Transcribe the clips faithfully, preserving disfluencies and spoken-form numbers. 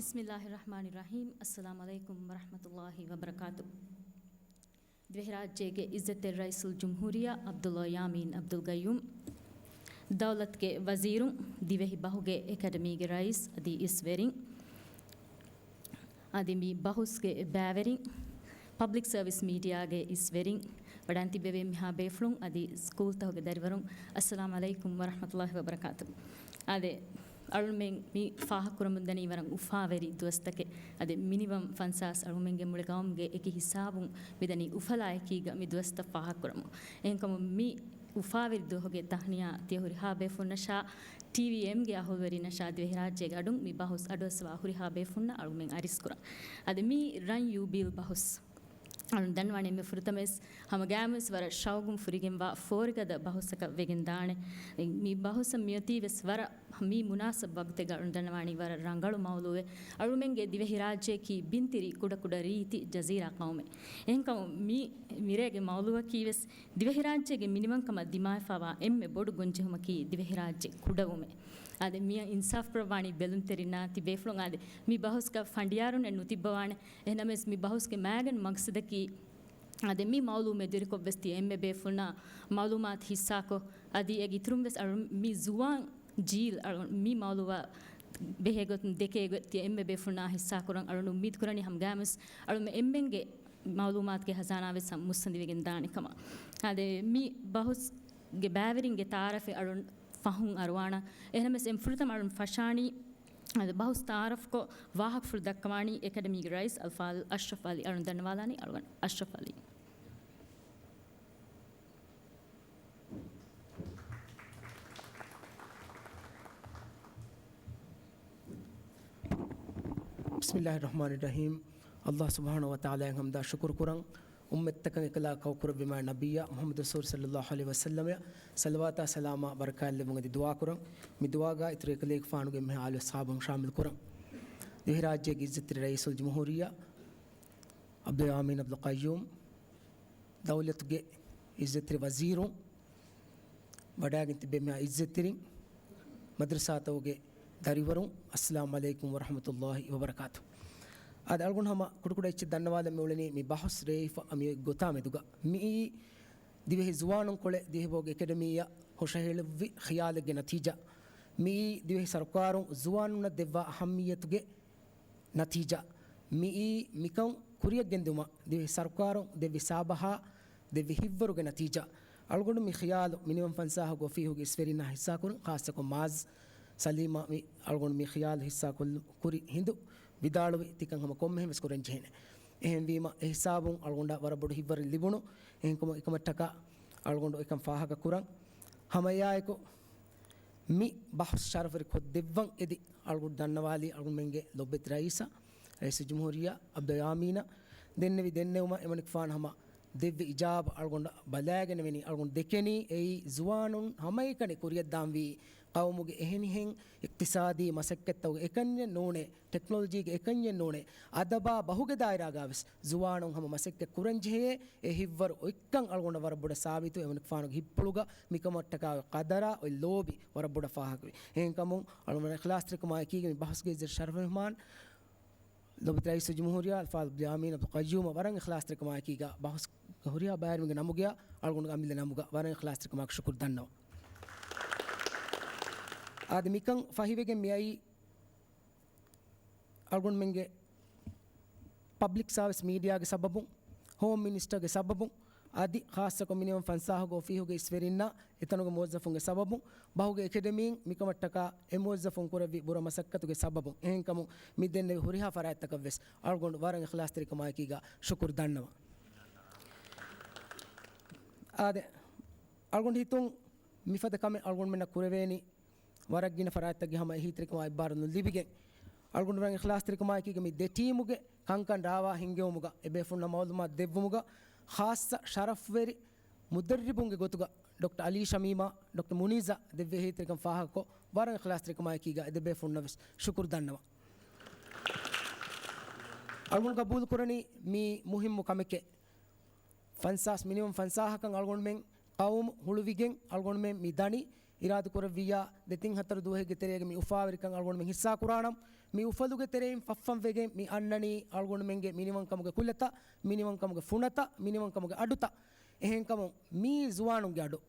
ބިސްމިއްލާހި ރަޙްމާނި ރަޙީމް. އައްސަލާމު ޢަލައިކުމް ވަރަޙްމަތުﷲި ވަބަރަކާތު. ދިވެހިރާއްޖޭގެ އިއްޒަތްތެރި ރައީސުލްޖުމްހޫރިއްޔާ ޢަބްދުﷲ ޔާމީން ޢަބްދުލް ޤައްޔޫމް، ދައުލަތުގެ ވަޒީރުން، ދިވެހި ބަހުގެ އެކަޑަމީގެ ރައީސް އަދި އިސްވެރިން، އަދި މި ބަހުސްގެ ބައިވެރިން، ޕަބްލިކް ސަރވިސް މީޑިއާގެ އިސްވެރިން، ވަޑައިން ތިއްބެވި އެންމެހާ ބޭފުޅުން އަދި ސްކޫލްތަކުގެ ދަރިވަރުން، އައްސަލާމު ޢަލައިކުމް ވަރަޙްމަތުﷲި ވަބަރަކާތު. އާދެ، އަޅުމެން މި ފާހަގަކުރަމުންދަނީ ވަރަށް އުފާވެރި ދުވަސްތަކެއް. އަދި މިނިވަން ފަންސާސް އަޅުމެންގެ މުޅި ގައުމުގެ އެކި ހިސާބުން މިދަނީ އުފަލާ އެކީގަ މި ދުވަސްތައް ފާހަގަކުރަމުން. އެހެންކަމުން މި އުފާވެރި ދުވަހުގެ ތަހްނިޔާ ތިޔަ ހުރިހާ ބޭފުންނަށާ، ޓީވީއެމްގެ އަހުލުވެރިންނަށާ ދިވެހިރާއްޖޭގެ އަޑުން މި ބަހުސް އަޑުއައްސަވާ ހުރިހާ ބޭފުންނަށް އަޅުމެން އަރިސްކުރަން. އަދި މި ރަން ޔޫބީލް ބަހުސް އަޅުން ދަންނަވާނެ އެންމެ ފުރަތަމަވެސް ހަމަ ގާމުވެސް ވަރަށް ޝައުގުން ފުރިގެންވާ ފޯރިގަދަ ބަހުސަކަށް ވެގެން ދާނެ. މި ބަހުސަށް މިއޮތީވެސް ވަރަށް މި މުނާސަބް ވަގުތެއްގަ އަޅުން ދަންނަވާނީ ވަރަށް ރަނގަޅު މައުލޫއެއް. އަޅުމެންގެ ދިވެހިރާއްޖެއަކީ ބިންތިރި ކުޑަކުޑަ ރީތި ޖަޒީރާ ޤައުމެއް. އެހެންކަމުން މި މިރޭގެ މައުލޫއަކީވެސް ދިވެހިރާއްޖޭގެ މިނިވަންކަމަށް ދިމާވެފަވާ އެންމެ ބޮޑު ގޮންޖެހުމަކީ ދިވެހިރާއްޖެ ކުޑަވުމެއް. އާދެ، މިއަށް އިންސާފް ކުރައްވާނީ ބެލުންތެރިންނާ ތި ބޭފުޅުން. އާދެ، މި ބަހުސްގަ ފަނޑިޔާރުންނެއް ނުތިއްބަވާނެ. އެހެންނަމަވެސް މި ބަހުސްގެ މައިގަނޑު މަގްސަދަކީ، އާދެ، މި މައުލޫ މެދުވެރިކޮށްވެސް ތި އެންމެ ބޭފުޅުންނާ މައުލޫމާތު ހިއްސާކޮށް، އަދި އޭގެ އިތުރުންވެސް އަޅު މި ޒުވާން ޖީލް އަޅު މި މައުލޫއާ ބެހޭގޮތުން ދެކޭގޮތް ތި އެންމެ ބޭފުޅުންނާ ހިއްސާކުރަން. އަޅުން އުއްމީދުކުރަނީ ހަމަގާމުވެސް އަޅުމެ އެންމެންގެ މައުލޫމާތުގެ ޚަޒާނާވެސް ހަމަ މުއްސަނދިވެގެން ދާނެ ކަމަށް. އާދެ، މި ބަހުސްގެ ބައިވެރިންގެ ތައާރަފެއް އަޅުން ފަހުން އަރުވާނަން. އެހެނަމެސް އެން ފުރަތަމަ އަޅުން ފަށާނީ، އަދި ބަހުސް ތައާރަފްކޮށް، ވާހަކަފުޅު ދައްކަވާނީ އެކަޑަމީގެ ރައީސް އަލްފާޟިލް އަޝްރަފް ޢަލީ. އަޅުން ދަންނަވާލާނީ އަޅުގަނޑު އަޝްރަފް ޢަލީ. ބިސްމިއްލާހި ރަޙްމާނި ރަޙީމް. އަލްލާހު ސުބްޙާނަހު ވަ ތަޢާލާއަށް ޙަމްދާ ޝުކުރު ކުރަން. އުއްމަތްތަކަށް އެކަލާ ކައުކުރެއްވި މާތް ނަބިއްޔާ މުޙައްމަދު ރަސޫލު ޞައްލައްލާހު ޢަލައިހި ވަސައްލަމައަށް ޞަލަވާތާ ސަލާމާ ބަރަކާތް ލެއްވުން އެދި ދުޢާ ކުރަން. މި ދުޢާގަ އިތުރު އެކަލޭގެފާނުގެ އެންމެހާ އާލު އަޞްޙާބުން ޝާމިލް ކުރަން. ދިވެހިރާއްޖޭގެ އިއްޒަތްތެރި ރައީސުލްޖުމްހޫރިއްޔާ ޢަބްދުލް ޔާމީން ޢަބްދުލް ޤައްޔޫމް ދައުލަތުގެ އިއްޒަތްތެރި ވަޒީރުން، ވަޑައިގެން ތިބޭ މިހާ އިއްޒަތްތެރިން، މަދްރަސާތަކުގެ ދަރިވަރުން، އައްސަލާމު ޢަލައިކުމް ވަރަޙްމަތުﷲި ވަބަރަކާތު. އާދެ، އަޅުގަނޑު ހަމަ ކުޑަކުޑަ އެއްޗެއް ދަންނަވާލަން މިއުޅެނީ މި ބަހުސް ރޭވިފަ މި އޮތް ގޮތާ މެދުގަ. މިއީ ދިވެހި ޒުވާނުންކޮޅެއް ދިވެހިބަހުގެ އެކަޑަމީއަށް ހުށަހެޅުއްވި ޚިޔާލެއްގެ ނަތީޖާ. މިއީ ދިވެހި ސަރުކާރުން ޒުވާނުންނަށް ދެއްވާ އަހައްމިއްޔަތުގެ ނަތީޖާ. މިއީ މިކަން ކުރިއަށް ގެންދިއުމަށް ދިވެހި ސަރުކާރުން ދެއްވި ސާބަހާ ދެއްވި ހިތްވަރުގެ ނަތީޖާ. އަޅުގަނޑު މި ޚިޔާލު މިނިވަން ފަންސާހުގެ އޮފީހުގެ އިސްވެރިންނާ ހިއްސާކުރި، ޚާއްޞަކޮށް މާޒް ސަލީމާ މި އަޅުގަނޑު މި ޚިޔާލު ހިއްސާކޮށްލު ކުރި ހިނދު ވިދާޅުވި ތިކަން ހަމަ ކޮންމެހެން ވެސް ކުރަން ޖެހޭނެ. އެހެންވީމަ އެ ހިސާބުން އަޅުގަނޑަށް ވަރަށް ބޮޑު ހިތްވަރެއް ލިބުނު. އެހެންކަމުން އެކަމަށްޓަކާ އަޅުގަނޑު އެކަން ފާހަގަ ކުރަން. ހަމައެއާއެކު މި ބަހުސް ޝަރަފްވެރި ކޮށްދެއްވަން އެދި އަޅުގަނޑު ދަންނަވާލީ އަޅުގަނޑުމެންގެ ލޮބުވެތި ރައީސަށް، ރައީސުލްޖުމްހޫރިއްޔާ ޢަބްދުލް ޔާމީނަށް ދެންނެވި ދެންނެވުމަށް އެމަނިކުފާނު ހަމަ ދެއްވި އިޖާބަ އަޅުގަނޑު ބަލައިގެންނެވެނީ. އަޅުގަނޑު ދެކެނީ އެއީ ޒުވާނުން ހަމައެކަނި ކުރިއަށްދާންވީ ޤައުމުގެ އެހެނިހެން އިޤްތިޞާދީ މަސައްކަތްތަކުގެ އެކަންޏެއް ނޫނޭ، ޓެކްނޮލޮޖީގެ އެކަންޏެއް ނޫނޭ، އަދަބާ ބަހުގެ ދާއިރާގަވެސް ޒުވާނުން ހަމަ މަސައްކަތް ކުރަންޖެހޭ. އެ ހިތްވަރު އޮތްކަން އަޅުގަނޑަށް ވަރަށް ބޮޑަށް ސާބިތު. އެމަނިކުފާނުގެ ހިތްޕުޅުގަ މިކަމަށްޓަކާ އޮތް ޤަދަރާ، އޮތް ލޯބި ވަރަށް ބޮޑަށް ފާހަގަވި. އެހެންކަމުން އަޅުގަނޑު އިޚްލާޞްތެރިކަމާއެކީގަ މި ބަހުސްގެ އިއްޒަތް ޝަރަފު މެހުމާން ލޮބުވެތި ރައީސުލްޖުމްހޫރިއްޔާ އަލްފާޟިލް ޔާމީން ޢަބްދުލް ޤައްޔޫމަށް ވަރަށް އިޚްލާޞްތެރިކަމާއެކީގަ ބަހުސް ހުރިހާ ބައިވެރިންގެ ނަމުގަޔާ އަޅުގަނޑުގެ އަމިއްލަ ނަމުގަ ވަރަށް އިޚްލާޞްތެރިކަމާއެކު ޝުކުރު ދަންނަވަން. އާދެ، މިކަން ފަހިވެގެން މިއައީ އަޅުގަނޑުމެންގެ ޕަބްލިކް ސާވިސް މީޑިއާގެ ސަބަބުން، ހޯމް މިނިސްޓަރގެ ސަބަބުން، އަދި ޚާއްޞަކޮށް މިނިވަން ފަންސާހުގެ އޮފީހުގެ އިސްވެރިންނާ އެތަނުގެ މުވައްޒަފުންގެ ސަބަބުން، ބަހުގެ އެކެޑެމީން މިކަމަށްޓަކާ އެ މުވައްޒަފުން ކުރެއްވި ބުރަ މަސައްކަތުގެ ސަބަބުން. އެހެންކަމުން މި ދެންނެވި ހުރިހާ ފަރާތްތަކަށްވެސް އަޅުގަނޑު ވަރަށް އިޚްލާޞްތެރިކަމާއެކީގަ ޝުކުރު ދަންނަވަން. އާދެ، އަޅުގަނޑު ހިތުން މިފަދަ ކަމެއް އަޅުގަނޑުމެންނަށް ކުރެވޭނީ ވަރަށް ގިނަ ފަރާތްތަކުގެ ހަމަ އެހީތެރިކަމާ އެއްބާރުލުން ލިބިގެން، އަޅުގަނޑު ވަރަށް އިޚްލާޞްތެރިކަމާއެކީގަ މި ދެ ޓީމުގެ ކަންކަން ރާވާ ހިންގެވުމުގަ އެބޭފުޅުންނަށް މައުލޫމާތު ދެއްވުމުގަ ޚާއްޞަ ޝަރަފްވެރި މުދައްރިބުންގެ ގޮތުގަ ޑޮކްޓަރ އަލީ ޝަމީމާ، ޑޮކްޓަރ މުނީޒާ ދެއްވި އެހީތެރިކަން ފާހަގަކޮށް، ވަރަށް އިޚްލާޞްތެރިކަމާއެކީގަ އެ ދެބޭފުޅުންނަށް ވެސް ޝުކުރު ދަންނަވަން. އަޅުގަނޑު ގަބޫލުކުރަނީ މީ މުހިއްމު ކަމެކޭ. ފަންސާސް މިނިވަން ފަންސާހަކަށް އަޅުގަނޑުމެން ޤައުމު ހުޅުވިގެން އަޅުގަނޑުމެން މި ދަނީ އިރާދަކުރެއްވިއްޔާ، ދެތިން ހަތަރު ދުވަހެއްގެ ތެރޭގަ މި އުފާވެރިކަން އަޅުގަނޑުމެން ހިއްސާކުރާނަން. މި އުފަލުގެ ތެރެއިން ފަށްފަން ވެގެން މި އަންނަނީ އަޅުގަނޑުމެންގެ މިނިވަންކަމުގެ ކުލަތައް، މިނިވަންކަމުގެ ފުނަތައް، މިނިވަންކަމުގެ އަޑުތައް. އެހެންކަމުން މީ ޒުވާނުންގެ އަޑު.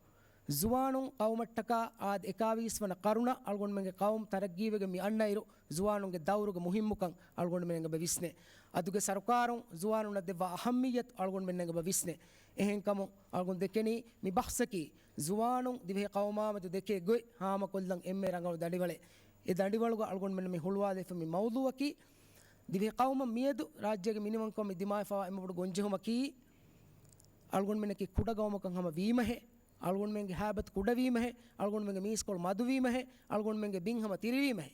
ޒުވާނުން ޤައުމަށްޓަކާ އާދެ، އެކާވީސް ވަނަ ޤަރުނަ އަޅުގަނޑުމެންގެ ޤައުމު ތަރައްގީވެގެން މި އަންނައިރު، ޒުވާނުންގެ ދައުރުގެ މުހިއްމުކަން އަޅުގަނޑުމެން އެނގި ވިސްނޭ. އަދުގެ ސަރުކާރުން ޒުވާނުންނަށް ދެއްވާ އަހައްމިއްޔަތު އަޅުގަނޑުމެން އެނގި ވިސްނޭ. އެހެންކަމުން އަޅުގަނޑު ދެކެނީ މި ބަހްސަކީ ޒުވާނުން ދިވެހި ޤައުމާމެދު ދެކޭ ގޮތް ހާމަކޮށްލަން އެންމެ ރަނގަޅު ދަނޑިވަޅެއް. އެ ދަނޑިވަޅުގަ އަޅުގަނޑުމެން މި ހުޅުވާލެވިފަ މި މައުޟޫއަކީ، ދިވެހި ޤައުމަށް މިއަދު ރާއްޖޭގެ މިނިވަންކަމަށް މި ދިމާވެފަވާ އެންމެ ބޮޑު ގޮންޖެހުމަކީ، އަޅުގަނޑުމެންނަކީ ކުޑަ ގައުމަކަށް ހަމަ ވީމަހޭ، އަޅުގަނޑުމެންގެ ހައިބަތު ކުޑަވީމަހޭ، އަޅުގަނޑުމެންގެ މީސްކޮޅު މަދުވީމަހޭ، އަޅުގަނޑުމެންގެ ބިން ހަމަ ތިރިވީމަހޭ.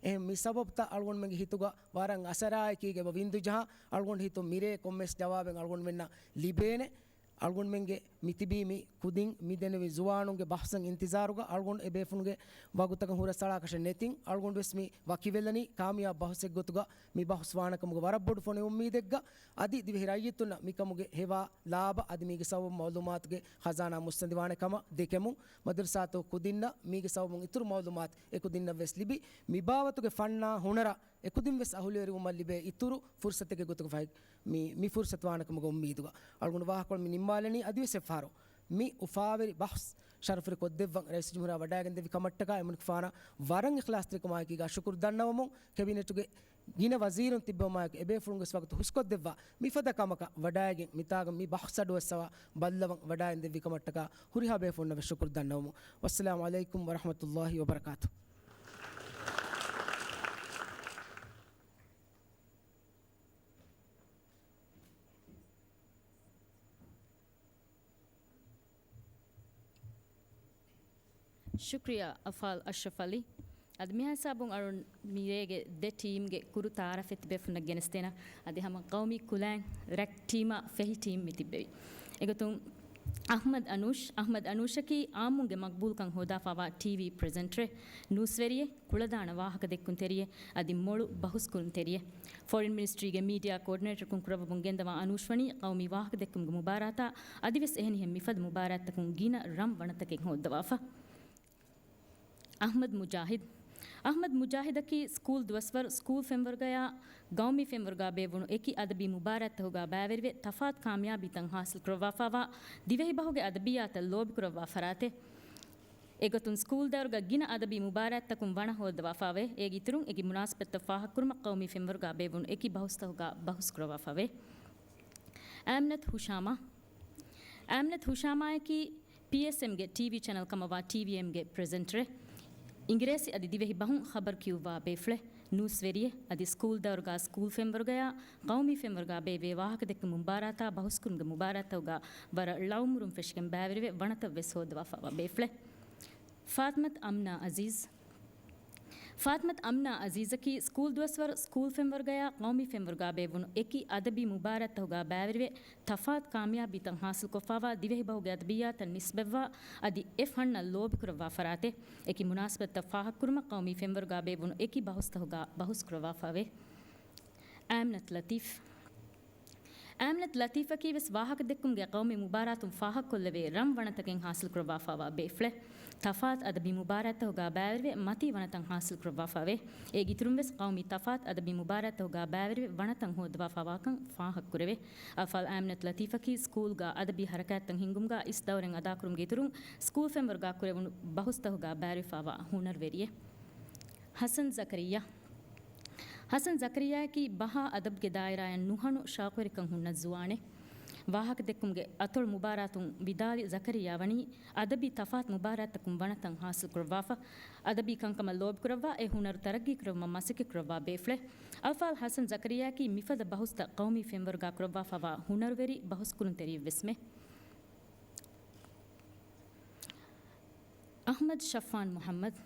އެހެން މި ސަބަބުތައް އަޅުގަނޑުމެންގެ ހިތުގަ ވަރަށް އަސަރާއެކީގެ އެބަ ވިންދު ޖަހާ، އަޅުގަނޑު ހިތުން މިރޭ ކޮންމެސް ޖަވާބެއް އަޅުގަނޑުމެންނަށް ލިބޭނެ. އަޅުގަނޑުމެންގެ މިތިބީ މި ކުދިން މި ދެނެވި ޒުވާނުންގެ ބަހްސަށް އިންތިޒާރުގަ އަޅުގަނޑު އެބޭފުޅުންގެ ވަގުތަކަށް ހުރަސްއަޅާކަށެއް ނެތިން، އަޅުގަނޑުވެސް މި ވަކިވެލަނީ ކާމިޔާބު ބަހުސެއް ގޮތުގަ މި ބަހުސް ވާނެކަމުގެ ވަރަށް ބޮޑު ފޮނި އުއްމީދެއްގަ. އަދި ދިވެހި ރައްޔިތުންނަށް މިކަމުގެ ހެވާ ލާބަ އަދި މީގެ ސަބަބުން މައުލޫމާތުގެ ޚަޒާނާ މުއްސަނދިވާނެ ކަމަށް ދެކެމުން، މަދަރުސާތޯ ކުދިންނަށް މީގެ ސަބަބުން އިތުރު މައުލޫމާތު އެކުދިންނަށް ވެސް ލިބި، މިބާވަތުގެ ފަންނާ ހުނަރަށް އެކުދިން ވެސް އަހުލުވެރިވުމަށް ލިބޭ އިތުރު ފުރުސަތެއްގެ ގޮތުގަ ފަހެ މި، މި ފުރުސަތު ވާނެ ކަމުގެ އުއްމީދުގަ އަޅުގަނޑު ވާހަކަކޮޅު މި ނިންމާލަނީ. އަދިވެސް އެއްފަހަރު މި އުފާވެރި ބަހުސް ޝަރަފުވެރި ކޮށްދެއްވަން ރައީސުލްޖުމްހޫރިއްޔާ ވަޑައިގެންދެއްވި ކަމަށްޓަކާ އެމަނިކުފާނަށް ވަރަށް އިޚްލާޞްތެރިކަމާއެކީގަ ޝުކުރު ދަންނަވަމުން، ކެބިނެޓުގެ ގިނަ ވަޒީރުން ތިއްބެވުމާއެކު އެބޭފުޅުންވެސް ވަގުތު ހުސްކޮށްދެއްވާ މިފަދަ ކަމަކަށް ވަޑައިގެން މިތާގަ މި ބަހުސް އަޑުއައްސަވާ ބައްލަވަން ވަޑައިގެންދެއްވި ކަމަށްޓަކާ ހުރިހާ ބޭފުޅުންނަށް ވެސް ޝުކުރު ދަންނަވަމުން. ވައްސަލާމު ޢަލައިކުމް ވަރަޙްމަތުﷲ ވަބަރަކާތުހު. ޝުކްރިޔާ އަފާލް އަޝްރަފް ޢަލީ. އަދި މިހާ ހިސާބުން އަޅުން މިރޭގެ ދެ ޓީމްގެ ކުރު ތަޢާރަފެއް ތިބޭފުންނަށް ގެނެސްދޭނަ. އަދި ހަމަ ޤައުމީ ކުލައިން ރެކް ޓީމާ ފެހި ޓީމް މި ތިއްބެވި. އެގޮތުން އަޙްމަދު އަނޫޝް، އަޙްމަދު އަނޫޝަކީ އާއްމުންގެ މަޤްބޫލްކަން ހޯދާފާވާ ޓީވީ ޕްރެޒެންޓަރެއް، ނޫސްވެރިއެއް، ކުޅަދާނަ ވާހަކަދެއްކުންތެރިއެއް، އަދި މޮޅު ބަހުސްކުރުންތެރިއެއް. ފޮރިން މިނިސްޓްރީގެ މީޑިއާ ކޯޑިނޭޓަރަކުން ކުރައްވަމުން ގެންދަވާ އަނޫޝް ވަނީ ޤައުމީ ވާހަކަދެއްކުމުގެ މުބާރާތާ އަދިވެސް އެހެނިހެން މިފަދަ މުބާރާތްތަކުން ގިނަ ރަން ވަނަތަކެއް ހޯއްދަވާފަ. އަޙްމަދު މުޖާހިދު. އަޙްމަދު މުޖާހިދަކީ ސްކޫލް ދުވަސްވަރު ސްކޫލް ފެންވަރުގަޔާ ގައުމީ ފެންވަރުގާ ބޭއްވުނު އެކި އަދަބީ މުބާރާތްތަކުގާ ބައިވެރިވެ، ތަފާތު ކާމިޔާބީތައް ހާސިލްކުރައްވާފާވާ ދިވެހިބަހުގެ އަދަބިއްޔާތަށް ލޯބިކުރައްވާ ފަރާތެއް. އެގޮތުން ސްކޫލް ދައުރުގަ ގިނަ އަދަބީ މުބާރާތްތަކުން ވަނަ ހޯއްދަވާފާވޭ. އޭގެ އިތުރުން އެގެ މުނާސަބަތްތައް ފާހަގަކުރުމަށް ޤައުމީ ފެންވަރުގާ ބޭއްވުނު އެކި ބަހުސްތަކުގާ ބަހުސްކުރައްވާފާވޭ. އާމިނަތު ހުޝާމާ. އާމިނަތު ހުޝާމާއަކީ ޕީއެސްއެމްގެ ޓީވީ ޗެނަލް ކަމަށްވާ ޓީވީއެމްގެ ޕްރެޒެންޓަރެއް. އިނގިރޭސި އަދި ދިވެހި ބަހުން ޚަބަރު ކިޔުއްވާ ބޭފުޅެއް. ނޫސްވެރިއެއް އަދި ސްކޫލް ދައުރުގާ ސްކޫލް ފެންވަރުގަޔާ ޤައުމީ ފެންވަރުގާ ބޭއްވޭ ވާހަކަދެއްކުމުގެ މުބާރާތާ ބަހުސްކުރުމުގެ މުބާރާތްތަކުގާ ވަރަށް ޅައުމުރުން ފެށިގެން ބައިވެރިވެ ވަނަތައް ވެސް ހޯއްދަވާފާވާ ބޭފުޅެއް. ފާތިމަތު އަމްނާ އަޒީޒް. ފާތިމަތު އަމްނާ އަޒީޒަކީ ސްކޫލް ދުވަސްވަރު ސްކޫލް ފެންވަރުގަޔާ ޤައުމީ ފެންވަރުގާ ބޭއްވުނު އެކި އަދަބީ މުބާރާތްތަކުގާ ބައިވެރިވެ، ތަފާތު ކާމިޔާބީތައް ހާސިލްކޮށްފާވާ ދިވެހިބަހުގެ އަދަބިއްޔާތަށް ނިސްބަތްވާ އަދި އެ ފަންނަށް ލޯބިކުރައްވާ ފަރާތެއް. އެކި މުނާސަބަތްތައް ފާހަގަކުރުމަށް ޤައުމީ ފެންވަރުގާ ބޭއްވުނު އެކި ބަހުސްތަކުގާ ބަހުސްކުރައްވާފާވޭ. އާމިނަތު ލަތީފް. އާމިނަތު ލަތީފަކީ ވެސް ވާހަކަދެއްކުމުގެ ޤައުމީ މުބާރާތުން ފާހަގަކޮށްލެވޭ ރަން ވަނަތަކެއް ހާސިލްކުރައްވާފާވާ ބޭފުޅެއް. ތަފާތު އަދަބީ މުބާރާތްތަކުގާ ބައިވެރިވެ މަތީ ވަނަތައް ހާސިލްކުރައްވާފާވޭ. އޭގެ އިތުރުން ވެސް ޤައުމީ ތަފާތު އަދަބީ މުބާރާތްތަކުގާ ބައިވެރިވެ ވަނަތައް ހޯއްދަވާފާވާކަން ފާހަގަކުރެވޭ. އަލްފާޟިލް އާމިނަތު ލަތީފަކީ ސްކޫލްގާ އަދަބީ ހަރަކާތްތައް ހިންގުމުގާ އިސް ދައުރެއް އަދާކުރުމުގެ އިތުރުން ސްކޫލް ފެންވަރުގާ ކުރެވުނު ބަހުސްތަކުގާ ބައިވެރިވެފާވާ ހުނަރުވެރިއެއް. ޙަސަން ޒަކަރިއްޔާ. ޙަސަން ޒަކަރިއްޔާއަކީ ބަހާ އަދަބުގެ ދާއިރާއަށް ނުހަނު ޝައުޤުވެރިކަން ހުންނަ ޒުވާނެއް. ވާހަކަދެއްކުމުގެ އަތޮޅު މުބާރާތުން ވިދާލި ޒަކަރިއްޔާ ވަނީ އަދަބީ ތަފާތު މުބާރާތްތަކުން ވަނަތައް ހާސިލްކުރައްވާފަ. އަދަބީ ކަންކަމަށް ލޯބިކުރައްވާ އެ ހުނަރު ތަރައްގީކުރެއްވުމަށް މަސައްކަތްކުރައްވާ ބޭފުޅެއް. އަލްފާޟިލް ޙަސަން ޒަކަރިއްޔާއަކީ މިފަދަ ބަހުސްތައް ޤައުމީ ފެންވަރުގާ ކުރައްވާފާވާ ހުނަރުވެރި ބަހުސްކުރުންތެރިއެއްވެސްމެ. އަޙްމަދު ޝަފާން މުޙައްމަދު.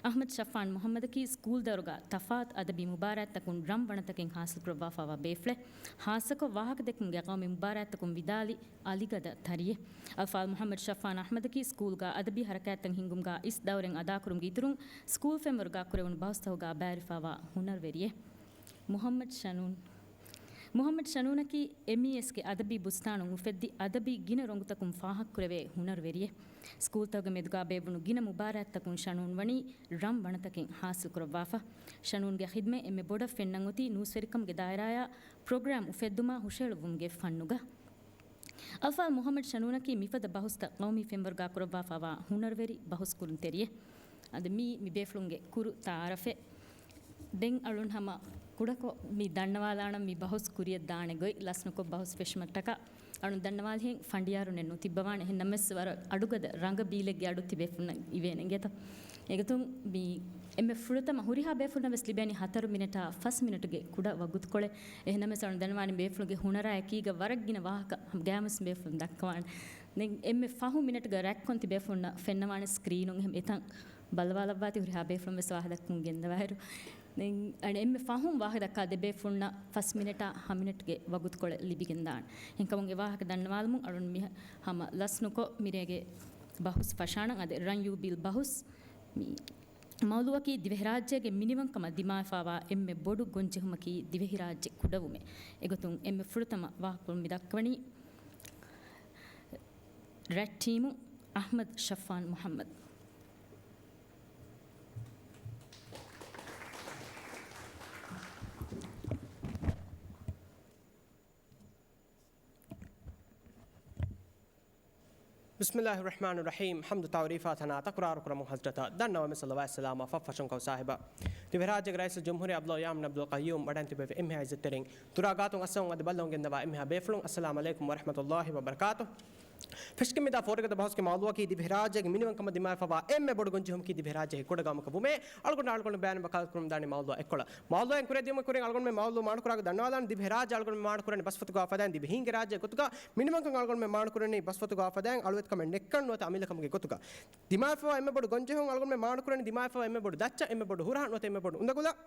އަޙްމަދު ޝަފާން މުޙައްމަދަކީ ސްކޫލް ދައުރުގަ ތަފާތު އަދަބީ މުބާރާތްތަކުން ރަން ވަނަތަކެއް ހާސިލްކުރައްވާފާވާ ބޭފުޅެއް. ހާއްސަކޮށް ވާހަކަދެއްކުމުގެ ޤައުމީ މުބާރާތްތަކުން ވިދާލި އަލިގަދަ ތަރިއެއް. އަލްފާޟިލް މުޙައްމަދު ޝަފާން އަޙްމަދަކީ ސްކޫލްގަ އަދަބީ ހަރަކާތްތައް ހިންގުމުގަ އިސް ދައުރެއް އަދާކުރުމުގެ އިތުރުން ސްކޫލް ފެންވަރުގަ ކުރެވުނު ބަހުސްތަކުގަ ބައިވެރިވެފާވާ ހުނަރުވެރިއެއް. މުޙައްމަދު ޝަނޫން. މުޙައްމަދު ޝަނޫނަކީ އެމްއީއެސްގެ އަދަބީ ބުސްތާނުން އުފެއްދި އަދަބީ ގިނަ ރޮނގުތަކުން ފާހަގަކުރެވޭ ހުނަރުވެރިއެއް. ސްކޫލްތަކުގެ މެދުގާ ބޭއްވުނު ގިނަ މުބާރާތްތަކުން ޝަނޫން ވަނީ ރަން ވަނަތަކެއް ޙާޞިލްކުރައްވާފަ. ޝަނޫންގެ ޚިދްމަތް އެންމެ ބޮޑަށް ފެންނަން އޮތީ ނޫސްވެރިކަމުގެ ދާއިރާޔާ ޕްރޮގްރާމް އުފެއްދުމާ ހުށައެޅުއްވުމުގެ ފަންނުގަ. އަލްފާޟިލް މުޙައްމަދު ޝަނޫނަކީ މިފަދަ ބަހުސްތައް ޤައުމީ ފެންވަރުގާ ކުރައްވާފައިވާ ހުނަރުވެރި ބަހުސް ކުރުންތެރިއެއް. އަދި މީ މި ބޭފުޅުންގެ ކުރު ތަޢާރަފެއް. ދެން އަޅުން ހަމަ ކުޑަކޮށް މި ދަންނަވާލާނަން މި ބަހުސް ކުރިއަށް ދާނެ ގޮތް. ލަސްނުކޮށް ބަހުސް ފެށުމަށްޓަކާ އަޅުން ދަންނަވާލިހެން ފަނޑިޔާރުންނެއް ނުތިއްބަވާނެ. އެހެން ނަމަވެސް ވަރަށް އަޑުގަދަ ރަނގަ ބީލެއްގެ އަޑު ތިބޭފުންނަށް އިވޭނެ އިނގޭތަ؟ އެގޮތުން މި އެންމެ ފުރަތަމަ ހުރިހާ ބޭފުންނަށް ވެސް ލިބޭނީ ހަތަރު މިނެޓާ ފަސް މިނެޓުގެ ކުޑަ ވަގުތުކޮޅެއް. އެހެން ނަމަވެސް އަޅުން ދަންނަވާނެ ބޭފުޅުންގެ ހުނަރާ އެކީގަ ވަރަށް ގިނަ ވާހަކަ ގާމުސް ބޭފުޅުން ދައްކަވާނެ. ދެން އެންމެ ފަހު މިނެޓުގަ ރަތްކޮން ތިބޭފުންނަށް ފެންނަވާނެ ސްކްރީނުން އެހެން އެތަން ބައްލަވާލައްވާތި ހުރިހާ ބޭފުޅުން ވެސް ވާހަކަ ދައްކަމުން ގެންދަވާއިރު. ދެން އަނެއް އެންމެ ފަހުން ވާހަކަ ދައްކާ ދެ ބޭފުންނަށް ފަސް މިނެޓާ ހަ މިނެޓްގެ ވަގުތުކޮޅެއް ލިބިގެންދާނެ. އެހެންކަމުން އެ ވާހަކަ ދަންނަވާލުމުން އަޅުން މި ހަމަ ލަސްނުކޮށް މިރޭގެ ބަހުސް ފަށާނަން. އަދި ރަން ޔޫ ބީލް ބަހުސް މި މައުޟޫޢަކީ ދިވެހިރާއްޖޭގެ މިނިވަންކަމަށް ދިމާވެފައިވާ އެންމެ ބޮޑު ގޮންޖެހުމަކީ ދިވެހިރާއްޖެ ކުޑަވުމޭ. އެގޮތުން އެންމެ ފުރަތަމަ ވާހަކަފުޅު މި ދައްކަވަނީ ރެޑް ޓީމު އަޙްމަދު ޝަފާން މުޙައްމަދު. بسم الله الرحمن الرحيم. ޙަމްދު ތަޢުރީފާ ތަނާ ތަކުރާރު ކުރަމުން ޙަޟްރަތަށް ދަންނަވަމެ ޞަލަވާތް ސަލާމާ ފަށްފަށުން ކޮށް ސާހިބާ. ދިވެހިރާއްޖޭގެ ރައީސުލްޖުމްހޫރިއްޔާ ޢަބްދުﷲ ޔާމީން ޢަބްދުލް ޤައްޔޫމް ވަޑައިން ތިބެވި އެންމެހާ ޢިއްޒަތްތެރިން، ތުރާގާތުން އައްސަވަން އަދި ބައްލަވަން ގެންދަވާ އެންމެހާ ބޭފުޅުން، އައްސަލާމު ޢަލައިކުމް ވަރަޙްމަތުﷲ ވަބަރަކާތު. ފެށިގެން މިދާ ފޯރުގަދަ ބަހުސްގެ މައުޟޫޢަކީ ދިވެހިރާއްޖޭގެ މިނިވަންކަމަށް ދިމާވެފައިވާ އެންމެ ބޮޑު ގޮންޖެހުމަކީ ދިވެހިރާއްޖެއަކީ ކުޑަ ގައުމަކަށް ވުމޭ. އަޅުގަނޑު އަޅުގަނޑު ބަޔާން ވަކާލަތު ކުރަމުން ދާނީ މައުޟޫޢަށް އެއްކޮޅަށް. މައުޟޫޢަށް ކުރެ ދިޔުމަށް ކުރިން އަޅުގަނޑު މި މައުޟޫޢު މާނަކުރާގޮތް ދަންނަވާލާން. ދިވެހިރާއްޖެ އަޅުގަނޑު މި މާނަކުރަނީ ބަސްފަތުގަ ފަދައިން ދިވެހީންގެ ރާއްޖެ ގޮތުގަ، މިނިވަންކަން އަޅުގަނޑު މި މާނަކުރަނީ ބަސްފަތުގަ ފަދައިން އަޅުވެތިކަމެއް ނެއްކަން ނުވަތަ އަމިއްލަކަމުގެ ގޮތުގަ. ދިމާވެފައިވާ އެންމެ ބޮޑު ގޮންޖެހުން އަޅުގަނޑުމެން މާނަކުރަނީ، ދިމާވެފައިވާ އެންމެ ބޮޑު ދައްޗަށް، އެންމެ ބޮޑު ހުރަހަ ނުވަތަ އެންމެ ބޮޑު އުނދަގުލަށް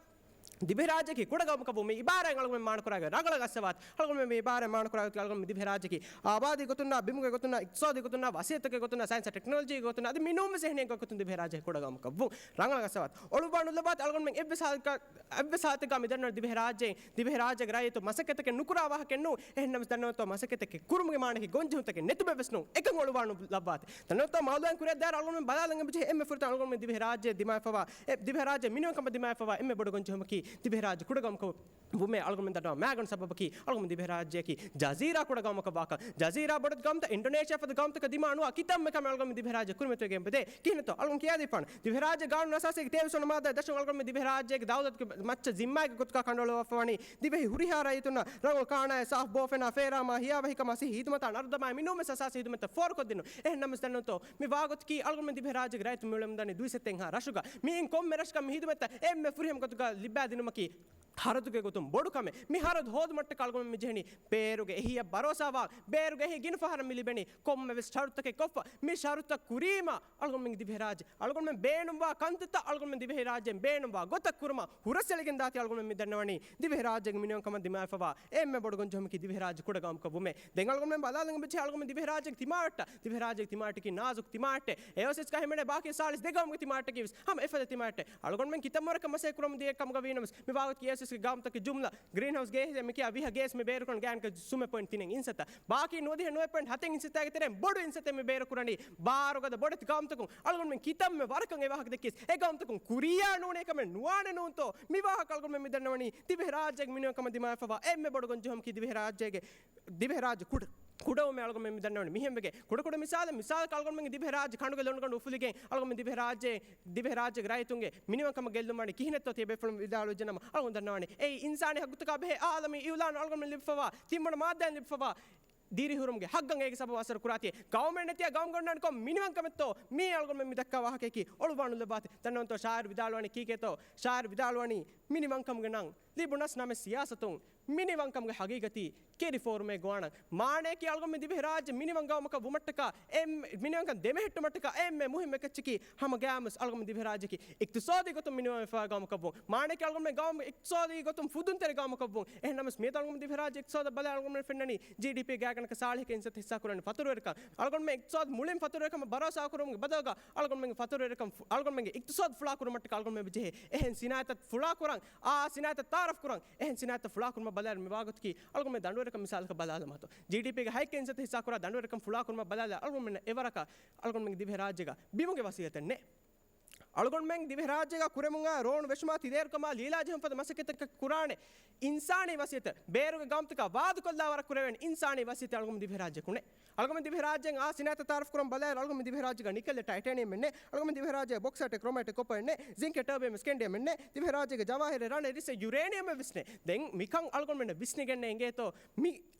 ދިވެހިރާއްޖެއަކީ ކުޑަ ގައުމަކަށް ވުމުން މި އިބާރާތް އަޅުގަނޑުމެން މާނަކުރާގޮތް ރަނގަޅަށް އައްސަވާތި. އަޅުގަނޑުމެން މި އިބާރާތް މާނަކުރާގޮތަކީ އަޅުގަނޑުމެން ދިވެހިރާއްޖެއަކީ އާބާދީ ގޮތުންނާ، ބިމުގެ ގޮތުންނާ، އިޤްތިޞާދީ ގޮތުންނާ، ވަސީލަތްތަކުގެ ގޮތުންނާ، ސައިންސް އެންޑް ޓެކްނޮލޮޖީގެ ގޮތުންނާ، އަދި މިނޫންވެސް އެހެނިހެން ގޮތްގޮތުން ދިވެހިރާއްޖެއަކީ ކުޑަ ގައުމަކަށް ވުން ރަނގަޅަށް އައްސަވާތި. އޮޅުވާނުލައްވާތި އަޅުގަނޑުމެން އެއްވެސް ހާލަތަކަށް، އެއްވެސް ހާލަތެއްގަ މި ދަންނަވަނީ ދިވެހިރާއްޖެ، ދިވެހިރާއްޖޭގެ ރައްޔިތުން މަސައްކަތްތަކެއް ނުކުރާ ވާހަކައެއް ނޫން. އެހެން ނަމަވެސް ދަންނަވަންތޯ މަސައްކަތްތަކެއް ކުރުމުގެ މާނައަކީ ގޮންޖެހުންތަކެއް ނެތުމެއްވެސް ނޫން. އެކަން އޮޅުވާނުލައްވާތި. ދަންނަވަންތޯ މައުޟޫޢަށް ކުރިއަށްދާއިރު އަޅުގަނޑުމެން ބަލާލަން އެބަޖެހޭ އެންމެ ފުރަތަމަ އަޅުގަނޑުމެން ދިވެހިރާއްޖެ ދިމާވެފައިވާ، އެ ދިވެހިރާއްޖެ މިނިވަންކަމަށް ދިމާވެފައިވާ އެންމެ ބޮޑު ގޮންޖެހުމަކީ ދިވެހިރާއްޖެ ކުޑަ ގައުމަކަށް ވުމޭ. އަޅުގަނޑުމެން ދަންނަވާ މާގަނޑު ސަބަބަކީ އަޅުގަނޑުމެން ދިވެހިރާއްޖެއަކީ ޖަޒީރާ ކުޑަ ގައުމަކަށް ވާކަން. ޖަޒީރާ ބޮޑެތި ގައުމުތަކަށް، އިންޑޮނޭޝިއާ ފަދަ ގައުމުތަކަށް ދިމާ ނުވާ ކިތަންމެ ކަމެއް އަޅުގަނޑުމެން ދިވެހިރާއްޖެ ކުރިމަތިވެގެން އެބަދޭ. ކިހިނެއްތޯ؟ އަޅުގަނޑު ކިޔާދީފާނެ. ދިވެހިރާއްޖެ ގާނޫނު އަސާސީގެ ތޭވީސް ވަނަ މާއްދާ ދަށުން އަޅުގަނޑުމެން ދިވެހިރާއްޖޭގެ ދައުލަތުގެ މައްޗަށް ޒިންމާއެއްގެ ގޮތުގަ ކަނޑައަޅުއްވާފަވަނީ ދިވެހި ހުރިހާ ރައްޔިތުންނަށް ރަނގަޅު ކާނާއެއް، ސާފު ބޯފެނާ، ފޭރާމާ، ހިޔާވަހިކަމާ، ސިއްހީ ހިދުމަތާ، ނަރުދަމާއި މިނޫންވެސް އަސާސީ ހިދުމަތްތައް ފޯރުކޮށްދިނުން. އެހެން ނަމަވެސް ދަންނަވަންތޯ މި ވާގޮތަކީ އަޅުގަނޑުމެން ދިވެހިރާއްޖޭގެ ރައްޔިތުން މިއުޅެމުންދަނީ ދުއިސައްތައެއްހާ ރަށުގަ. މިއިން ކޮންމެ ރަށަކަށް މި ހިދުމަތްތައް އެންމެ ފުރިހަމަ ގޮތުގަ ލިބާދިނުމަކީ ހަރަދުގެ ގޮތުން ބޮޑު ކަމެއް. މި ހަރަދު ހޯދުމަށްޓަކާ އަޅުގަނޑުމެން މިޖެހެނީ ބޭރުގެ އެހީއަށް ބަރޯސާވާން. ބޭރުގެ އެހީ ގިނަ ފަހަރަށް މި ލިބެނީ. ކޮންމެވެސް ޝަރުތަކެއް ކޮށްފަ، މި ޝަރުތައް ކުރީމަ އަޅުގަނޑުމެންގެ ދިވެހިރާއްޖެ، އަޅުގަނޑުމެން ބޭނުންވާ ކަންތައްތައް އަޅުގަނޑުމެން ދިވެހިރާއްޖެ ބޭނުންވާ ގޮތަށް ކުރުމަށް ހުރަސްއެޅިގެންދާތީ. އަޅުގަނޑުމެން މި ދަންނަވަނީ ދިވެހިރާއްޖޭގެ މިނިވަންކަމަށް ދިމާވެފަވާ އެންމެ ބޮޑު ގޮންޖެހުމަކީ ދިވެހިރާއްޖެ ކުޑަ ގައުމަކަށް ވުމޭ. ދެން އަޅުގަނޑުމެން ބަލާލަން އެބަޖެހޭ އަޅުގަނޑުމެން ދިވެހިރާއްޖޭގެ ތިމާވެއްޓަށް. ދިވެހިރާއްޖޭގެ ތިމާވެއްޓަކީ ނާޒުކު ތިމާވެއްޓެއް. އެއޮސިސްގަ ހިމެނޭ ބާކީ ސާޅީސް ދެ ގައުމުގެ ތިމާވެއްޓަކީވެސް ހަމަ އެފަދަ ތިމާވެއްޓެއް. އަޅުގަނޑުމެން ކިތައްމެ ވަރަކަށް މަސައްކަތް ކުރަމުން ދިޔަ ކަމުގަ ވީނަމަވެސް، މި ވާގޮތަކީ އެއޮސިސްގެ ގައުމުތަކުގެ ޖުމްލަ ގްރީންހައުސް ގޭސް މި ކިޔާ ވިހަ ގޭސް މި ބޭރުކުރަން ގާތްގަނޑަކަށް ސުމެއް ޕޮއިންޓް ތިނެއް އިންސައްތަ. ބާކީ ނުވަދިހަ ނުވައެއް ޕޮއިންޓް ހަތެއް އިންސައްތައިގެ ތެރެއިން ބޮޑު އިންސައްތައެއް މި ބޭރުކުރަނީ. ބާރުގަދަ ބޮޑެތި ގައުމުތަކުން އަޅުގަނޑުމެން ކިތައްމެ ވަރަކަށް އެ ވާހަކަ ދެއްކިޔަސް، އެ ގައުމުތަކުން ކުރިޔާ ނޫނޭ ކަމެއް ނުވާނެ ނޫންތޯ؟ މި ވާހަކަ އަޅުގަނޑުމެން މި ދަންނަވަނީ ދިވެހިރާއްޖޭގެ މިނިވަންކަމަށް ދިމާވެފަވާ އެންމެ ބޮޑު ގޮންޖެހުމަކީ ދިވެހިރާއްޖޭގެ، ދިވެހިރާއްޖެ ކުޑަ، ކުޑަވުމޭ އަޅުގަނޑުމެން މި ދަންނަވަނީ. މިހެންވެގެން ކުޑަކުޑަ މިސާލެއް، މިސާލަކަށް އަޅުގަނޑުމެންގެ ދިވެހިރާއްޖެ ކަނޑުގެ ލޮނުގަނޑު އުފުލިގެން އަޅުގަނޑުމެން ދިވެހިރާއްޖޭ، ދިވެހިރާއްޖޭގެ ރައްޔިތުންގެ މިނިވަންކަމަށް ގެއްލުން ވާނީ ކިހިނެއްތޯ ތިޔަބޭފުޅުން ވިދާޅުވެއްޖެނަމަ އަޅުގަނޑު ދަންނަވަނީ އެއީ އިންސާނީ ހައްގުތަކާ ބެހޭ އާލަމީ އިއުލާނު އަޅުގަނޑުމެން ލިބިފަވާ ތިންވަނަ މާއްދާއިން ލިބިފަވާ ދިރިހުރުމުގެ ހައްގަށް އޭގެ ސަބަބު އަސަރު ކުރާތީ. ގައުމެއް ނެތިއްޔާ ގައުމުގަ އޮންނާނެ ކޮން މިނިވަންކަމެއްތޯ؟ މީ އަޅުގަނޑުމެން މި ދައްކާ ވާހަކަޔަކީ. އޮޅުވާނުލައްވާތި. ދަންނަވަންތޯ ޝާއިރު ވިދާޅުވަނީ ކީކޭތޯ؟ ޝާއިރު ވިދާޅުވަނީ މިނިވަންކަމުގެ ނަން ލިބުނަސް ނަމެއް ސިޔާސަތުން، މިނިވަންކަމުގެ ހަގީގަތީ ކެރި ފޯރުމޭ ގޮވާނަން. މާނަޔަކީ އަޅުގަނޑުމެން ދިވެހިރާއްޖެ މިނިވަން ގައުމަކަށް ވުމަށްޓަކާ އެން-، މިނިވަންކަން ދެމެހެއްޓުމަށްޓަކާ އެންމެ މުހިއްމު އެއްކައްޗަކީ ހަމަ ގާމުސް އަޅުގަނޑުމެން ދިވެހިރާއްޖެއަކީ އިޤްތިޞާދީ ގޮތުން މިނިވަން ވެފައި ގައުމަކަށް ވުން. މާނަޔަކީ އަޅުގަނޑުމެން ގައުމު އިޤްތިޞާދީ ގޮތުން ފުދުންތެރި ގައުމަކަށް ވުން. އެހެން ނަމަވެސް މިއަދު އަޅުގަނޑުމެން ދިވެހިރާއްޖެ އިޤްތިޞާދަށް ބަލާ އަޅުގަނޑުމެން ފެންނަނީ ޖީޑީޕީ ގާތްގަނޑަކަށް ސާޅީހަކަށް އިންސައްތަ ހިއްސާކުރަނީ ފަތުރުވެރިކަން. އަޅުގަނޑުމެން އިޤްތިޞާދު މުޅިން ފަތުރުވެރިކަމަށް ބަރޯސާ ކުރުމުގެ ބަދަލުގަ އަޅުގަނޑުމެންގެ ފަތުރުވެރިކަން ފު-، އަޅުގަނޑުމެންގެ އިޤްތިޞާދު ފުޅާ ކުރުމަށްޓަކާ އަޅުގަނޑުމެން އެބަޖެހޭ އެހެން ސިނާއަތްތައް ފުޅާ ކުރާ، އާ ސިނާއަތަށް ތައާރަފް ކުރަން. އެހެން ސިނާއަތަށް ފުޅާކުރުމަށް ބަލާއިރު މި ވާގޮތަކީ އަޅުގަނޑުމެން ދަނޑުވެރިކަން މިސާލަކަށް ބަލާލަމާތޯ. ޖީޑީޕީގެ ހައެއްކަ އިންސައްތަ ހިއްސާކުރާ ދަނޑުވެރިކަން ފުޅާކުރުމަށް ބަލާލާ އަޅުގަނޑުމެންނަށް އެވަރަކަށް އަޅުގަނޑުމެންގެ ދިވެހިރާއްޖޭގަ ބިމުގެ ވަސީލަތެއް ނެތް. އަޅުގަނޑުމެން ދިވެހިރާއްޖޭގަ ކުރެމުން އައި ރޯން ވެށުމާ ތިލޭރުކަމާ ލީލާ ޖެހުން ފަދަ މަސައްކަތްތަކެއް ކުރާނެ. އިންސާނީ ވަސީލަތެއް ބޭރުގެ ގައުމުތަކާ ވާދަކޮށްލާ ވަރަށް ކުރެވޭނެ އިންސާނީ ވަސީލަތެއް އަޅުގަނޑު ދިވެހިރާއްޖެ ކުނެ. އަޅުގަނޑު ދިވެހިރާއްޖެއިން އާ ސިނާއަތަށް ތައާރަފް ކުރަން ބަލާއިރު އަޅުގަނޑު ދިވެހިރާއްޖޭގަ ނިކެލްއެއް ޓައިޓޭނިއަމެއް ނެތް، އަޅުގަނޑު ދިވެހިރާއްޖޭގަ ބޮކްސައިޓެއް ކްރޮމައިޓެއް ކޮޕަރެއް ނެތް، ޒިންކެއް ޓަރބިއަމެއް ސްކެންޑިއަމެއް ނެތް، ދިވެހިރާއްޖޭގެ ޖަވާހިރެއް ރަނެއް ރިއްސެއް ޔުރޭނިއަމެއް ވެސް ނެތް. ދެން މިކަން އަޅުގަނޑުމެންނަށް ވިސްނިގެންނެއް އިނގޭތޯ މި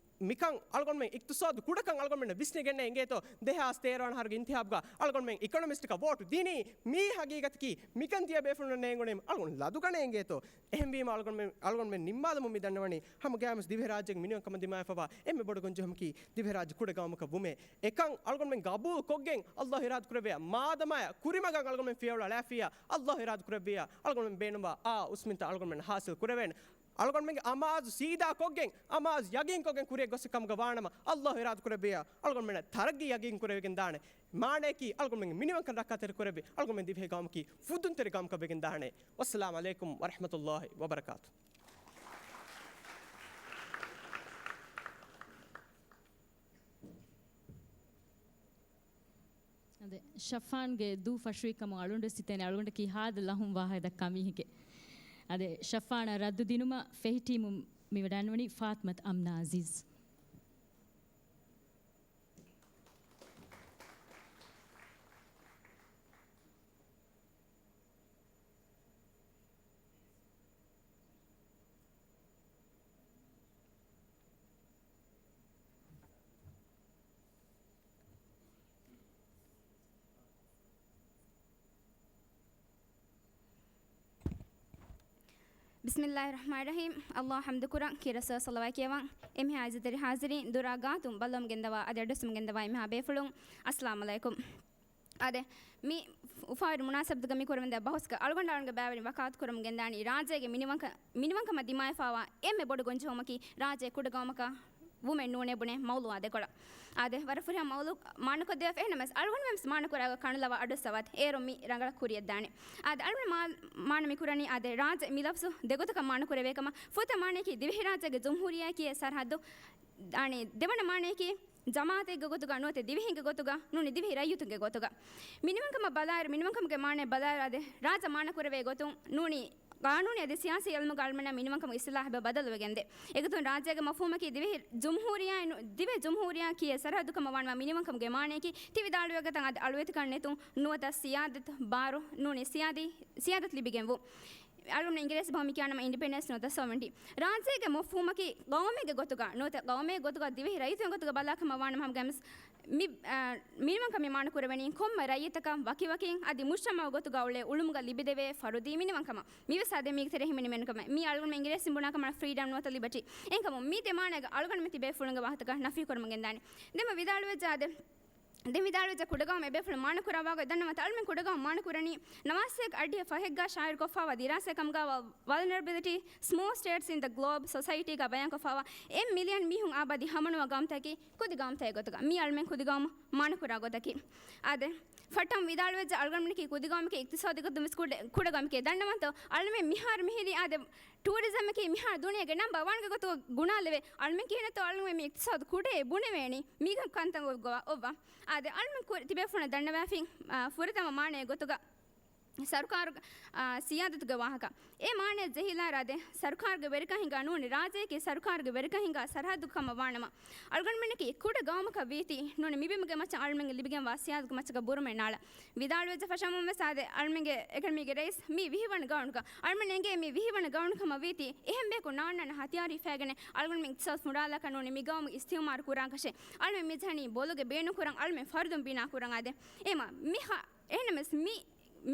މިކަން އަޅުގަނޑުމެން އިޤްތިޞާދު ކުޑަކަން އަޅުގަނޑުމެންނަށް ވިސްނިގެންނެއް އިނގޭތޯ، ދެހާސް ތޭރަ ވަނަ އަހަރުގެ އިންތިހާބުގަ އަޅުގަނޑުމެން އިކޮނޮމިސްޓަކަށް ވޯޓު ދިނީ. މި ހަގީގަތަކީ މިކަން ތިޔަބޭފުޅުންނަށް ނޭނގުނީމަ އަޅުގަނޑު ލަދުގަނެ އިނގޭތޯ. އެހެންވީމަ އަޅުގަނޑުމެން، އަޅުގަނޑުމެން ނިންމާލަމުން މި ދަންނަވަނީ ހަމަ ގައިމުވެސް ދިވެހިރާއްޖޭގެ މިނިވަންކަމަށް ދިމާވެފަވާ އެންމެ ބޮޑު ގޮންޖެހުމަކީ ދިވެހިރާއްޖެ ކުޑަ ގައުމަކަށް ވުމޭ. އެކަން އަޅުގަނޑުމެން ގަބޫލު ކޮށްގެން އައްލާހު އިރާދަ ކުރެއްވިޔާ މާދަމާޔަށް ކުރިމަގަށް އަޅުގަނޑުމެން ފިޔަވަޅު އަޅާފިޔާ އައްލާހު އިރާދަ ކުރެއްވިޔާ އަޅުގަނޑުމެން ބޭނުންވާ އާ އުސްމިންތައް އަޅުގަނޑުމެން ހާސިލް ކުރެވޭނެ. އަޅުގަނޑުމެންގެ އަމާޒު ސީދާ ކޮށްގެން، އަމާޒު ޔަގީން ކޮށްގެން ކުރިއަށް ގޮސް ކަމުގަ ވާނަމަ، އައްލާހު އިރާދަ ކުރެއްވިޔާ އަޅުގަނޑުމެންނަށް ތަރައްގީ ޔަގީން ކުރެވިގެން ދާނެ. މާނަޔަކީ އަޅުގަނޑުމެންގެ މިނިވަންކަން ރައްކާތެރި ކުރެއްވި އަޅުގަނޑުމެން ދިވެހި ގައުމަކީ ފުދުންތެރި ގައުމަކަށް ވެގެން ދާނެ. ވައްސަލާމް ޢަލައިކުމް ވަރަޙްމަތުﷲ ވަބަރަކާތު. އަދެ، ޝަފާންގެ ދޫ ފަށުވި ކަމުން އަޅުގަނޑު ވެސް ހިތޭނެ އަޅުގަނޑަކީ ހާދަ ލަހުން ވާހަކަ ދައްކާ މީހެކޭ. އަދެ، ޝަފާނަށް ރައްދު ދިނުމަށް ފެހި ޓީމުން މިވަޑައިންވަނީ ފާތިމަތު އަމްނާ އަޒީޒް. ބިސްމިއްލާހި ރަޙްމާނި ރަޙީމް. އައްލާހަށް ޙަމްދު ކުރަން، ކީރިތި ރަސޫލާ ޞަލަވާތް ކިޔަވަން. އެންމެހާ އިއްޒަތްތެރި ޙާޟިރީން، ދުރާ ގާތުން ބައްލަވަމުން ގެންދަވާ އަދި އައްޑުއައްސަމުން ގެންދަވާ އެންމެހާ ބޭފުޅުން، އައްސަލާމް ޢަލައިކުމް. އާދެ، މި އުފާވެރި މުނާސަބަތުގަ މި ކުރަމުންދާ ބަހުސްގަ އަޅުގަނޑާ އަޅުގަނޑުގެ ބައިވެރިން ވަކާލަތު ކުރަމުން ގެންދާނީ ރާއްޖޭގެ މިނިވަންކަ-، މިނިވަންކަމަށް ދިމާވެފައިވާ އެންމެ ބޮޑު ގޮންޖެހުމަކީ ރާއްޖޭ ކުޑަ ގައުމަކަށް ވުމެއް ނޫނޭ ބުނޭ މައުޟޫޢާ ދެކޮޅަށް. އާދެ، ވަރަށް ފުރިހަމަ މައުޟޫޢު މާނަކޮށްދެވޭފަ. އެހެންނަމަވެސް އަޅުގަނޑުމެން ވެސް މާނަކުރާގޮތް ކަނުލަވާ އަޑުއައްސަވާތި. އޭރު މި ރަނގަޅަށް ކުރިއަށްދާނެ. އާދެ، އަޅުގަނޑު މާ-، މާނަ މި ކުރަނީ އާދެ، ރާއްޖެ މި ލަފްޒު ދެގޮތަކަށް މާނަކުރެވޭ ކަމަށް. ފުރަތަމަ މާނަޔަކީ ދިވެހިރާއްޖޭގެ ޖުމްހޫރިއްޔާއަކީ ސަރަހައްދު އަނެއް ދެވަނަ މާނަޔަކީ ޖަމާއަތެއްގެ ގޮތުގަ ނުވަތަ ދިވެހިންގެ ގޮތުގަ ނޫނީ ދިވެހި ރައްޔިތުންގެ ގޮތުގަ. މިނިވަންކަމަށް ބަލާއިރު، މިނިވަންކަމުގެ މާނައަށް ބަލާއިރު އާދެ، ރާއްޖެ މާނަކުރެވޭ ގޮތުން ނޫނީ ޤާނޫނީ އަދި ސިޔާސީ ޢިލްމުގަ އަޅުމެންނަށް މިނިވަންކަމުގެ އިޞްޠިލާޙް ބަ-، ބަދަލުވެގެންދޭ. އެގޮތުން ރާއްޖޭގެ މަފްހޫމަކީ ދިވެހި ޖުމްހޫރިއްޔާއިން، ދިވެހި ޖުމްހޫރިއްޔާ ކިޔޭ ސަރަހައްދު ކަމަށް ވާނަމަ މިނިވަންކަމުގެ މާނަޔަކީ ތި ވިދާޅުވެގަތަން އަދި އަޅުވެތިކަން ނެތުން ނުވަތަ ސިޔާދަތު ބާރު ނޫނީ ސިޔާދީ، ސިޔާދަތު ލިބިގެން ވުން. އަޅުގަނޑު އިނގިރޭސި ބަހުން މި ކިޔާނަމަ އިންޑިޕެންޑެންސް ނުވަތަ ސޮވެރެންޓީ. ރާއްޖޭގެ މަފްހޫމަކީ ޤައުމެއްގެ ގޮތުގަ ނުވަތަ ޤައުމެއްގެ ގޮތުގަ ދިވެހި ރައްޔިތުންގެ ގޮތުގަ ބަލާ ކަމަށް ވާނަމަ ހަމަގައިމުވެސް މި، އާ، މިނިވަންކަމެއް މާނަކުރެވެނީ ކޮންމެ ރައްޔިތަކަށް ވަކިވަކިން އަދި މުޖްތަމަޢު ގޮތުގަ އުޅޭ އުޅުމުގަ ލިބިދެވޭ ފަރުދީ މިނިވަންކަމަށް. މިވެސް އާދެ މީގެ ތެރޭ ހިމެނި މިނިވަންކަމެއް. މީ އަޅުގަނޑުމެން އިނގިރޭސިން ބުނާ ކަމަށް ފްރީޑަމް ނުވަތަ ލިބަޓީ. އެހެންކަމުން މީ ދެ މާނައިގަ އަޅުގަނޑުމެން ތިބޭފުޅުންގެ ވާހަކަތަކަށް ނަފީ ކުރަމުން ގެންދާނީ. ދެންމެ ވިދާޅުވެއްޖެ އާދެ، ދެން ވިދާޅުވެއްޖެ ކުޑަގައުމު އެބޭފުޅުން މާނަކުރާ ވާގޮތް ދަންނަވާތި. އަޅުމެން ކުޑަގައުމު މާނަކުރަނީ ނަވާސީ އަށްޑިހަ ފަހެއްގަ ޝާއިޢު ކޮށްފައިވާ ދިރާސާ ކަމުގަ ވަ-، Vulnerability Small States in the Globe Society ގަ ބަޔާންކޮށްފައިވާ އެއް މިލިއަން މީހުން އާބަދީ ހަމަނުވާ ގައުމުތަކަކީ ކުދި ގައުމުތަކެއް ގޮތުގަ. މީ އަޅުމެން ކުދިގައުމު މާނަކުރާ ގޮތަކީ. އާދެ، ފައްޓަމަ ވިދާޅުވެއްޖެ އަޅުގަނޑުމެންނަކީ ކުދިގައުމަކީ އިޤްތިޞާދީ ގޮތުން ވެސް ކުޑަ، ކުޑަ ގައުމެކޭ. ދަންނަވަންތޯ އަޅުމެން މިހާރު މިހިރީ އާދެ، ޓޫރިޒަމަކީ މިހާރު ދުނިޔޭގެ ނަމްބަރ ވަންގެ ގޮތުގަ ގުނާލެވޭ. އަޅުމެން ކިހިނެއްތޯ އަޅުގަނޑުމެން މި އިޤްތިޞާދު ކުޑައޭ ބުނެވޭނީ. މީގެ ކަންތައް އޮއްވަ، އޮއްވަ. އާދެ، އަޅުމެން ކުރި ތިބޭފުޅުން ދަންނަވާފިން، އާ، ފުރަތަމަ މާނައެއް ގޮތުގަ ސަރުކާރު، އާ، ސިޔާދަތުގެ ވާހަކަ. އެ މާނައަށް ޖެހިލާއިރު އާދެ، ސަރުކާރުގެ ވެރިކަން ހިނގާ ނޫނީ ރާއްޖެއަކީ ސަރުކާރުގެ ވެރިކަން ހިނގާ ސަރަހައްދު ކަމަށް ވާނަމަ، އަޅުގަނޑުމެންނަކީ ކުޑަ ގައުމަކަށް ވީތީ، ނޫނީ މިބިމުގެ މައްޗަށް އަޅުމެންގެ ލިބިގެންވާ ސިޔާދަތުގެ މައްޗަކަށް ބުރުމެއް ނާޅަ. ވިދާޅުވެއްޖެ ފަށަމުން ވެސް އާދެ، އަޅުމެންގެ އެކަޑަމީގެ ރައީސް މީ ވިހި ވަނަ ގައުމުކަން. އަޅުމެން އެނގޭ މީ ވިހި ވަނަ ގައުމު ކަމަށް ވީތީ، އެހެން ބަޔަކު ނާންނާނެ ހަތިޔާރު ހިފައިގެން އަޅުގަނޑުމެން އިޤްތިޞާދު ފުނޑާލާކަށް ނޫނީ މި ގައުމު އިސްތިޢުމާރު ކުރާކަށެއް. އަޅުމެން މި ޖަހަނީ ބޮލުގެ ބޭނުން ކުރަން، އަޅުމެން ފަރުދުން ބިނާ ކުރަން އާދެ. އެމަ މި ހަ-، އެހެންނަމަވެސް މި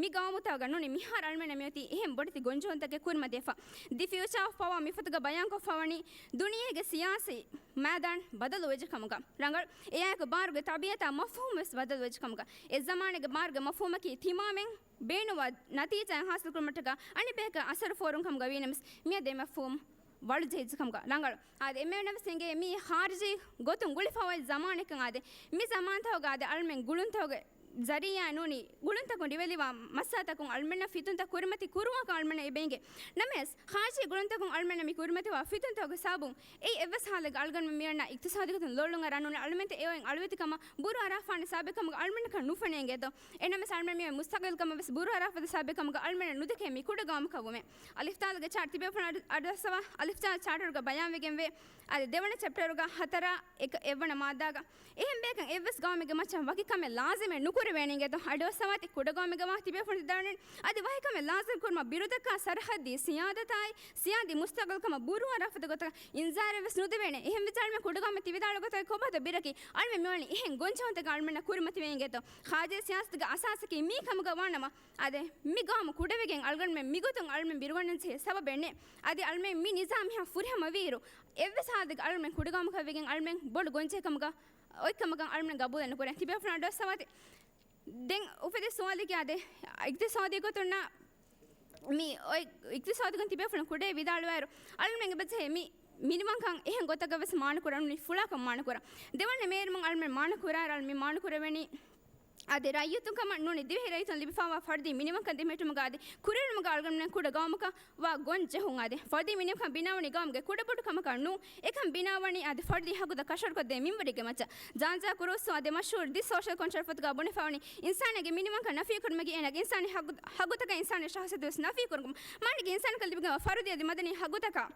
މި ގައުމުތަކުގަ ނޫނީ މިހާރު އަޅުމެންނަށް މިއޮތީ އެހެން ބޮޑެތި ގޮންޖެހުންތަކެއް ކުރިމަތިވެފަ. ދި ފިއުޗާ އޮފް ޕަވާ މިފޮތުގަ ބަޔާންކޮށްފަވަނީ ދުނިޔޭގެ ސިޔާސީ މައިދާން ބަދަލުވެއްޖެ ކަމުގަ. ރަނގަޅު، އެއާއެކު ބާރުގެ ތަބީއަތާ މަފްހޫމު ވެސް ބަދަލުވެއްޖެ ކަމުގަ. އެ ޒަމާނުގެ ބާރުގެ މަފްހޫމަކީ ތިމާމެން ބޭނުންވާ ނަތީޖާއެއް ހާސިލްކުރުމަށްޓަކާ އަނެއްބަޔަކަށް އަސަރު ފޯރުން ކަމުގަ ވީނަމަވެސް، މިއަދު އެ މަފްހޫމު ވަޅުޖެހިއްޖެ ކަމުގަ. ރަނގަޅު، އާދެ، އެންމެ ވެސް އެނގޭ މީ ޚާރިޖީ ގޮތުން ގުޅިފަ އޮތް ޒަމާނެއްކަން އާދެ. މި ޒަމާންތަކުގަ އާދެ، އަޅުމެން ގުޅުންތަކުގެ ޒަރީއާ ނޫނީ ގުޅުންތަކުން ރިވެލިވާ މައްސަލަތަކުން އަޅުމެންނަށް ފިތުންތައް ކުރިމަތި ކުރުވާކަން އަޅުމެންނަށް އެބައިނގޭ. ނަމަވެސް، ޚާރިޖީ ގުޅުންތަކުން އަޅުމެންނަށް މި ކުރިމަތިވާ ފިތުންތަކުގެ ސަބަބުން އެއީ އެއްވެސް ހާލެއްގަ އަޅުގަނޑު މިއަންނަ އިޤްތިޞާދީ ގޮތުން ލޮޅުން އަރާ ނޫނީ އަޅުމެންތައް އެ އޮތް އަޅުވެތިކަމަށް ބުރޫ އަރާފާނެ ސަބަބެއް ކަމުގަ އަޅުމެންނަކަށް ނުފެނޭ އިނގޭތޯ. އެނަމަވެސް އަޅުމެން މި އޮތް މުސްތަގިލްކަމަށް ވެސް ބުރޫ އަރާފަދަ ސަބަބެއް ކަމުގަ އަޅުމެންނަށް ނުދެކޭ މި ކުޑަ ގައުމަކަށް ވުމެ. އަލިފްދާލުގެ ޗާޓް ތިބޭފުޅުން އަޑު، އަޑުއައްސަވާ. އަލިފްދާލު ޗާޓަރުގަ ބަޔާންވެގެންވޭ. އަދި ދެވަނަ ޗެޕްޓަރުގަ ހަތަރާ އެކަ އެއްވަނަ މާއްދާގަ އެހެން ބޭކަން އެއްވެސް ގައުމެއްގެ މައްޗަށް ވަކި ކަމެއް ލާޒިމެއް ނުކުރެވޭނެ އިނގޭތޯ. އަޑުއައްސަވާތި ކުޑަ ގައުމެއްގަ ވާ ތިބޭފުޅުން ދަންނަވަން. އަދި ވަކި ކަމެއް ލާޒިމް ކުރުމަށް ބިރުދައްކާ ސަރަހައްދީ ސިޔާދަތާއި ސިޔާދީ މުސްތަގިލްކަމަށް ބުރޫ އަރާފަދަ ގޮތަކަށް އިންޒާރެއް ވެސް ނުދެވޭނެ. އެހެންވެއްޖެ އަޅުމެން ކުޑަ ގައުމެއް ތި ވިދާޅުވި ގޮތަށް ކޮބާތޯ ބިރަކީ އަޅުމެން މިވަނީ އެހެން ގޮންޖެހުންތަކެއް އަޅުމެންނަށް ކުރިމަތިވޭ އިނގޭތޯ. ޚާރިޖީ ސިޔާސަތުގެ އަސާސަކީ މީ ކަމުގަ ވާނަމަ، އާދެ، މި ގައުމު ކުޑަވެގެން އަޅުގަނޑުމެން މިގޮތުން އަޅުމެން ބިރުވަންޏަން ޖެހޭ ސަބަބެއް ނެތް. އަދި އަޅުމެން މި ނިޒާމް މިހާ ފުރިހަމަވީއިރު، އެއްވެސް ހާލެއްގަ އަޅުމެން ކުޑަ ގައުމަކަށް ވެގެން އަޅުމެން ބޮޑު ގޮންޖެހިކަމުގަ އޮތްކަމަކަށް އަޅުމެން ގަބޫލެއް ނުކުރޭ. ތިބޭފުޅުން އަޑުއައްސަވާތި. ދެން އުފެދި ސުވާލެކޭ އާދެ، އިޤްތިޞާދީ ގޮތުންނާ މި އޮތް އިޤްތިޞާދީ ގޮތުން ތިބޭފުޅުން ކުޑައެއް ވިދާޅުވާއިރު، އަޅުމެން އެބަޖެހޭ މި މިނިވަންކަން އެހެން ގޮތަކަށް ވެސް މާނަ ކުރަން ނޫނީ ފުޅާކަށް މާނަ ކުރަން. ދެވަނަ މޭރުމުން އަޅުމެން މާނަ ކުރާއިރު އަޅުމެން މާނަ ކުރެވެނީ އަދި ރައްޔިތުން ކަމަށް ނޫނީ ދިވެހި ރައްޔިތުން ލިބިފާވާ ފަރުދީ މިނިވަންކަން ދެމެހެއްޓުމުގަ އަދި ކުރިއެރުމުގަ އަޅުގަނޑުމެން ކުޑަ ގައުމަކަށް ވާ ގޮން ޖެހުން އާދެ. ފަރުދީ މިނިވަންކަން ބިނާވަނީ ގައުމުގެ ކުޑަބޮޑު ކަމަކަށް ނޫން. އެކަން ބިނާވަނީ އާދެ ފަރުދީ ހައްގުތައް ކަށަވަރުކޮށްދޭ މިންވަރެއްގެ މައްޗަށް. ޖާންޖާ ކުރޫސޯ އާދެ މަޝްހޫރު ދި ސޯޝަލް ކޮންޓްރެކްޓް ފޮތުގަ ބުނެފަވަނީ އިންސާނެއްގެ މިނިވަންކަން ނަފީކުރުމަކީ އޭނާގެ އިންސާނީ ހައްގު، ހައްގުތަކަށް އިންސާނީ ޝަހުސިއްޔަތު ވެސް ނަފީކުރުމަކީ މާނައީ އިންސާނަކަށް ލިބިގެންވާ ފަރުދީ އަދި މަދަނީ ހައްގުތަކަށް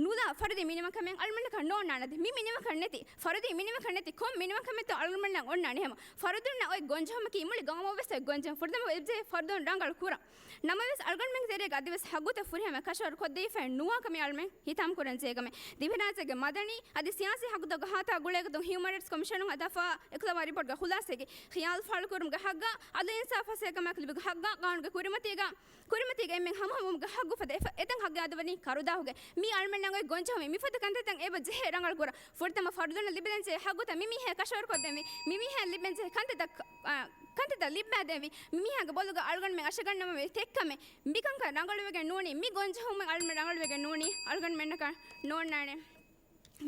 ނުލާ ފަރުދީ މިނިވަންކަމެއް އަޅުމެންނަކަށް ނޯންނާނެ. މި މިނިވަންކަން ނެތި، ފަރުދީ މިނިވަންކަން ނެތި ކޮން މިނިވަންކަމެއްތޯ އަޅުމެންނަށް އޮންނާނެ ހަމަ. ފަރުދުންނަށް އޮތް ގޮންޖެހުމަކީ މުޅި ގައުމަށް ވެސް އޮތް ގޮންޖެހުން. ފުރަތަމަ އެބަޖެހޭ ފަރުދުން ރަނގަޅު ކުރަން. ނަމަވެސް އަޅުގަނޑުމެންގެ ތެރޭގަ އަދިވެސް ހައްގުތައް ފުރިހަމަ ކަށަވަރު ކޮށްދެވިފައެއް ނުވާކަމީ އަޅުމެން ހިތާމަކުރަން ޖެހޭކަމެއް. ދިވެހިރާއްޖޭގެ މަދަނީ އަދި ސިޔާސީ ހައްގުތަކުގެ ހާތާ ގުޅޭގޮތުން ހިއުމަން ރައިޓްސް ކޮމިޝަނުން ދަފާ އެކުލަވާ ރިޕޯޓްގަ ޚުލާސައިގެ ޚިޔާލު ފާޅުކުރުމުގެ ހައްގާ، އަދުލު އިންސާފާ ހަސަތަކަށް ލިބުމުގެ ހައްގާ، ޤާނޫނުގެ ކުރިމަތީގަ ކުރިމަތީގަ އެންމެން ހަމަހަމަވުމުގެ ހައްގު ފަދަ އެފަ، އެތައް ހައްގެއް އަދު ވަނީ ކަރުދާހުގެ. މީ އަޅުމެންނަށް އޮތް ގޮންޖެހުމެއް. މިފަދަ ކަންތައްތައް އެބަ ޖެހޭ ރަނގަޅު ކުރަން. ފުރަތަމަ ފަރުދުންނަށް ލިބިދޭންޖެހޭ ހައްގުތައް މިމީހާ ކަށަވަރުކޮށްދޭންވީ. މިމީހާ ލިބެންޖެހޭ ކަންތައްތައް، އާ، ކަންތައްތައް ލިއްބައިދޭންވީ. މިމީހާގެ ބޮލުގަ އަޅުގަނޑުމެން އަށަގަންނަވަންވީ ތެއްކަމެއް. މިކަންކަން ރަނގަޅުވެގެން ނޫނީ. މި ގޮންޖެހުމެއް އަޅުމެން ރަނގަޅުވެގެން ނޫނީ. އަޅުގަނޑުމެންނަކަށް ނޯންނާނެ.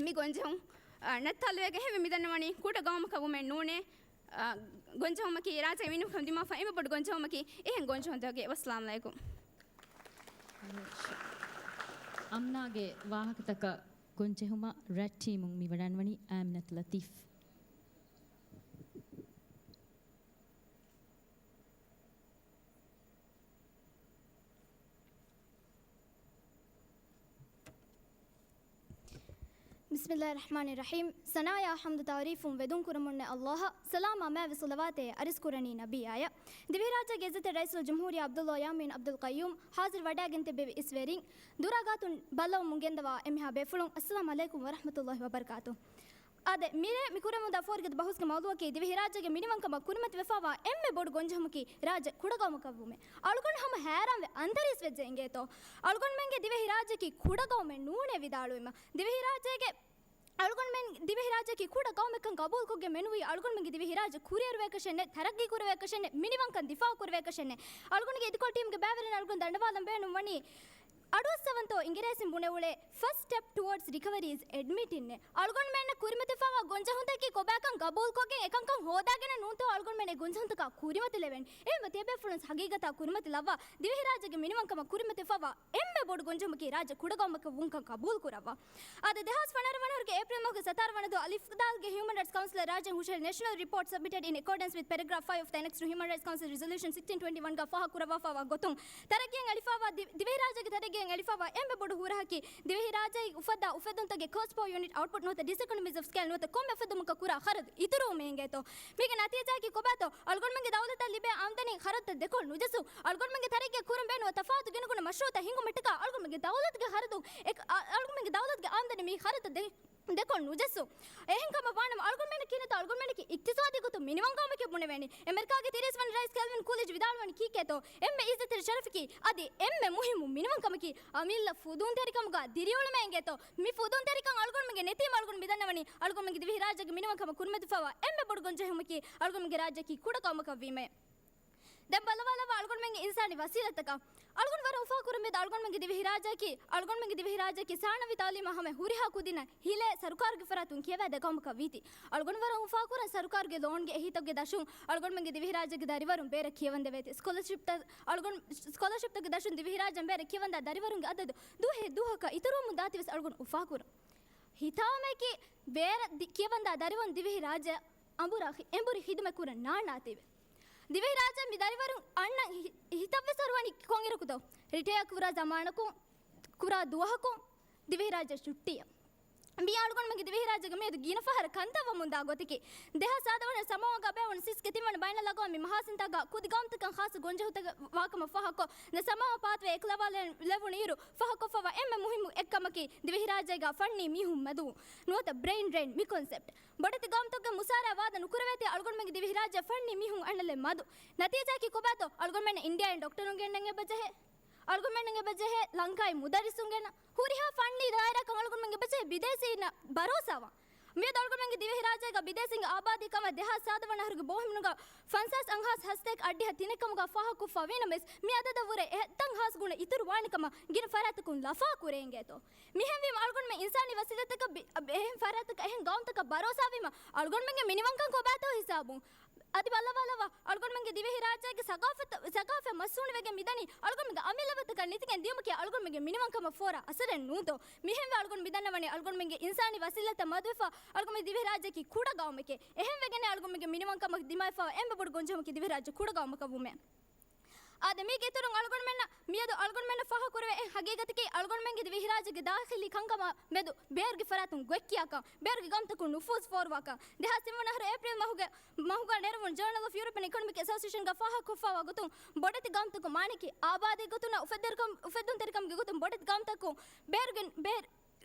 މި ގޮންޖެހުން، އާ، ނައްތާލުވެގެން ހެވި މިދަންނަވަނީ ކުޑަ ގައުމަކަށް ވުމެއް ނޫނޭ. އާ، ގޮންޖެހުމަކީ ރާއްޖެ މިނިވަންކަން ދިމާވާ އެންމެ ބޮޑު ގޮންޖެހުމަކީ އެހެން ގޮންޖެހުންތަކެއް. ވައްސަލާމް އަލައިކުމް. އަމްނާގެ ވާހަކަތަކަށް ގޮންޖެހުމަށް ރެޑް ޓީމުން މިވަޑައިންވަނީ އާމިނަތު ލަތީފް. ބިސްމިއްލާހި ރަޙްމާނި ރަޙީމް. ސަނާޔާ ޙަމްދު ތަޢުރީފުން ވެދުން ކުރަމުންނެ އައްލާހަށް، ސަލާމާ މާތްވި ޞަލަވާތެއް އަރިސްކުރަނީ ނަބިއްޔާޔަށް. ދިވެހިރާއްޖޭގެ އިއްޒަތްތެރި ރައީސުލްޖުމްހޫރިއްޔާ ޢަބްދުއްލާ ޔާމީން ޢަބްދުލް ޤައްޔޫމް ޙާޟިރު ވަޑައިގެން ތިއްބެވި އިސްވެރިން، ދުރާ ގާތުން ބައްލަވަމުން ގެންދަވާ އެންމެހާ ބޭފުޅުން، އައްސަލާމް ޢަލައިކުމް ވަރަޙްމަތުﷲ ވަބަރަކާތު. އާދެ، މިރޭ މި ކުރެވުނުދާ ފޯރުގަދަ ބަހުސްގެ މައުޟޫޢަކީ ދިވެހިރާއްޖޭގެ މިނިވަންކަމަށް ކުރިމަތިވެފާވާ އެންމެ ބޮޑު ގޮންޖެހުމަކީ ރާއްޖެ ކުޑަގައުމަކަށްވުމޭ. އަޅުގަނޑު ހަމަ ހައިރާންވެ އަންތަރީސް ވެއްޖެ އިނގޭތޯ. އަޅުގަނޑުމެންގެ ދިވެހިރާއްޖެއަކީ ކުޑަގައުމެއް ނޫނޭ ވިދާޅުވީމަ. ދިވެހިރާއްޖޭގެ އަޅުގަނޑުމެން ދިވެހިރާއްޖެއަކީ ކުޑަ ގައުމެއްކަން ގަބޫލުކޮށްގެން މެނުވީ އަޅުގަނޑުމެންގެ ދިވެހިރާއްޖެ ކުރިއެރުވޭކަށެއް ނެތް، ތަރައްގީ ކުރެވޭކަށެއް ނެތް، މިނިވަންކަން ދިފާޢު ކުރެވޭކަށެއް ނެތް. އަޅުގަނޑުގެ އިދިކޮޅު ޓީމްގެ ބައިވެރިން އަޅުގަނޑު ދަނޑަވާލަން ބޭނުން ވަނީ، އަޑުއައްސަވަންތޯ އިނގިރޭސިން ބުނެވުޅޭ، first step towards recovery is admitting އޭ. އަޅުގަނޑުމެންނަށް ކުރިމަތިވެފަވާ ގޮންޖެހުންތަކަކީ ކޮބާކަން ގަބޫލުކޮށްގެން އެކަންކަން ހޯދާގެން ނޫންތޯ އަޅުގަނޑުމެން އެ ގޮންޖެހުންތަކާ ކުރިމަތިލެވެން. އެހެންވެ ތިޔަބޭފުޅުން ހަގީގަތާ ކުރިމަތިލައްވާ، ދިވެހިރާއްޖޭގެ މިނިވަންކަމަށް ކުރިމަތިވެފަވާ އެންމެ ބޮޑު ގޮންޖެހުމަކީ ރާއްޖެ ކުޑަގައުމަކަށް ވުންކަން ގަބޫލުކުރައްވާ. އާދެ، ދެހާސް ފަނަރަ ވަނަ އަހަރުގެ އޭޕްރީލް މަހުގެ ސަތާރަ ވަނަ ދުވަހު އަލިފްދާލްގެ ހިއުމަން ރައިޓްސް ކައުންސިލަށް ރާއްޖޭން ހުށަހެޅި ނޭޝަނަލް ރިޕޯޓް ސަބްމިޓެޑް އިން އެކޯޑެންސް ވިތް ޕެރެގްރާފް ފައިވް އޮފް ދަ އިންޑިޕެންޑެންޓް ހިއުމަން ރައިޓްސް ކައުންސިލް ރެޒޮލޫޝަން ސިކްސްޓީން ޓްވެންޓީ ވަންގަ ފާހަގަކުރައްވާފައިވާ ގޮތުން، ތަރައްގީއަށް އެޅިފައިވާ ދި، ދިވެހިރާއްޖޭގެ ތަރައްގީއަށް އެޅިފައިވާ އެންމެ ބޮޑު ހުރަހަކީ ދިވެހިރާއްޖޭގެ އުފައްދާ އުފެއްދުންތަކުގެ ކޯސްޓް ޕާ ޔުނިޓް އައުޓްޕުޓް ނުވަތަ ޑިސްއިކޮނޮމީސް އޮފް ސްކޭލް ނުވަތަ ކޮންމެ އުފެއްދުމަކަށް ކުރާ ޚަރަދު އިތުރުވުމޭ އިނގޭތޯ. މީގެ ނަތީޖާއަކީ ކޮބާތޯ؟ އަޅުގަނޑުމެންގެ ދައުލަތަށް ލިބޭ އާމްދަނީ ޚަރަދުތައް ދެކޮޅު ނުޖެއްސުން. އަޅުގަނޑުމެންގެ ތަރައްގީއަށް ކުރަން ބޭނުންވާ ތަފާތު ގިނަގުނަ މަޝްރޫޢުތައް ހިންގުމަށްޓަކާ އަޅުގަނޑުމެންގެ ދައުލަތުގެ ޚަރަދު އެ، އަ، އަޅުގަނޑުމެންގެ ދައުލަތުގެ އާމްދަނީ މި ޚަރަދުތައް ދެ، ދެކޮޅު ނުޖެއްސުން. އެހެންކަމަށް ވާނަމަ އަޅުގަނޑުމެން ކިހިނެއްތޯ އަޅުގަނޑުމެންނަކީ އިޤްތިޞާދީ ގޮތުން މިނިވަން ގައުމެކޭ ބުނެވޭނީ. އެމެރިކާގެ ތިރީސް ވަނަ ރައީސް ކެލްވިން ކޫލިޖް ވިދާޅުވަނީ ކީކޭތޯ؟ އެންމެ އިއްޒަތްތެރި ޝަރަފަކީ އަދި އެންމެ މުހިއްމު މިނިވަންކަމަކީ އަމިއްލަ ފުދޫންތެރިކަމުގަ ދިރިއުޅުމޭ އިނގޭތޯ. މި ފުދޫންތެރިކަން އަޅުގަނޑުމެންގެ ނެތީމަ އަޅުގަނޑު މިދަންނަވަނީ އަޅުގަނޑުމެންގެ ދިވެހިރާއްޖޭގެ މިނިވަންކަމަށް ކުރިމަތިވެފައިވާ އެންމެ ބޮޑު ގޮންޖެހުމަކީ އަޅުގަނޑުމެންގެ ރާއްޖެއަކީ ކުޑަ ގައުމަކަށް ވީމޭ. ދެން ބަލަވާލައްވާ އަޅުގަނޑުމެންގެ އިންސާނީ ވަސީލަތްތަކަށް. އަޅުގަނޑު ވަރަށް އުފާކުރަން މިއަދު އަޅުގަނޑުމެންގެ ދިވެހިރާއްޖެއަކީ، އަޅުގަނޑުމެންގެ ދިވެހިރާއްޖެއަކީ ސާނަވީ ތައުލީމާ ހަމަ ހުރިހާ ކުދިންނަށް ހިލޭ ސަރުކާރުގެ ފަރާތުން ކިޔަވާދޭ ގައުމަކަށް ވީތީ. އަޅުގަނޑު ވަރަށް އުފާކުރަން ސަރުކާރުގެ ލޯންގެ އެހީތަކުގެ ދަށުން އަޅުގަނޑުމެންގެ ދިވެހިރާއްޖޭގެ ދަރިވަރުން ބޭރަށް ކިޔަވަންދެވޭތީ. ސްކޮލަޝިޕްތައް، އަޅުގަނޑު، ސްކޮލަޝިޕްތަކުގެ ދަށުން ދިވެހިރާއްޖޭން ބޭރަށް ކިޔަވަންދާ ދަރިވަރުންގެ އަދަދު ދުވަހެއް ދުވަހަކަށް އިތުރުވަމުން ދާތީވެސް އަޅުގަނޑު އުފާކުރަން. ހިތާމައަކީ ބޭރަށް ދި-، ކިޔަވަންދާ ދަރިވަރުން ދިވެހިރާއްޖެ އަނބުރާ ހި-، އެނބުރި ހިދުމަތް ކުރަން ނާންނާތީވެ. ދިވެހިރާއްޖެ މި ދަރިވަރުން އަންނަ ހި-، ހިތަށްވެސް އަރުވަނީ ކޮންއިރަކުތޯ؟ ރިޓަޔާ ކުރާ ޒަމާނަކުން، ކުރާ ދުވަހަކުން ދިވެހިރާއްޖެ ޗުއްޓީއަށް. މިއީ އަޅުގަނޑުމެންގެ ދިވެހިރާއްޖޭގެ މިއަދު ގިނަ ފަހަރަށް ކަންތައް ވަމުންދާ ގޮތަކީ. ދެހާސް ސާދަ ވަނަ ސަމާވާގަ ބޭއްވުނު ސިސްގެ ތިންވަނަ ބައިނަލްއަގުވާމީ މަހާސިންތާގަ ކުދި ގައުމުތަކަށް ޚާއްޞަ ގޮންޖެހުންތަކެއް ވާކަމަށް ފާހަގަކޮށް، ދެ ސަމާވާ ޕާތުވެ އެކުލަވާލެވުނު އިރު، ފާހަގަކޮށްފައިވާ އެންމެ މުހިއްމު އެއްކަމަކީ، ދިވެހިރާއްޖޭގަ ފަންނީ މީހުން މެދުވުން. ނުވަތަ ބްރެއިން ޑްރެއިން މި ކޮންސެޕްޓް. ބޮޑެތި ގައުމުތަކުގެ މުސާރަ ވާދަ ނުކުރެވޭތީ އަޅުގަނޑުމެންގެ ދިވެހިރާއްޖެ ފަންނީ މީހުން އަންނަލެއް މަދު. ނަތީޖާއަކީ ކޮބާތޯ؟ އަޅުގަނޑުމެންނަށް އިންޑިއާއިން ޑޮކްޓަރުން ގެންނަން އެބަޖެހޭ. އަޅުގަނޑުމެންނަށް އެބަޖެހޭ ލަންކާއިން މުދައްރިސުން ގެންނަން. ހުރިހާ ފަންނީ ދާއިރާއަކަށް އަޅުގަނޑުމެން އެބަޖެހޭ ބިދޭސީންނަށް ބަރޯސާވާން. މިއަދު އަޅުގަނޑުމެންގެ ދިވެހިރާއްޖޭގަ ބިދޭސީންގެ އާބާދީ ކަމަށް ދެހާސް ސާދަ ވަނަ އަހަރުގެ ބޯހިމުނުގަ ފަންސާސް އަށް ހާސް ހަސަތޭކަ އަށްޑިހަ ތިނެއް ކަމުގަ ފާހަގަކޮށްފަ ވީނަމަވެސް، މި އަދަދަށް ވުރެ އެ ހަތްތަން ހާސް ގުނަ އިތުރު ވާނެ ކަމަށް ގިނަ ފަރާތަކުން ލަފާ ކުރެ އިނގޭތޯ. މިހެންވީމަ އަޅުގަނޑުމެން އިންސާނީ ވަސީލަތްތަކަށް ބި-، އެހެން ފަރާތަކަށް އެހެން ގައުމުތަކަށް ބަރޯސާވީމަ އަޅުގަނޑުމެންގެ މިނިވަންކަން ކޮބާތޯ ހިސާބުން؟ އަދި ބައްލަވާލައްވާ، އަޅުގަނޑުމެންގެ ދިވެހިރާއްޖޭގެ ސަގާފަތް، ސަގާފަތް މަސްނޫނުވެގެން މިދަނީ އަޅުގަނޑުމެންގެ އަމިއްލަވަންތަކަށް ނެތިގެން ދިޔުމަކީ އަޅުގަނޑުމެންގެ މިނިވަންކަމަށް ފޯރާ އަސަރެއް ނޫންތޯ؟ މިހެންވެ އަޅުގަނޑު މިދަންނަވަނީ އަޅުގަނޑުމެންގެ އިންސާނީ ވަސީލަތްތައް މަދުވެފަ އަޅުގަނޑުމެން ދިވެހިރާއްޖެއަކީ ކުޑަ ގައުމެކޭ. އެހެންވެގެން އަޅުގަނޑުމެންގެ މިނިވަންކަމަށް ދިމާވެފަ އެންމެ ބޮޑު ގޮންޖެހުމަކީ ދިވެހިރާއްޖެ ކުޑަ ގައުމަކަށް ވުމޭ. އާދެ، މީގެ އިތުރުން އަޅުގަނޑުމެންނަށް މިއަދު އަޅުގަނޑުމެންނަށް ފާހަގަކުރެވޭ އެއް ހަގީގަތަކީ، އަޅުގަނޑުމެންގެ ދިވެހިރާއްޖޭގެ ދާޚިލީ ކަންކަމާ މެދު ބޭރުގެ ފަރާތުން ގޮތްކިޔާކަން، ބޭރުގެ ގައުމުތަކުން ނުފޫޒު ފޯރުވާކަން. ދެހާސް ތިންވަނަ އަހަރު އޭޕްރީލް މަހުގެ، މަހުގަ ނެރެވުނު ޖާނަލް އޮފް ޔޫރަޕިއަން އިކޮނޮމިކް އެސޯސިއޭޝަންގަ ފާހަގަކޮށްފައިވާ ގޮތުން، ބޮޑެތި ގައުމުތަކުން މާނައަކީ އާބާދީ ގޮތުން އުފެއްދެރިކަމް، އުފެއްދުންތެރިކަމުގެ ގޮތުން ބޮޑެތި ގައުމުތަކުން ބޭރުގެ، ބޭރު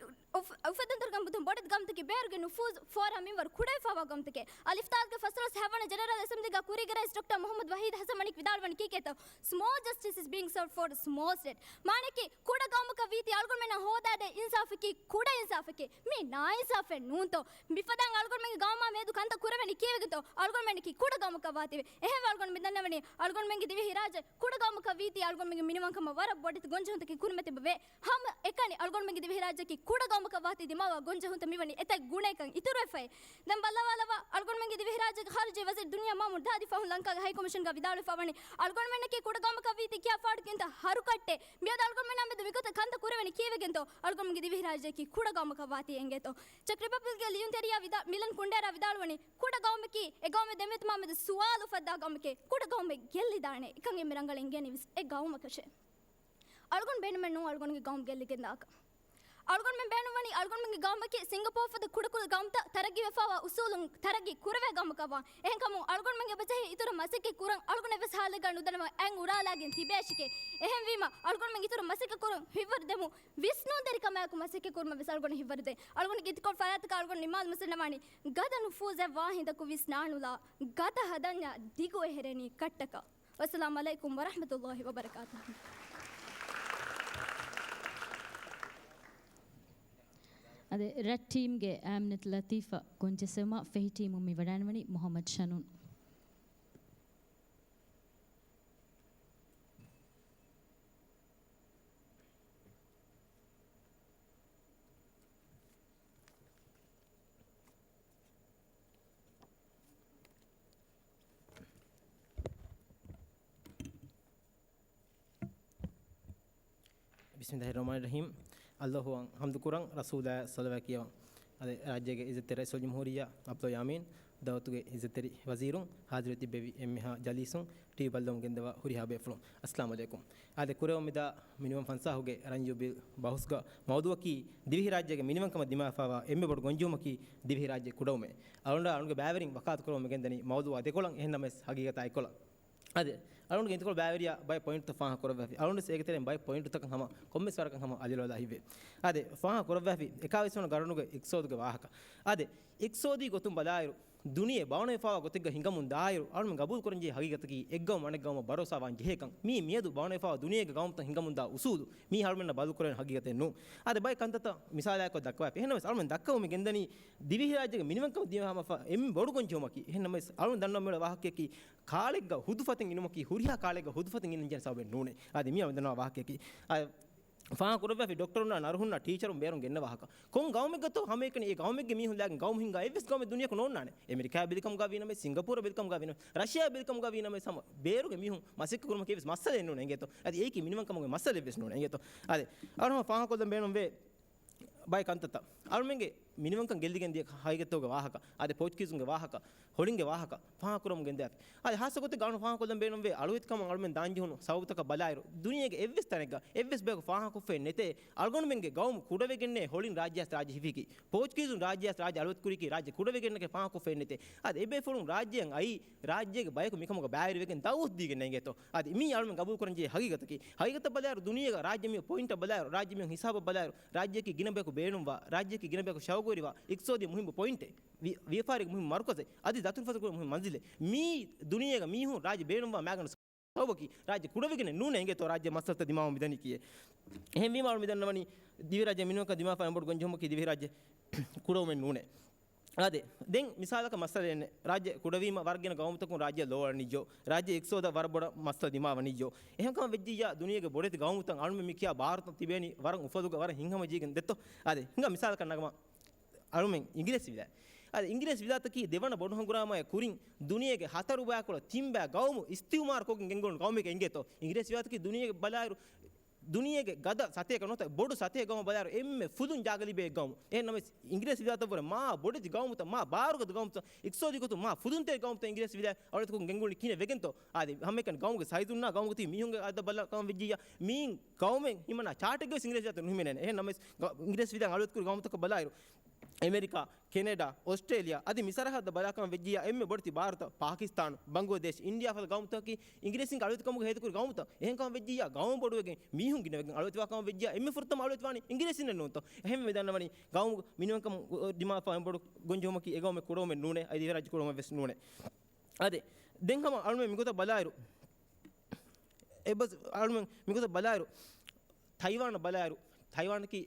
އުފް-، އުފެއްދުންތެރިކަން ގޮތުން ބޮޑެތި ގައުމުތަކީ ބޭރުގެ ނުފޫޒު ފޯރާ މިންވަރު ކުޑަވެފައިވާ ގައުމުތަކެއް. އަލް އިފްތާލްގެ ފަސްދޮޅަސް ހަވަނަ ޖެނެރަލް އެސެމްބްލީގަ ކުރީގެ ރައީސް ޑޮކްޓަރ މުޙައްމަދު ވަހީދު ހަސަން މަނިކް ވިދާޅުވަނީ ކީކޭތޯ؟ Small justice is being served for the small state. މާނައަކީ ކުޑަ ގައުމަކަށް ވީތީ އަޅުގަނޑުމެންނަށް ހޯދާދޭ އިންސާފަކީ ކުޑަ އިންސާފެކޭ. މީ ނާއިންސާފެއް ނޫންތޯ؟ މިފަދައިން އަޅުގަނޑުމެންގެ ގައުމާ މިއަދު ކަންތައް ކުރެވެނީ ކީއްވެގެންތޯ؟ އަޅުގަނޑުމެންނަކީ ކުޑަ ގައުމަކަށް ވާތީވެ. އެހެންވެ އަޅުގަނޑު މި ދަންނަވަނީ އަޅުގަނޑުމެންގެ ދިވެހިރާއްޖެ ކުޑަ ގައުމަކަށް ވީތީ އަޅުގަނޑުމެންގެ މިނިވަންކަމަށް ވަރަށް ބޮޑެތި ގޮންޖެހުންތަކެއް ކުރިމަތިވެ. ހަމައެކަނި އަޅުގަނޑުމެންގެ ދިވެހިރާއްޖެއަކީ ކުޑަ ގައުމަކަށް ވާތީ ދިމާވާ ގޮންޖެހުންތައް މިވަނީ އެތައް ގުނައަކަށް އިތުރުވެފައި. ދެން ބައްލަވާލައްވާ، އަޅުގަނޑުމެންގެ ދިވެހިރާއްޖޭގެ ޚާރިޖީ ވަޒީރު ދުނިޔާ މާމޫން ދާދި ފަހުން ލަންކާގެ ހައިކޮމިޝަންގަ ވިދާޅުވެފަ ވަނީ، އަޅުގަނޑުމެންނަކީ ކުޑަ ގައުމަކަށް ވީތީ ކިޔާ ފާޑު ކިޔުންތައް ހަރުކައްޓޭ. މިއަދު އަޅުގަނޑުމެންނާ މެދު މިގޮތަށް ކަންތައް ކުރެވެނީ ކީއްވެގެންތޯ؟ އަޅުގަނޑުމެންގެ ދިވެހިރާއްޖެއަކީ ކުޑަ ގައުމަކަށް ވާތީ އެނގޭތޯ؟ ޗެކް ރިޕަބްލިކްގެ ލިޔުންތެރިޔާ ވިދާ-، މިލަން ކުންޑޭރާ ވިދާޅުވަނީ، ކުޑަ ގައުމަކީ އެ ގައުމެއް ދެމެދުމާ މެދު ސުވާލު އުފައްދާ ގައުމެކޭ. ކުޑަ ގައުމެއް ގެއްލިދާނެ. އެކަން އެންމެ ރަނގަޅަށް އިނގޭނީވެސް އެ ގައުމަކަށޭ. އަޅުގަނޑު ބޭނުމެއް ނޫން އަޅުގަނޑުގެ ގައުމު ގެއްލިގެން ދާކަށް. އަޅުގަނޑުމެން ބޭނުންވަނީ އަޅުގަނޑުމެންގެ ގައުމަކީ ސިންގަޕޯރ ފަދަ ކުޑަކުދި ގައުމުތައް ތަރައްގީވެފައިވާ އުސޫލުން ތަރައްގީ ކުރެވޭ ގައުމަކަށް ވާން. އެހެންކަމުން އަޅުގަނޑުމެން އެބަޖެހޭ އިތުރަށް މަސައްކަތް ކުރަން. އަޅުގަނޑު އެއްވެސް ހާލެއްގަ ނުދަންނަވަން އަތް އުރާލާގެން ތިބޭށިކޭ. އެހެންވީމަ އަޅުގަނޑުމެން އިތުރަށް މަސައްކަތް ކުރަން ހިތްވަރު ދެމުން، ވިސްނުންތެރިކަމާއެކު މަސައްކަތް ކުރުމަށް ވެސް އަޅުގަނޑު ހިތްވަރު ދޭން. އަޅުގަނޑުގެ އިތުކޮޅު ފަރާތަކަށް އަޅުގަނޑު ނިމާލުމަށް ދަންނަވަނީ، ގަދަ ނުފޫޒެއް ވާ ހިނދަކު ވިސްނާނުލާ، ގަދަ ހަދަންޏާ ދިގު އެހެރެނީ ކައްޓަކަށް. ވައްސަލާމް ޢަލައިކުމް ވަރަޙްމަތުﷲ ވަބަރަކާތުހު. އަދި ރެޑް ޓީމްގެ އާމިނަތު ލަތީފަށް ގޮންޖެއްސެވުމަށް ފެހި ޓީމުން މި ވަޑައިންވަނީ މުޙައްމަދު ޝަނޫން. ބިސްމިﷲ ރަޙްމާނި ރަޙީމް. ﷲ އަށް ޙަމްދު ކުރަން، ރަސޫލާއަށް ޞަލަވާތް ކިޔަވަން. އަދި ރާއްޖޭގެ ޢިއްޒަތްތެރި ރައީސުލްޖުމްހޫރިއްޔާ ޢަބްދުﷲ ޔާމީން، ދައުލަތުގެ ޢިއްޒަތްތެރި ވަޒީރުން، ޙާޟިރުވެ ތިއްބެވި އެންމެހާ ޖަލީސުން، ޓީވީ ބައްލަވަމުން ގެންދަވާ ހުރިހާ ބޭފުޅުން، އައްސަލާމު ޢަލައިކުމް. އާދެ، ކުރެވުނު މިދާ މިނިވަން ފަންސާހުގެ ރަންޔޫބިލް ބަހުސްގަ މައުޟޫޢަކީ ދިވެހިރާއްޖޭގެ މިނިވަންކަމަށް ދިމާވެފައިވާ އެންމެ ބޮޑު ގޮންޖެހުމަކީ ދިވެހިރާއްޖެ ކުޑަވުމޭ. އަޅުގަނޑާ އަޅުގަނޑުގެ ބައިވެރިން ވަކާލަތު ކުރަމުން މިގެންދަނީ މައުޟޫޢާ ދެކޮޅަށް، އެހެންނަމަވެސް ހަގީގަތާ އެއްކޮޅަށް. އާދެ، އަޅުގަނޑުގެ އިންތިޤާލު ބައިވެރިޔާ ބައެއް ޕޮއިންޓުތައް ފާހަގަ ކުރައްވާފި. އަޅުގަނޑުވެސް އޭގެ ތެރެއިން ބައެއް ޕޮއިންޓުތަކަށް ހަމަ ކޮންމެސް ވަރަކަށް ހަމަ އަލިއަޅުވާލާ ހިތްވޭ. އާދެ، ފާހަގަ ކުރައްވާފި އެކާވީސް ވަނަ ގަރުނުގެ އިޤްތިޞާދުގެ ވާހަކަ. އާދެ، އިޤްތިޞާދީ ގޮތުން ބަލާއިރު، ދުނިޔެ ބަވަނަވެފަވާ ގޮތެއްގަ ހިނގަމުން ދާއިރު، އަޅުމެން ގަބޫލުކުރަންޖެހޭ ހަގީގަތަކީ އެއްގައުމު އަނެއްގައުމަށް ބަރޯސާވާން ޖެހޭކަން. މީ މިއަދު ބަވަނަވެފަވާ ދުނިޔޭގެ ގައުމުތައް ހިނގަމުންދާ އުސޫލު. މީ އަޅުމެންނަށް ބަދަލުކުރެވޭނެ ހަގީގަތެއް ނޫން. އާދެ، ބައެއް ކަންތައްތައް މިސާލާއެކު ދައްކަވާފި. އެހެންނަމަވެސް އަޅުމެން ދައްކަވަމުން ގެންދަނީ ދިވެހިރާއްޖޭގެ މިނިވަންކަމަށް ދިމާވާ ހަމަ އެންމެ ބޮޑު ގޮންޖެހުމަކީ. އެހެންނަމަވެސް އަޅުމެން ދަންނަވަން މިއުޅޭ ވާހަކައަކީ ކާޅެއްގަ ހުދުފަތެއް އިނުމަކީ، ހުރިހާ ކާޅެއްގަ ހުދުފަތެއް އިންނަންޖެހޭ ސަބަބެއް ނޫނޭ. އާދެ، މީ އަޅުމެން ދަންނަވާ ވާހަކައަކީ. އާ، ފާހަގަކުރައްވާފި ޑޮކްޓަރުންނާ ނަރުހުންނާ ޓީޗަރުން ބޭރުން ގެންނަ ވާހަކަ. ކޮން ގައުމެއްގަތޯ ހަމައެކަނި އެ ގައުމެއްގެ މީހުން ލާގެން ގައުމު ހިންގާ އެއްވެސް ގައުމެއް ދުނިޔެއަކު ނޯންނާނެ. އެމެރިކާ ބެލިކަމުގަ ވީނަމަވެސް، ސިންގަޕޫރަށް ބެލިކަމުގަ ވީނަމަވެސް، ރަޝިޔާ ބެލިކަމުގަ ވީނަމަވެސް ހަމަ ބޭރުގެ މީހުން މަސައްކަތް ކުރުމަކީ އެއްވެސް މައްސަލައެއް ނޫން އެނގޭތޯ. އަދި އެއީކީ މިނިވަންކަމުގެ މައްސަލައެއްވެސް ނޫން އެނގޭތޯ. އަދި އަޅުހަމަ ފާހަގަކޮށްލަން ބޭނުންވޭ ބައެއް ކަންތައްތައް. އަޅުމެންގެ މިނިވަންކަން ގެއްލިގެން ދިޔަ ހަގީގަތްތަކުގެ ވާހަކަ، އާދެ، ޕޯޗުގީޒުންގެ ވާހަކަ، ހޮޅިންގެ ވާހަކަ ފާހަގަކުރަމުން ގެންދާފި. އާދެ، ހާއްސަ ގޮތެއްގަ އަޅު ފާހަގަކޮށްލަން ބޭނުންވޭ އަޅުވެތިކަމަށް އަޅުމެން ދާންޖެހުނު ސަބަބުތަކަށް ބަލާއިރު، ދުނިޔޭގެ އެއްވެސް ތަނެއްގަ އެއްވެސް ބަޔަކު ފާހަގަކޮށްފައެއް ނެތޭ، އަޅުގަނޑުމެންގެ ގައުމު ކުޑަވެގެންނޭ ހޮޅިން ރާއްޖެއަސް ރާއްޖެ ހިފީކީ. ޕޯޗުގީޒުން ރާއްޖެއަސް ރާއްޖެ އަޅުވެތިކުރީކީ ރާއްޖެ ކުޑަވެގެންނެކޭ ފާހަގަކޮށްފައެއް ނެތޭ. އަދި އެބޭފުޅުން ރާއްޖެއަށް އައީ، ރާއްޖޭގެ ބަޔަކު މިކަމުގަ ބައިވެރިވެގެން ދައުވަތު ދީގެން އެނގޭތޯ. އަދި މީ އަޅުމެން ގަބޫލުކުރަންޖެހޭ ހަގީގަތަކީ. ހަގީގަތަށް ބަލާއިރު ދުނިޔޭގަ ރާއްޖެ މި ޕޮއިންޓަށް ބަލާއިރު، ރާއްޖެ މި ހިސާބަށް ބަލާއިރު، ރާއްޖެއަކީ ގިނަ ބަޔަކު ބޭނުންވާ، ރާއްޖެއަކީ ގިނަ ބަޔަކު ޝައުގުވެރިވާ، އިޤްތިޞާދީ މުހިއްމު ޕޮއިންޓެއް، ވި-، ވިޔަފާރީގެ މުހިއްމު މަރުކަޒެއް، އަދި ދަތުރުފަތުރު މުހިއްމު މަންޒިލެއް. މީ ދުނިޔޭގަ މީހުން ރާއްޖެ ބޭނުންވާ މައިގަނޑު ސަބަބަކީ ރާއްޖެ ކުޑަވެގެނެއް ނޫނޭ އެނގޭތޯ ރާއްޖެ މައްސަލަތައް ދިމާވަމުން މިދަނީކީއޭ. އެހެންވީމަ އަޅު މިދަންނަވަނީ ދިވެހިރާއްޖެ މިނިވަންކަން ދިމާވާފަ އެންމެ ބޮޑު ގޮންޖެހުމަކީ ދިވެހިރާއްޖެ ކުޑަވުމެއް ނޫނޭ. އާދެ، ދެން މިސާލަކަށް މައްސަލައެއް ނެތް. ރާއްޖެ ކުޑަވީމަ ވަރަށް ގިނަ ގައުމުތަކުން ރާއްޖެ ލޯ އަޅަނިއްޔޯ. ރާއްޖެ އިޤްތިޞާދަށް ވަރަށް ބޮޑަށް މައްސަލަ ދިމާވަނިއްޔޯ. އެހެންކަމަށް ވެއްޖިއްޔާ ދުނިޔޭގެ ބޮޑެތި ގައުމުތައް އަޅުމެން މި ކިޔާ ބާރުތައް ތިބޭނީ ވަރަށް އުފަލުގަ ވަރަށް ހިތްހަމަޖެހިގެން ދެއްތޯ. އާދެ، ހިނގާ މިސާލަކަށް ނަގަމާ އަޅުމެން އިނގިރޭސި ވިލާތް. އަދި އިނގިރޭސި ވިލާތަކީ ދެވަނަ ބޮޑު ހަނގުރާމައާ ކުރިން ދުނިޔޭގެ ހަތަރު ބަޔަކުޅަ ތިން ބައި ގައުމު އިސްތިޢުމާރު ކޮށްގެން ގެންގުޅުނު ގައުމެކޭ އެނގޭތޯ. އިނގިރޭސި ވިލާތަކީ ދުނިޔޭގެ ބަލާއިރު، ދުނިޔޭގެ ގަދަ ސަތޭކަ ނުވަތަ ބޮޑު ސަތޭކަ ގައުމަށް ބަލާއިރު އެންމެ ފުލުން ޖާގަ ލިބޭ ގައުމު. އެހެން ނަމަވެސް އިނގިރޭސި ވިލާތަށްވުރެ މާ ބޮޑެތި ގައުމުތައް، މާ ބާރުގަދަ ގައުމުތައް، އިޤްތިޞާދީ ގޮތުން މާ ފުލުންތެރި ގައުމުތައް އިނގިރޭސި ވިލާތް އަޅުވެތިކޮށް ގެންގުޅި ކިހިނެއް ވެގެންތޯ؟ އާދެ، ހަމައެކަނި ގައުމުގެ ސައިޒުންނާ ގައުމުގަ ތިބި މީހުންގެ އަދަދަށް ބަލާކަމަށް ވެއްޖިއްޔާ މީން ގައުމެއް ހިމަނާ ޗާޓެއްގަވެސް އިނގިރޭސި ވިލާތުން ނުހިމެނޭނެ. އެހެން ނަމަވެސް ގަ-، އިނގިރޭސި ވިލާތް އަޅުވެތިކުރި ގައުމުތަކަށް ބަލާއިރު، އެމެރިކާ، ކެނެޑާ، އޮސްޓްރޭލިޔާ އަދި މި ސަރަހައްދަށް ބަލާކަމަށް ވެއްޖިއްޔާ އެންމެ ބޮޑެތި ބާރުތައް ޕާކިސްތާނު، ބަންގްލަދޭޝް، އިންޑިޔާ ފަދަ ގައުމުތަކަކީ އިނގިރޭސިން އަޅުވެތިކަމުގަ ހޭދަކުރި ގައުމުތައް. އެހެންކަމަށް ވެއްޖިއްޔާ ގައުމު ބޮޑުވެގެން މީހުން ގިނަވެގެން އަޅުވެތިވާކަމަށް ވެއްޖިއްޔާ އެންމެ ފުރަތަމަ އަޅުވެތިވާނީ އިނގިރޭސިންނޭ ނޫންތޯ؟ އެހެންވެ މި ދަންނަވަނީ ގައުމު މިނިވަންކަމުގަ ދިމާވާ އެންމެ ބޮޑު ގޮންޖެހުމަކީ އެ ގައުމެއް ކުޑަވުމެއް ނޫނޭ، އަދި ދިވެހިރާއްޖެ ކުޑަވުމެއްވެސް ނޫނޭ. އާދެ، ދެން ހަމަ އަޅުމެން މިގޮތަށް ބަލާއިރު، އެއްބަސް އަޅުމެން މިގޮތަށް ބަލާއިރު، ތައިވާނަށް ބަލާއިރު، ތައިވާނަކީ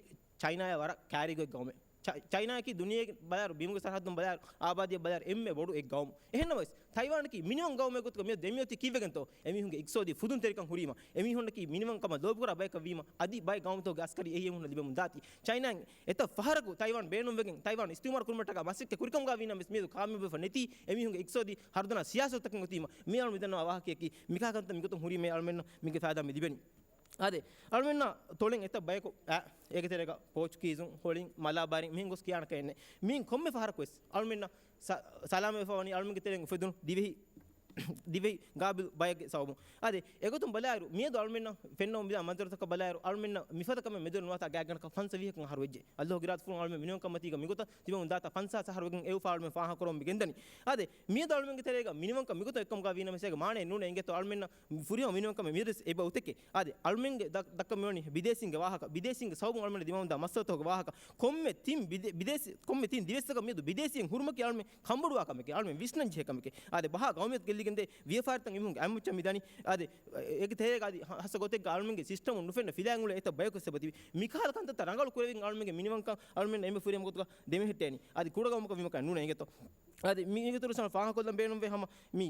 ޗައިނާއާ ވަރަށް ކައިރީގޮތް ގައުމެއް. ޗަ-، ޗައިނާއަކީ ދުނިޔޭގެ ބަލާއިރު، ބިމުގެ ސަރަހައްދުން ބަލާއިރު، އާބާދީއަށް ބަލާއިރު އެންމެ ބޮޑު އެއް ގައުމު. އެހެންނަމަވެސް، ތައިވާނަކީ މިނިވަން ގައުމެއް ގޮތުގަ މިއަދު ދެމިއޮތީ ކީއްވެގެންތޯ؟ އެމީހުންގެ އިޤްތިޞާދީ ފުދުންތެރިކަން ހުރީމަ، އެމީހުންނަކީ މިނިވަންކަމަށް ލޯބިކުރާ ބަޔަކަށް ވީމަ، އަދި ބައެއް ގައުމުތަކުގެ އަސްކަރީ އެހީ އެމީހުންނަށް ލިބެމުން ދާތީ. ޗައިނާއިން އެތައް ފަހަރަކު ތައިވާން ބޭނުންވެގެން، ތައިވާން އިސްތިޢުމާރު ކުރުމަށްޓަކާ މަސައްކަތް ކުރިކަމުގަ ވީނަމަވެސް، މިއަދު ކާމިޔާބުވެފަ ނެތީ، އެމީހުންގެ އިޤްތިޞާދީ ހަރުދަނާ ސިޔާސަތުތަކެއް އޮތީމަ، މި އަޅު މިދަންނަވާ ވާހަކައަކީ، މިކާ ކަންތައް މިގޮތުން ހުރީމޭ އަޅުމެންނަށް މީގެ ފައިދާ މި ލިބެނީ. އާދެ، އަޅުމެންނަށް ތޮޅެއް އެތައް ބަޔަކު، އާ، އޭގެ ތެރޭގަ ޕޯޗުގީޒުން، ހޮޅިން، މަލާބާރިން މިހެން ގޮސް ކިޔާނެ ކައެއް ނެތް. މީން ކޮންމެ ފަހަރަކުވެސް އަޅުމެންނަށް ސަ-، ސަލާމަތްވެފަ ވަނީ އަޅުމެންގެ ތެރެއިން އުފެދުނު ދިވެހި، ދިވެހި ގާބިލް ބައެއްގެ ސަބަބުން. އާދެ، އެގޮތުން ބަލާއިރު، މިއަދު އަޅުމެންނަށް ފެންނަމުން މިދާ މަންޒަރުތަކަށް ބަލާއިރު، އަޅުމެންނަށް މިފަދަ ކަމެއް މެދުވެރި ނުވާތާ ގާތްގަނޑަކަށް ފަންސާސް ވިހަކަށް އަހަރު ވެއްޖެ. އައްލާހުގެ އިރާދަފުޅުން އަޅުމެން މިނިވަންކަންމަތީގަ މިގޮތަށް ތިބެމުން ދާތާ ފަންސާސް އަހަރު ވެގެން އެއުފާ އަޅުމެން ފާހަގަކުރަމުން މި ގެންދަނީ. އާދެ، މިއަދު އަޅުމެންގެ ތެރޭގަ މިނިވަންކަން މިގޮތަށް އެއްކަމުގަ ވީނަމަވެސް އޭގެ މާނައެއް ނޫނޭ އިނގޭތޯ އަޅުމެންނަށް ފުރިހަމަ މިނިވަންކަމެއް މިއަދުވެސް އެބަ އޮތެކޭ. އާދެ، އަޅުމެންގެ ދަ-، ދައްކަން މިވަނީ ބިދޭސީންގެ ވާހަކަ. ބިދޭސީންގެ ސަބަބުން އަޅުމެންނަށް ދިމާވަމުންދާ މައްސަލަތަކުގެ ވާހަކަ. ކޮންމެ ތިން ބިދޭ-، ބިދޭސީ-، ކޮންމެ ތިން ދިވެއްސަކަށް މިއަދު ބިދޭސީން ހުރުމަކީ އަޅުމެން ކަނބޮޑުވާ ކަމެކޭ. އަޅުމެން ވިސްނަން ޖެހޭ ކަމެކޭ. އާދެ، ބަހާ ގައުމިއްޔަތު ގެއްލިގެންދޭ ވިޔަފާރިތައް އެމީހުންގެ އަތްމުއްޗަށް މިދަނީ. އާދެ، އޭގެ ތެރޭގަ އަދި ހަ-، ހަސަ ގޮތެއްގަ އަޅުމެންގެ ސިސްޓަމުން ނުފެންނަ ފިލާން އުޅޭ އެތައް ބަޔަކު ސަބަބު ތިބި. މިކަހަލަ ކަންތައްތައް ރަނގަޅު ކުރެވިގެން އަޅުމެންގެ މިނިވަންކަން އަޅުމެން އެންމެ ފުރިހަމަ ގޮތުގަ ދެމެހެއްޓޭނީ. އަދި ކުޑަ ގައުމަކަށް ވީމަކަށް ނޫނޭ އިނގޭތޯ. އަދި މި އިތުރު ސަމަ ފާހަގަކޮށްލަން ބޭނުންވޭ ހަމަ މި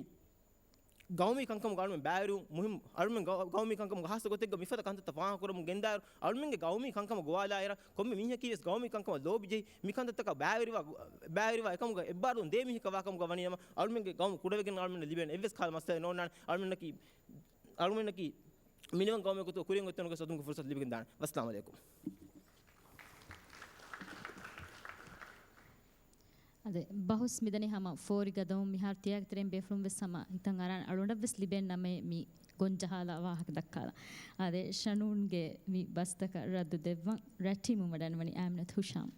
ގައުމީ ކަންކަމުގަ އަޅުމެން ބައިވެރިވުން މުހިންމު. އަޅުމެން ގައު-، ގައުމީ ކަންކަމުގަ ހާއްސަ ގޮތެއްގަ މިފަދަ ކަންތައްތައް ފާހަގަކުރަމުން ގެންދާއިރު، އަޅުމެންގެ ގައުމީ ކަންކަމަށް ގޮވާލާއިރަށް ކޮންމެ މީހަކީވެސް ގައުމީ ކަންކަމަށް ލޯބިޖެހި، މި ކަންތައްތަކަށް ބައިވެރިވާ، ބައިވެރިވާ އެކަމުގަ އެއްބާރުލުން ދޭ މީހަކަށް ވާކަމުގަ ވަނީ ނަމަ، އަޅުމެންގެ ގައުމު ކުޑަވެގެން އަޅުމެންނަށް ލިބޭނެ އެއްވެސް ކަހަލަ މައްސަލައެއް ނޯންނާނެ. އަޅުމެންނަކީ، އަޅުމެންނަކީ މިނިވަން ގައުމެއް ގޮތުގަ ކުރިއަށް އޮތްތަނުގަ އަތުމުގެ ފުރުސަތު ލިބިގެން ދާނެ. ވައްސަލާމު ޢަލައިކުމް. އަދި ބަހުސް މިދަނީ ހަމަ ފޯރި ގަދަވުން. މިހާރު ތިޔާގެ ތެރެއިން ބޭފުޅުން ވެސް ހަމަ ހިތަށް އަރާނެ އަޅުގަނޑަށް ވެސް ލިބޭނެ ނަމައެއް މި ގޮންޖަހާލާ ވާހަކަ ދައްކާލަން. އާދެ، ޝަނޫންގެ މި ބަސްތަކަށް ރައްދު ދެއްވަން ރައްޓެހިމުން ވަޑައިގަންނަވަނީ އާމިނަތު ހުޝާމް.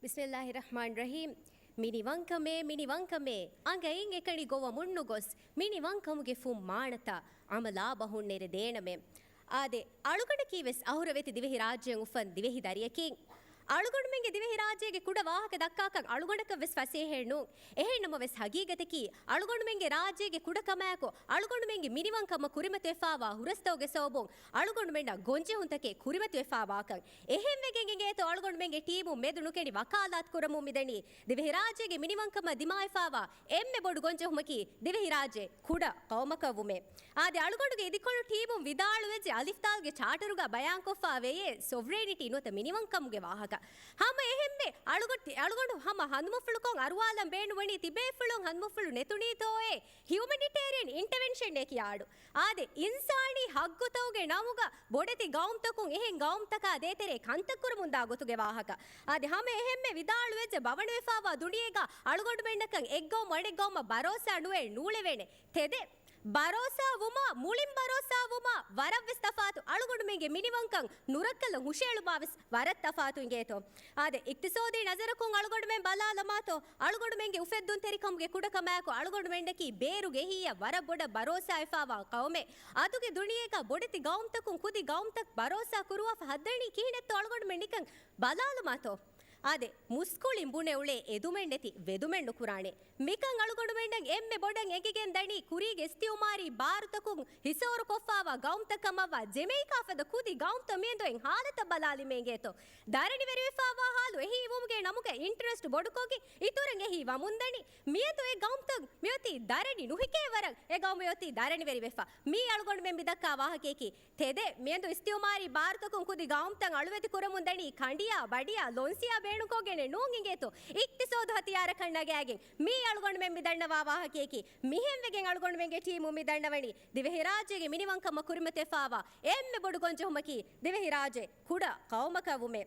ބިސްމިއްލާހި ރަޙްމާނި ރަޙީމް. މިނިވަންކަމޭ، މިނިވަންކަމޭ، އަނގައިން އެކަނި ގޮވަމުން ނުގޮސް، މިނިވަންކަމުގެ ފުން މާނަތައް އަމަލާ ބަހުންނެރެ ދޭނަމޭ. އާދެ، އަޅުގަނޑަކީ ވެސް އަހުރަވެތި ދިވެހި ރާއްޖެއަށް އުފަން ދިވެހި ދަރިއަކީ. އަޅުގަނޑުމެންގެ ދިވެހި ރާއްޖޭގެ ކުޑަ ވާހަކަ ދައްކާކަށް އަޅުގަނޑަކަށް ވެސް ފަސޭހައެއް ނޫން. އެހެން ނަމަވެސް ހަގީގަތަކީ، އަޅުގަނޑުމެންގެ ރާއްޖޭގެ ކުޑަކަމާއެކު، އަޅުގަނޑުމެންގެ މިނިވަންކަމަށް ކުރިމަތިވެފާވާ ހުރަސްތަކުގެ ސަބަބުން އަޅުގަނޑުމެންނަށް ގޮންޖެހުންތަކެއް ކުރިމަތިވެފާވާކަން. އެހެންވެގެން އިނގޭތޯ އަޅުގަނޑުމެންގެ ޓީމުން މެދު ނުކެނޑި ވަކާލާތު ކުރަމުން މިދަނީ. ދިވެހިރާއްޖޭގެ މިނިވަންކަމަށް ދިމާވެފާވާ އެންމެ ބޮޑު ގޮންޖެހުމަކީ ދިވެހިރާއްޖެ ކުޑަ ޤައުމަކަށްވުމޭ. އާދެ، އަޅުގަނޑުގެ އިދިކޮޅު ޓީމުން ވިދާޅުވެއްޖެ އަލިފްދާލްގެ ޗާޓަރުގަ ބަޔާންކޮށްފާވެޔޭ ސޮވްރެނިޓީ ނުވަތަ މިނިވަންކަމުގެ ވާހަކަ. ހަމަ އެހެންމެ އަޅުގަ-، އަޅުގަނޑު ހަމަ ހަނދުމަފުޅުކޮށް އަރުވާލަން ބޭނުންވަނީ ތިބޭފުޅުން ހަނދުމަފުޅު ނެތުނީތޯއޭ ހިއުމެނިޓޭރިއަން އިންޓަވެންޝަންއޭ ކިޔާ އަޑު. އާދެ، އިންސާނީ ހައްގުތަކުގެ ނަމުގަ ބޮޑެތި ގައުމުތަކުން އެހެން ގައުމުތަކާ ދޭތެރޭ ކަންތައް ކުރަމުންދާ ގޮތުގެ ވާހަކަ. އާދެ، ހަމަ އެހެންމެ ވިދާޅުވެއްޖެ ބަވަނުވެފާވާ ދުނިޔޭގަ އަޅުގަނޑުމެންނަކަށް އެއްގައުމު އަނެއްގައުމަށް ބަރޯސާ ނުވެ ނޫޅެވޭނެ. ތެދެއް. ބަރޯސާ ވުމާ، މުޅިން ބަރޯސާ ވުމާ، ވަރަށްވެސް ތަފާތު. އަޅުގަނޑުމެންގެ މިނިވަންކަން ނުރައްކަލަށް ހުށައެޅުމާ ވެސް ވަރަށް ތަފާތު އިނގޭތޯ. އާދެ، އިޤްތިޞާދީ ނަޒަރަކުން އަޅުގަނޑުމެން ބަލާލަމާތޯ، އަޅުގަނޑުމެންގެ އުފެއްދުންތެރިކަމުގެ ކުޑަކަމާއެކު އަޅުގަނޑުމެންނަކީ ބޭރުގެ އެހީއަށް ވަރަށް ބޮޑަށް ބަރޯސާވެފާވާ ޤައުމެއް. އަދުގެ ދުނިޔޭގަ ބޮޑެތި ގައުމުތަކުން ކުދި ގައުމުތައް ބަރޯސާ ކުރުވާފަ ހައްދަނީ ކިހިނެއްތޯ އަޅުގަނޑުމެން ނިކަން ބަލާލަމާތޯ. އާދެ، މުސްކުޅިން ބުނެ އުޅޭ އެދުމެއް ނެތި ވެދުމެއް ނުކުރާނެ. މިކަން އަޅުގަނޑުމެންނަށް އެންމެ ބޮޑަށް އެނގިގެން ދަނީ ކުރީގެ އިސްތިއުމާރީ ބާރުތަކުން ހިސޯރުކޮށްފާވާ ގައުމުތައް ކަމަށްވާ ޖެމައިކާ ފަދަ ކުދި ގައުމުތައް މިއަދު އެއް ހާލަތަށް ބަލާލީމޭ އިނގޭތޯ. ދަރަނިވެރިވެފާވާ ހާލު އެހީވުމުގެ ނަމުގަ އިންޓަރެސްޓް ބޮޑުކޮށްގެން އިތުރަށް އެހީ ވަމުންދަނީ. މިއަދު އެ ގައުމުތައް މިއޮތީ ދަރަނި ނުހިކޭ ވަރަށް އެ ގައުމު އޮތީ ދަރަނިވެރިވެފަ. މީ އަޅުގަނޑުމެން މިދައްކާ ވާހަކަޔަކީ. ތެދެއް، މިއަދު އިސްތިއުމާރީ ބާރުތަކުން ކުދި ގައުމުތައް އަޅުވެތި ކުރަމުން ދަނީ ކަނޑިޔާ، ބަޑިޔާ، ލޮންސިޔާ ބޭނުންކޮށްގެނެއް ނޫން އިނގޭތޯ. އިޤްތިޞާދު ހަތިޔާރަކަށް ނަގާގެން މީ އަޅުގަނޑުމެން މި ދަންނަވާ ވާހަކަޔަކީ. މިހެންވެގެން އަޅުގަނޑުމެންގެ ޓީމު މި ދަންނަވަނީ ދިވެހިރާއްޖޭގެ މިނިވަންކަމަށް ކުރިމަތިވެފާވާ އެންމެ ބޮޑު ގޮންޖެހުމަކީ ދިވެހިރާއްޖެ ކުޑަ ޤައުމަކަށް ވުމޭ.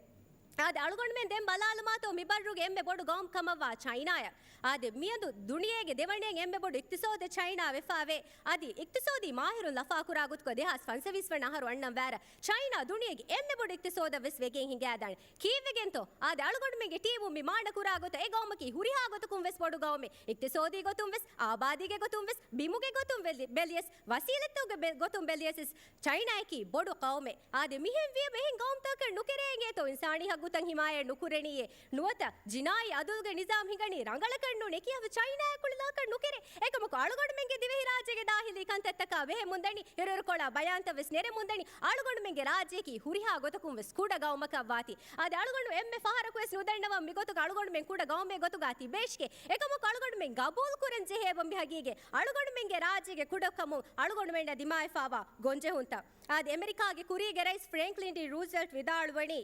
އާދެ، އަޅުގަނޑުމެން ދެން ބަލާލަމާތޯ މި ބައްރުގެ އެންމެ ބޮޑު ގައުމު ކަމަށްވާ ޗައިނާއަށް. އާދެ، މިއަދު ދުނިޔޭގެ ދެވަނައިން އެންމެ ބޮޑު އިޤްތިޞާދެއް ޗައިނާ ވެފާވޭ. އަދި އިޤްތިޞާދީ މާހިރުން ލަފާކުރާ ގޮތުގަ ދެހާސް ފަންސަވީސް ވަނަ އަހަރު އަންނަން ވާއިރަށް ޗައިނާ ދުނިޔޭގެ އެންމެ ބޮޑު އިޤްތިޞާދަށް ވެސް ވެގެން ހިނގާދާނެ. ކީއްވެގެންތޯ؟ އާދެ، އަޅުގަނޑުމެންގެ ޓީމުން މި މާނަ ކުރާ ގޮތަށް އެ ގައުމަކީ ހުރިހާ ގޮތަކުން ވެސް ބޮޑު ގައުމެއް. އިޤްތިޞާދީ ގޮތުން ވެސް، އާބާދީގެ ގޮތުން ވެސް، ބިމުގެ ގޮތުން ވެ-، ބެލިޔަސް، ވަސީލަތުގެ ބެ-، ގޮތުން ބެލިޔަސް ވެސް ޗައިނާއަކީ ބޮޑު ޤައުމެއް. އާދެ، މިހެން ވިޔަ އެހެން ގައުމުތަކަށް ނުކެރޭ އިނގޭތޯ އިންސާނީ ހައްގުތައް ހިމާޔަތް ނުކުރެނީއޭ. ނުވަތަ ޖިނާއީ އަދުލުގެ ނިޒާމް ހިނގަނީ ރަނގަޅަކަށް ނޫނޭ ކިޔާފަ ޗައިނާއާ ކުޅިލާކަށް ނުކެރޭ. އެކަމަކު އަޅުގަނޑުމެންގެ ދިވެހިރާއްޖޭގެ ދާޚިލީ ކަންތައްތަކާ ބެހެމުންދަނީ، އިރުއިރުކޮޅާ ބަޔާންތައް ވެސް ނެރެމުންދަނީ، އަޅުގަނޑުމެންގެ ރާއްޖެއަކީ ހުރިހާ ގޮތަކުން ވެސް ކުޑަ ގައުމަކަށް ވާތީ. އާދެ، އަޅުގަނޑު އެންމެ ފަހަރަކު ވެސް ނުދަންނަވަން މިގޮތުގަ އަޅުގަނޑުމެން ކުޑަ ގައުމެއް ގޮތުގަ ތިބޭށިކޭ. އެކަމަކު އަޅުގަނޑުމެން ގަބޫލު ކުރަން ޖެހޭ އެބަ މި ހަގީގަތް. އަޅުގަނޑުމެންގެ ރާއްޖޭގެ ކުޑަކަމުން އަޅުގަނޑުމެންނަށް ދިމާވެފާވާ ގޮންޖެހުންތައް. އާދެ، އެމެރިކާގެ ކުރީގެ ރައީސް ފްރޭންކްލިން ޑީ ރޫޒްވެލްޓް ވިދާޅުވަނީ،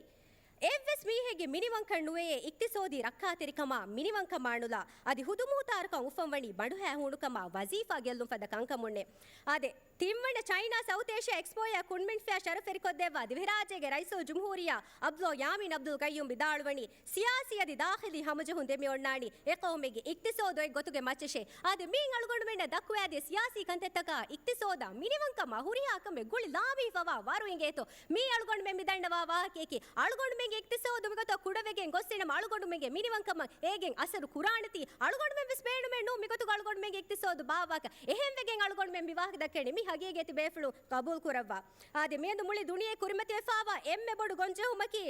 އެއްވެސް މީހެއްގެ މިނިވަންކަން ނުވެޔޭ އިޤްތިޞާދީ ރައްކާތެރިކަމާ، މިނިވަންކަމާ ނުލާ، އަދި ހުދުމޫތާރަކަން އުފަންވަނީ ބަނޑުހައި ހޫނުކަމާ، ވަޒީފާ ގެއްލުން ފަދަ ކަންކަމުންނޭ. އާދެ، ތިންވަނަ ޗައިނާ ސައުތް އޭޝިއާ އެކްސްޕޯއާ ކުންމިންފަޔާ ޝަރަފްވެރިކޮށްދެއްވާ ދިވެހިރާއްޖޭގެ ރައީސުލްޖުމްހޫރިއްޔާ އަބްދުﷲ ޔާމީން އަބްދުލް ގައްޔޫމް ވިދާޅުވަނީ، ސިޔާސީ އަދި ދާޚިލީ ހަމަޖެހުން ދެމިއޮންނާނީ އެ ޤައުމެއްގެ އިޤްތިޞާދު އޮތް ގޮތުގެ މައްޗަށޭ. އާދެ، މިއިން އަޅުގަނޑުމެންނަށް ދައްކުވާދިޔަ ސިޔާސީ ކަންތައްތަކާ އިޤްތިޞާދާ މިނިވަންކަމާ ހުރިހާ ކަމެއް ގުޅި ލާމެހިފަވާ ވަރު އިނގޭތޯ. މީ އަޅުގަނޑުމެން މި ދަންނަވާ ވާހަކަޔަކީ. އަޅުގަނޑުމެންގެ އިޤްތިޞާދު މިގޮތަށް ކުޑަވެގެން ގޮއްސިނަމަ އަޅުގަނޑުމެންގެ މިނިވަންކަމަށް އޭގެން އަސަރު ކުރާނެތީ. އަޅުގަނޑުމެން ވެސް ބޭނުމެއް ނޫން މިގޮތުގަ އަޅުގަނޑުމެންގެ އިޤްތިޞާދު ބާއްވާކަށް. އެހެންވެގެން އަޅުގަނޑުމެން މި ވާހަކަ ދައްކަނީ މި ހަގީގަތް ތިބޭފުޅުން ގަބޫލު ކުރައްވާ. އާދެ، މިއަދު މުޅި ދުނިޔެ ކުރިމަތިވެފާވާ އެންމެ ބޮޑު ގޮންޖެހުމަކީ،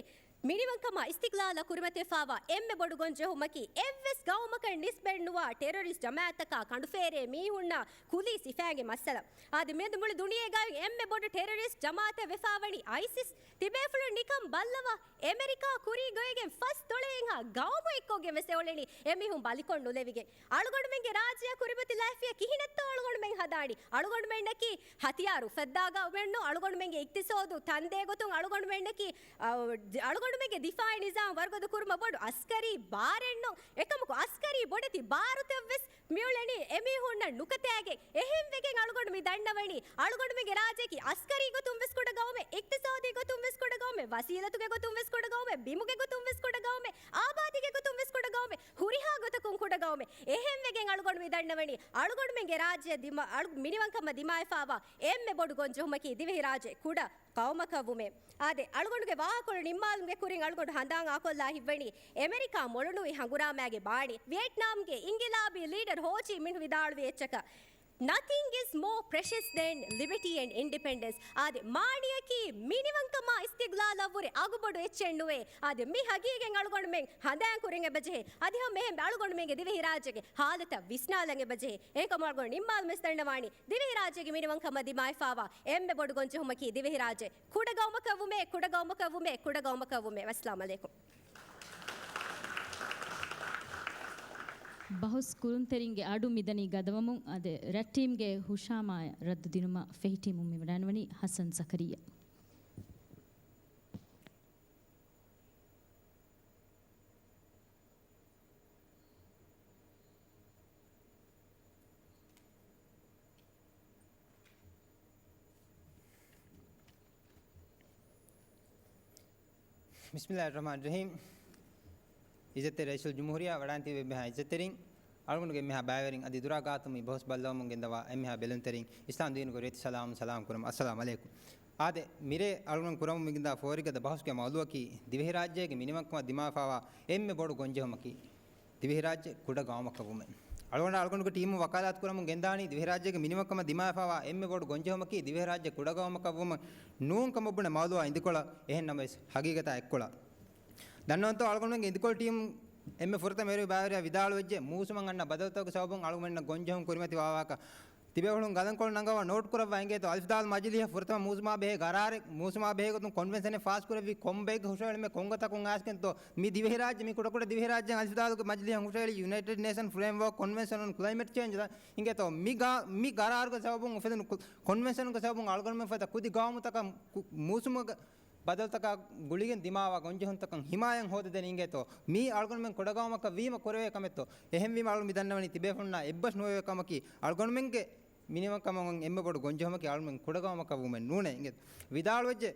މިނިވަންކަމާ އިސްތިޤްލާލާ ކުރިމަތިވެފާވާ އެންމެ ބޮޑު ގޮންޖެހުމަކީ، އެއްވެސް ގައުމަކަށް ނިސްބަތްނުވާ ޓެރަރިސްޓް ޖަމާއަތްތަކާ ކަނޑުފޭރޭ މީހުންނާ ކުލީ ސިފައިންގެ މައްސަލަ. އާދެ، މިއަދު މުޅި ދުނިޔޭގައި އެންމެ ބޮޑު ޓެރަރިސްޓް ޖަމާއަތެއް ވެފާވަނީ އައިސިސް. ތިބޭފުޅުން ނިކަން ބައްލަވާ، އެމެރިކާ ކުރީގައިގެން ފަސް ދޮޅައެއްހާ ގައުމު އެއްކޮށްގެން ވެސް އެއުޅެނީ އެމީހުން ބަލިކޮށް ނުލެވިގެން. އަޅުގަނޑުމެންގެ ރާއްޖެއާ ކުރިމަތިލައިފިޔާ ކިހިނެއްތޯ އަޅުގަނޑުމެން ހަދާނީ؟ އަޅުގަނޑުމެންނަކީ ހަތިޔާރު އުފައްދާ ގައުމެއްނޫން. އަޅުގަނޑުމެންގެ އިޤްތިޞާދު ތަންދޭ ގޮތުން އަޅުގަނޑުމެންނަކީ، އަ، އަޅުގަނޑުމެންގެ ދިފާޢީ ނިޒާމް ވަރުގަދަ ކުރުމަށް ބޮޑު އަސްކަރީ ބާރެއްނޫން. އެކަމަކު އަސްކަރީ ބޮޑެތި ބާރުތައް ވެސް މިއުޅެނީ އެމީހުންނަށް ނުކަތާގެން. އެހެންވެގެން އަޅުގަނޑު މި ދަންނަވަނީ، އަޅުގަނޑުމެންގެ ރާއްޖެއަކީ އަސްކަރީ ގޮތުން ވެސް ކުޑަ ގައުމެއް، އިޤްތިޞާދީ ގޮތުން ވެސް ކުޑަ ގައުމެއް، ވަސީލަތުގެ ގޮތުން ވެސް ކުޑަ ގައުމެއް، ބިމުގެ ގޮތުން ވެސް ކުޑަ ގައުމެއް، އާބާދީގެ ގޮތުން ވެސް ކުޑަ ގައުމެއް، ހުރިހާ ގޮތަކުން ކުޑަ ގައުމެއް. އެހެންވެގެން އަޅުގަނޑު މި ދަންނަވަނީ، އަޅުގަނޑުމެންގެ ރާއްޖެ ދިމާ-، އަޅު-، މިނިވަންކަމަށް ދިމާވެފާވާ އެންމެ ބޮޑު ގޮންޖެހުމަކީ ދިވެހިރާއްޖެ ކުޑަ ޤައުމަކަށްވުމޭ. އާދެ، އަޅުގަނޑުގެ ވާހަކަކޮޅު ނިންމާލުމުގެ ކުރިން އަޅުގަނޑު ހަނދާން އާކޮށްލާ ހިތްވަނީ، އެމެރިކާ މޮޅުނުވި ހަނގުރާމައިގެ ބާނީ. ވިއެޓްނާމްގެ އިންގިލާބީ ލީޑަރު ހޯޗީ މިންހު ވިދާޅުވި އެއްޗަކަށް، "Nothing is more precious than liberty and independence." އާދެ، މާނީއަކީ މިނިވަންކަމާ އިސްތިގްލާލަށްވުރެ އަގުބޮޑު އެއްޗެއް ނުވޭ. އާދެ، މި ހަގީގަތް އަޅުގަނޑުމެން ހަނދާން ކުރިން އެބަޖެހޭ. އަދި ހަމަ އެހެން އަޅުގަނޑުމެންގެ ދިވެހިރާއްޖޭގެ ހާލަތަށް ވިސްނާލަން އެބަޖެހޭ. އެހެންކަމުން އަޅުގަނޑު ނިންމާލުމެސް ދަންނަވާނީ، ދިވެހިރާއްޖޭގެ މިނިވަންކަމަށް ދިމާވެފާވާ އެންމެ ބޮޑު ގޮންޖެހުމަކީ ދިވެހިރާއްޖެ ކުޑަ ގައުމަކަށްވުމޭ، ކުޑަ ގައުމަކަށްވުމޭ، ކުޑަ ގައުމަކަށްވުމޭ. ވައްސަލާމް ޢަލައިކުމް. ބަހުސް ކުރުންތެރިންގެ އަޑު މިދަނީ ގަދަވަމުން، އާދެ، ރައްޓީމްގެ ހުޝާމާއަށް ރައްދު ދިނުމަށް ފެހި ޓީމުން މި ވަޑައިންވަނީ ޙަސަން ޒަކަރިއްޔާ. ބިސްމިއްލާހިއްރަޙްމާނިއްރަޙީމް. ޢިއްޒަތްތެރި ރައީސުލްޖުމްހޫރިއްޔާ، ވަޑައިން ތިބި އެންމެހާ ޢިއްޒަތްތެރިން، އަޅުގަނޑުގެ އެންމެހާ ބައިވެރިން އަދި ދުރާ ގާތުން މި ބަހުސް ބައްލަވަމުން ގެންދަވާ އެންމެހާ ބެލުންތެރިން، އިސްލާމް ދީނުގެ ރީތި ސަލާމުން ސަލާމް ކުރަމު. އައްސަލާމު ޢަލައިކުމް. އާދެ، މިރޭ އަޅުގަނޑު ކުރަމުން މިގެންދާ ފޯރިގަދަ ބަހުސްގެ މައުޟޫޢަކީ ދިވެހިރާއްޖޭގެ މިނިވަންކަމަށް ދިމާވެފާވާ އެންމެ ބޮޑު ގޮންޖެހުމަކީ ދިވެހިރާއްޖެ ކުޑަ ގައުމަކަށްވުމެއް. އަޅުގަނޑަށް އަޅުގަނޑުގެ ޓީމުން ވަކާލާތު ކުރަމުން ގެންދާނީ ދިވެހިރާއްޖޭގެ މިނިވަންކަމަށް ދިމާވެފާވާ އެންމެ ބޮޑު ގޮންޖެހުމަކީ ދިވެހިރާއްޖެ ކުޑަ ގައުމަކަށްވުމެއް ނޫން ކަމަށް ބުނެ މައުޟޫޢާ އިދިކޮޅަށް އެހެން ނަމަވެސް ހަގީގަތާ އެއްކޮޅަށް. ދަންނަވަންތޯ އަޅުގަނޑުގެ އިދިކޮޅު ޓީމު އެންމެ ފުރަތަމަ އެރުވި ބައިވެރިޔާ ވިދާޅުވެއްޖެ މޫސުމަށް އަންނަ ބަދަލުތަކުގެ ސަބަބުން އަޅުގަނޑުމެންނަށް ގޮންޖެހުން ކުރިމަތި ވާވާކަށް ތިބޭފުޅުން ގަދަންކޮޅު ނަގަވާ ނޯޓް ކުރައްވާ އިނގޭތޯ، އަލިފްދާލު މަޖިލީހަށް ފުރަތަމަ މޫސުމާ ބެހޭ ގަރާރެއް، މޫސުމާ ބެހޭ ގޮތުން ކޮންވެންސަނެއް ފާސް ކުރެއްވީ ކޮންބައެއްގެ ހުށަހެޅުމެއް ކޮންގޮތަކުން އައިސްގެންތޯ، މި ދިވެހިރާއްޖެ މި ކުޑަކުޑަ ދިވެހިރާއްޖެއިން އަލިފްދާލުގެ މަޖިލީހަށް ހުށަހެޅި ޔުނައިޓެޑް ނޭޝަން ފްރޭމްވޯކް ކޮންވެންސަން އޮން ކްލައިމެޓް ޗޭންޖް އިނގޭތޯ، މި ގާ-، މި ގަރާރުގެ ސަބަބުން އުފެދުނު ކު-، ކޮންވެންސަނުގެ ސަބަބުން އަޅުގަނޑުމެން ފަދަ ކުދި ގައުމުތަކަށް ކު-، މޫސުމުގެ ބަދަލުތަކާ ގުޅިގެން ދިމާވާ ގޮންޖެހުންތަކަށް ހިމާޔަތް ހޯދަދޭނެ އިނގޭތޯ، މީ އަޅުގަނޑުމެން ކުޑަގައުމަކަށް ވީމަ ކުރެވޭ ކަމެއްތޯ. އެހެންވީމަ އަޅުގަނޑު މި ދަންނަވަނީ ތިބޭފުޅުންނާ އެއްބަސް ނުވެވޭ ކަމަކީ، އަޅުގަނޑުމެންގެ މިނިވަންކަމުން އެންމެ ބޮޑު ގޮންޖެހުމަކީ އަޅުގަނޑުމެން ކުޑަގައުމަކަށް ވުމެއް ނޫނޭ އިނގޭތޯ. ވިދާޅުވެއްޖެ،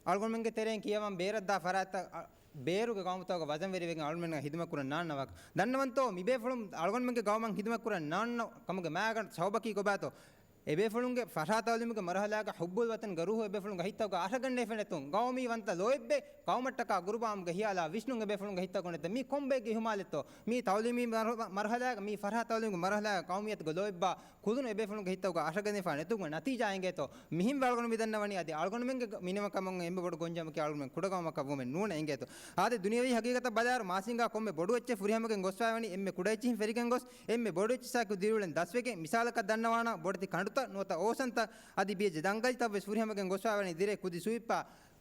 އަޅުގަނޑުމެންގެ ތެރެއިން ކިޔަވަން ބޭރަށްދާ ފަރާތްތައް، އަ، ބޭރުގެ ގައުމުތަކުގަ ވަޒަންވެރިވެގެން އަޅުގަނޑުމެންނަށް ހިދުމަތް ކުރަން ނާންނަވާކަށް. ދަންނަވަންތޯ، މި ބޭފުޅުން އަޅުގަނޑުމެންގެ ގައުމަށް ހިދުމަތް ކުރަން ނާންނަ ކަމުގެ މައިގަނޑު ސަބަބަކީ ކޮބާތޯ؟ އެބޭފުޅުންގެ ފަށާ ތައުލީމުގެ މަރުހަލާގަ ޙުއްބުލް ވަތަންގެ ރޫޙު އެބޭފުޅުންގެ ހިތްތަކުގަ އަށަގަންނައިފަ ނެތުން، ގައުމީ ވަންތަ ލޯތްބެއް ގައުމަށްޓަކާ ގުރުބާވުމުގެ ހިޔާލާ ވިސްނުން އެބޭފުޅުންގެ ހިތްތަކުގަ ނެތަ؟ މީ ކޮންބައެއްގެ އިހުމާލެއްތޯ؟ މީ ތައުލީމީ މަރު-، މަރުހަލާގަ، މީ ފަށާ ތައުލީމުގެ މަރުހަލާގަ ގައުމިއްޔަތުގެ ލޯތްބާ ކުދުނު އެބޭފުޅުންގެ ހިތްތަކުގަ އަށަގަންނައިފަ ނެތުމުގެ ނަތީޖާ އިނގޭތޯ؟ މިހެންވެ އަޅުގަނޑު މި ދަންނަވަނީ އަދި އަޅުގަނޑުމެންގެ މިނިވަންކަމުން އެންމެ ބޮޑު ގޮންޖެހުމަކީ އަޅުގަނޑުމެން ކުޑަގައުމަކަށް ވުމެއް ނޫނޭ އިނގޭތޯ. އާދެ، ދުނިޔެވީ ހަގީގަތަށް ބަލާއިރު މާސިންގާ ކޮންމެ ބޮޑު އެއްޗެއް ފުރިހަމަގެން ގޮސްފައިވަނީ އެންމެ ކުޑަ އެއްޗިހިން ފެށިގެން ގޮސް، އެންމެ ބޮޑު އެއްޗިއްސާއެކު ދިރިއުޅެން ދަސްވެގެން، މިސާލަކަށް ދަންނަވާނަ ބޮޑެތި ކަނޑުތައް ނުވަތަ އޯސަންތައް އަދި ބިޔަ ޖެ ދަންގަލިތައް ވެސް ފުރިހަމަގެން ގޮސްފައިވަނީ ދިރޭ ކުދި ސުވިއްޕާ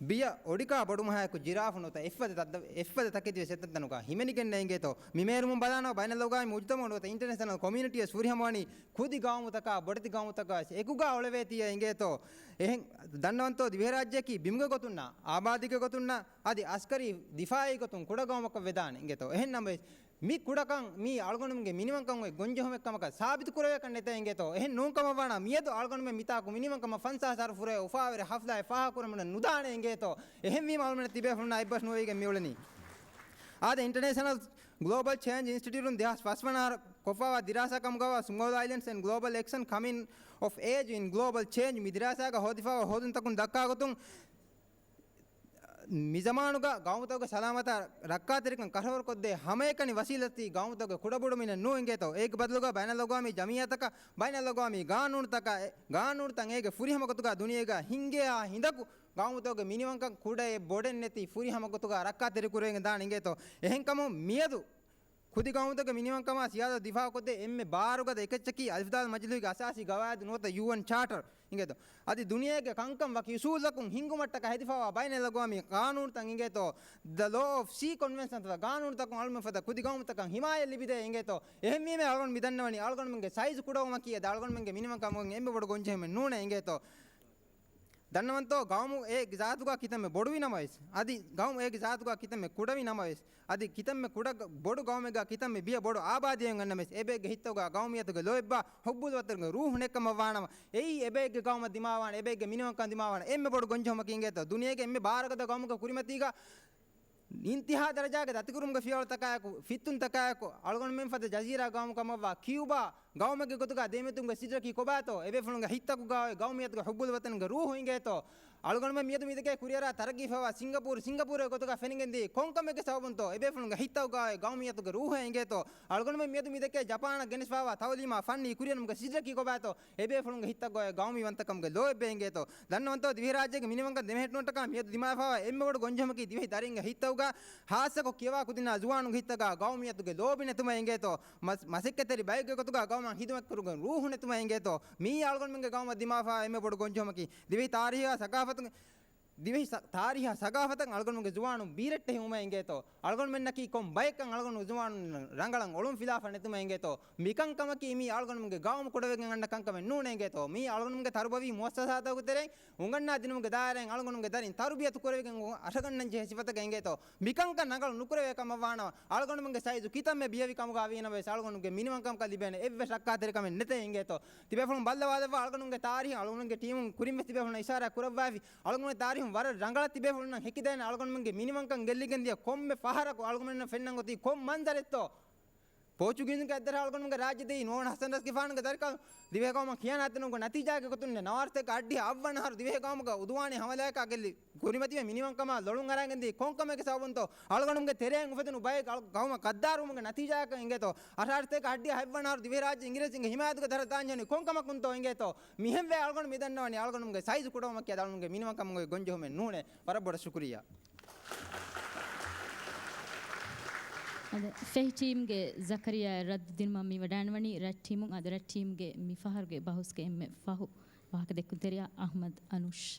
ބިޔަ އޮޑިކާ ބޮޑުމަހާއެކު ޖިރާފު ނުވަތަ އެއްފަދަ ތައް-، އެއްފަދަ ތަކެތި ވެސް އެތައް ތަނުގަ ހިމެނިގެންނޭ އިނގޭތޯ. މި މޭރުމުން ބަލާނަމަ ބައިނަލްއަގްވާމީ މުޖުތަމަޢު ނުވަތަ އިންޓަރނޭޝަނަލް ކޮމިއުނިޓީ ވެސް ފުރިހަމަވަނީ ކުދި ގައުމުތަކާ ބޮޑެތި ގައުމުތަކާ ވެސް އެކުގަ އުޅެވޭތީ އިނގޭތޯ. އެހެން ދަންނަވަންތޯ ދިވެހިރާއްޖެއަކީ ބިމުގެ ގޮތުންނާ، އާބާދީގެ ގޮތުންނާ، އަދި އަސްކަރީ ދިފާއީ ގޮތުން ކުޑަ ގައުމަކަށް ވެދާނެ އިނގޭތޯ. އެހެން ނަމަވެސް، މި ކުޑަކަން މީ އަޅުގަނޑުމެންގެ މިނިވަންކަން އޮތް ގޮންޖެހުމެއް ކަމަކަށް ސާބިތު ކުރެވޭކަށް ނެތޭ އިނގޭތޯ. އެހެން ނޫން ކަމަށް ވާނަމަ މިއަދު އަޅުގަނޑުމެން މިތާކު މިނިވަންކަމަށް ފަންސާސް އަހަރު ފުރޭ އުފާވެރި ހަފްލާއެއް ފާހަގަކުރެވެމުން ނުދާނެ އިނގޭތޯ. އެހެންވީމަ އަޅުގަނޑު ތިބޭފުޅުންނާ އެއްބަސް ނުވެގެން މިއުޅެނީ. އާދެ، އިންޓަރނޭޝަނަލް ގްލޯބަލް ޗޭންޖް އިންސްޓިޓިއުޓުން ދެހާސް ފަސް ވަނަ އަހަރަށް ކޮށްފައިވާ ދިރާސާ ކަމުގައިވާ ސްމޯލް އައިލެންޑްސް އެންޑް ގްލޯބަލް އެކްޝަން ކަމިން އޮފް އޭޖް އިން ގްލޯބަލް ޗޭންޖް މި ދިރާސާގަ ހޯދިފައިވާ ހޯދުންތަކުން ދައްކާ ގޮތުން، މިޒަމާނުގަ ގައުމުތަކުގެ ސަލާމަތާ ރައްކާތެރިކަން ކަށަވަރުކޮށްދޭ ހަމައެކަނި ވަސީލަތީ ގައުމުތަކުގެ ކުޑަބޮޑުމިނެއް ނޫން އިނގޭތޯ. އޭގެ ބަދަލުގަ ބައިނަލްއަގްވާމީ ޖަމިއްޔާތަކަށް، ބައިނަލްއަގްވާމީ ގާނޫނުތަކަށް، ގާނޫނުތައް އޭގެ ފުރިހަމަ ގޮތުގަ ދުނިޔޭގަ ހިންގިޔާ ހިނދަކު ގައުމުތަކުގެ މިނިވަންކަން ކުޑައެއް ބޮޑެއް ނެތި ފުރިހަމަ ގޮތުގަ ރައްކާތެރިކުރެވިގެން ދާނެ އިނގޭތޯ. އެހެންކަމުން މިއަދު ކުދި ގައުމުތަކުގެ މިނިވަންކަމާ ސިޔާދަތު ދިފާއުކޮށްދޭ އެންމެ ބާރުގަދަ އެކައްޗަކީ އަލިފްދާލު މަޖިލީހުގެ އަސާސީ ގަވާއިދު ނުވަތަ ޔޫއެން ޗާޓަރ އިނގޭތޯ. އަދި ދުނިޔޭގެ ކަންކަން ވަކި އުސޫލަކުން ހިންގުމަށްޓަކާ ހެދިފައިވާ ބައިނަލްއަގްވާމީ ގާނޫނުތައް އިނގޭތޯ. ދަ ލޯ އޮފް ސީ ކޮންވެންޝަން ގާނޫނުތަކުން އަޅުމެން ފަދަ ކުދި ގައުމުތަކަށް ހިމާޔަތް ލިބިދޭ އިނގޭތޯ. އެހެންވީމަ އަޅުގަނޑު މިދަންނަވަނީ އަޅުގަނޑުމެންގެ ސައިޒު ކުޑަވުމަކީ އަދި އަޅުގަނޑުމެންގެ މިނިވަންކަމުގެ އެންމެ ބޮޑު ގޮންޖެހުމެއް ނޫނޭ އިނގޭތޯ. ދަންނަވަންތޯ، ގައުމު އޭގެ ޒާތުގަ ކިތަންމެ ބޮޑުވި ނަމަވެސް، އަދި ގައުމު އޭގެ ޒާތުގަ ކިތަންމެ ކުޑަވި ނަމަވެސް، އަދި ކިތަންމެ ކުޑަ ބޮޑު ގައުމެއްގަ ކިތަންމެ ބިޔަ ބޮޑު އާބާދީއެއް އަންނަމެސް، އެބައެއްގެ ހިތްތަކުގަ ގައުމިއްޔަތުގެ ލޯތްބާ ހުއްބުލުވަތަރުގެ ރޫހު ނެއްކަމަށް ވާނަމަ، އެއީ އެބައެއްގެ ގައުމަށް ދިމާވާނެ، އެބައެއްގެ މިނިވަންކަން ދިމާވާނެ އެންމެ ބޮޑު ގޮންޖެހުމަކީ އިނގޭތޯ. ދުނިޔޭގެ އެންމެ ބާރުގަދަ ގައުމުގެ ކުރިމަތީގަ އިންތިހާ ދަރަޖާގެ ދަތިކުރުމުގެ ފިޔަވަޅުތަކާއެކު، ފިއްތުންތަކާއެކު، އަޅުގަނޑުމެން ފަދަ ޖަޒީރާ ގައުމު ކަމަށްވާ ކިއުބާ، ގައުމެއްގެ ގޮތުގަ ދެމެދުމުގެ ސިއްރަކީ ކޮބާތޯ؟ އެބޭފުޅުންގެ ހިތްތަކުގަ އޮތް ގައުމިއްޔަތުގެ ޙުއްބުލު ވަތަނުގެ ރޫޙު އިނގޭތޯ؟ އަޅުގަނޑުމެން މިއަދު މިދެކޭ ކުރިއަރާ ތަރައްގީފައިވާ ސިންގަޕޫރު، ސިންގަޕޫރުގެ ގޮތުގަ ފެނިގެންދިޔައީ ކޮންކަމެއްގެ ސަބަބުންތޯ؟ އެބޭފުޅުންގެ ހިތްތަކުގަ އޮތް ގައުމިއްޔަތުގެ ރޫޙޭ އިނގޭތޯ؟ އަޅުގަނޑުމެން މިއަދު މިދެކޭ ޖަޕާނަށް ގެނެސްފައިވާ ތައުލީމާ ފަންނީ ކުރިއެރުމުގެ ސިއްރަކީ ކޮބާތޯ؟ އެބޭފުޅުންގެ ހިތްތަކުގަ އޮތް ގައުމީ ވަންތަކަމުގެ ލޯތްބޭ އިނގޭތޯ؟ ދަންނަވަންތޯ، ދިވެހިރާއްޖޭގެ މިނިވަންކަން ދެމެހެއްޓުމަށްޓަކާ މިއަދު ދިމާވެފައިވާ އެންމެ ބޮޑު ގޮންޖެހުމަކީ ދިވެހި ދަރިންގެ ހިތްތަކުގަ، ހާއްސަކޮށް ކިޔަވާ ކުދިންނާ ޒުވާނުންގެ ހިތްތަކުގަ ގައުމިއްޔަތުގެ ލޯބި ނެތުމަށް އިނގޭތޯ؟ މަސް-، މަސައްކަތްތެރި ބައެއްގެ ގޮތުގަ ގައުމަށް ހިދުމަތްކުރުމުގެ ރޫޙު ނެތުމަށް އިނގޭތޯ؟ މިއީ އަޅުގަނޑުމެންގެ ގައުމަށް ދިމާވެފައިވާ އެންމެ ބޮޑު ގޮންޖެހުމަކީ. ދިވެހި ތާރީހާ ސަގާފަތުން، ދިވެހި ސަ-، ތާރީހާ ސަގާފަތަށް އަޅުގަނޑުމެންގެ ޒުވާނުން ބީރައްޓެހި އުމަށް އިނގޭތޯ؟ އަޅުގަނޑުމެންނަކީ ކޮން ބައެއްކަން އަޅުގަނޑު ޒުވާނުން ރަނގަޅަށް އޮޅުން ފިލާފަ ނެތުމަށް އިނގޭތޯ؟ މިކަންކަމަކީ މީ އަޅުގަނޑުމެންގެ ގައުމު ކުޑަވެގެން އަންނަ ކަންކަމެއް ނޫނޭ އިނގޭތޯ؟ މީ އަޅުގަނޑުމެންގެ ތަރުބަވީ މުއައްސަސާތަކުގެ ތެރެއިން އުނގަންނާ ދިނުމުގެ ދާއިރާއިން އަޅުގަނޑުމެންގެ ދަރިން ތަރުބިޔަތު ކުރެވިގެން އަށަގަންނަން ޖެހޭ ސިފަތަކެއް އިނގޭތޯ؟ މިކަންކަން ރަނގަޅު ނުކުރެވޭ ކަމަށް ވާނަމަ، އަޅުގަނޑުމެންގެ ސައިޒު ކިތަންމެ ބިޔަވި ކަމުގަ ވީނަމަވެސް އަޅުގަނޑުގެ މިނިވަންކަމަކަށް ލިބޭނެ އެއްވެސް ރައްކާތެރިކަމެއް ނެތޭ އިނގޭތޯ؟ ތިބޭފުޅުން ބައްލަވާލައްވާ އަޅުގަނޑުމެންގެ ތާރީހު، އަޅުގަނޑުގެ ޓީމުން ކުރިންވެސް ތިބޭފުޅުން އިޝާރާތް ކުރައްވާފި. އަޅުގަނޑުގެ ތާރީހުން ވަރަށް ރަނގަޅަށް ތިބޭފުޅުންނަށް ހެކިދޭނެ އަޅުގަނޑުމެންގެ މިނިވަންކަން ގެއްލިގެންދިޔަ ކޮންމެ ފަހަރަކު އަޅުގަނޑުމެންނަށް ފެންނަން އޮތީ ކޮން މަންޒަރެއްތޯ؟ ޕޯޗުގީޒުންގެ އައްދަރަށް އަޅުގަނޑުމެންގެ ރާއްޖެ ދިޔައީ ނުވަވަނަ ހަސަން ރަސްގެފާނުގެ ދަރިކަލުން ދިވެހި ގައުމަށް ޚިޔާނާތެއް ނުކޮށް ނަތީޖާއެއްގެ ގޮތުން ނަވާރަސަތޭކަ އައްޑިހަ އަށްވަނަ އަހަރު ދިވެހި ގައުމުގަ އުދުވާނީ ހަމަލާއަކާ ގެއްލި ކުރިމަތިވެ މިނިވަންކަމާ ލޮޅުން އަރަންގެންދީ ކޮންކަމެއްގެ ސަބަބުންތޯ؟ އަޅުގަނޑުމެންގެ ތެރެއިން އުފެދުނު ބައެއް އަޅު-، ގައުމަށް ގައްދާރުވުމުގެ ނަތީޖާއަކަށް އިނގޭތޯ؟ އަށާރަސަތޭކަ އައްޑިހަ އަށްވަނަ އަހަރު ދިވެހިރާއްޖެ އިނގިރޭސިންގެ ހިމާޔަތުގެ ދަރަޖަ ދާންޖެހުނީ ކޮންކަމަކުންތޯ އިނގޭތޯ؟ މިހެންވެ އަޅުގަނޑު މިދަންނަވަނީ އަޅުގަނޑުމެންގެ ސައިޒު ކުޑަވުމަކީ އަދި އަޅުގަނޑުމެންގެ މިނިވަންކަމުގެ ގޮންޖެހުމެއް ނޫނޭ. ވަރަށް ބޮޑަށް ޝުކުރިއްޔާ. އަދި ފެހި ޓީމްގެ ޒަކަރިޔާ ރައްދު ދިނުމަށް މިވަޑައިންވަނީ ރައްޓް ޓީމުން. އަދި ރައްޓް ޓީމްގެ މި ފަހަރުގެ ބަހުސްގެ އެންމެ ފަހު ވާހަކަ ދެއްކުންތެރިޔާ އަޙްމަދު އަނޫޝް.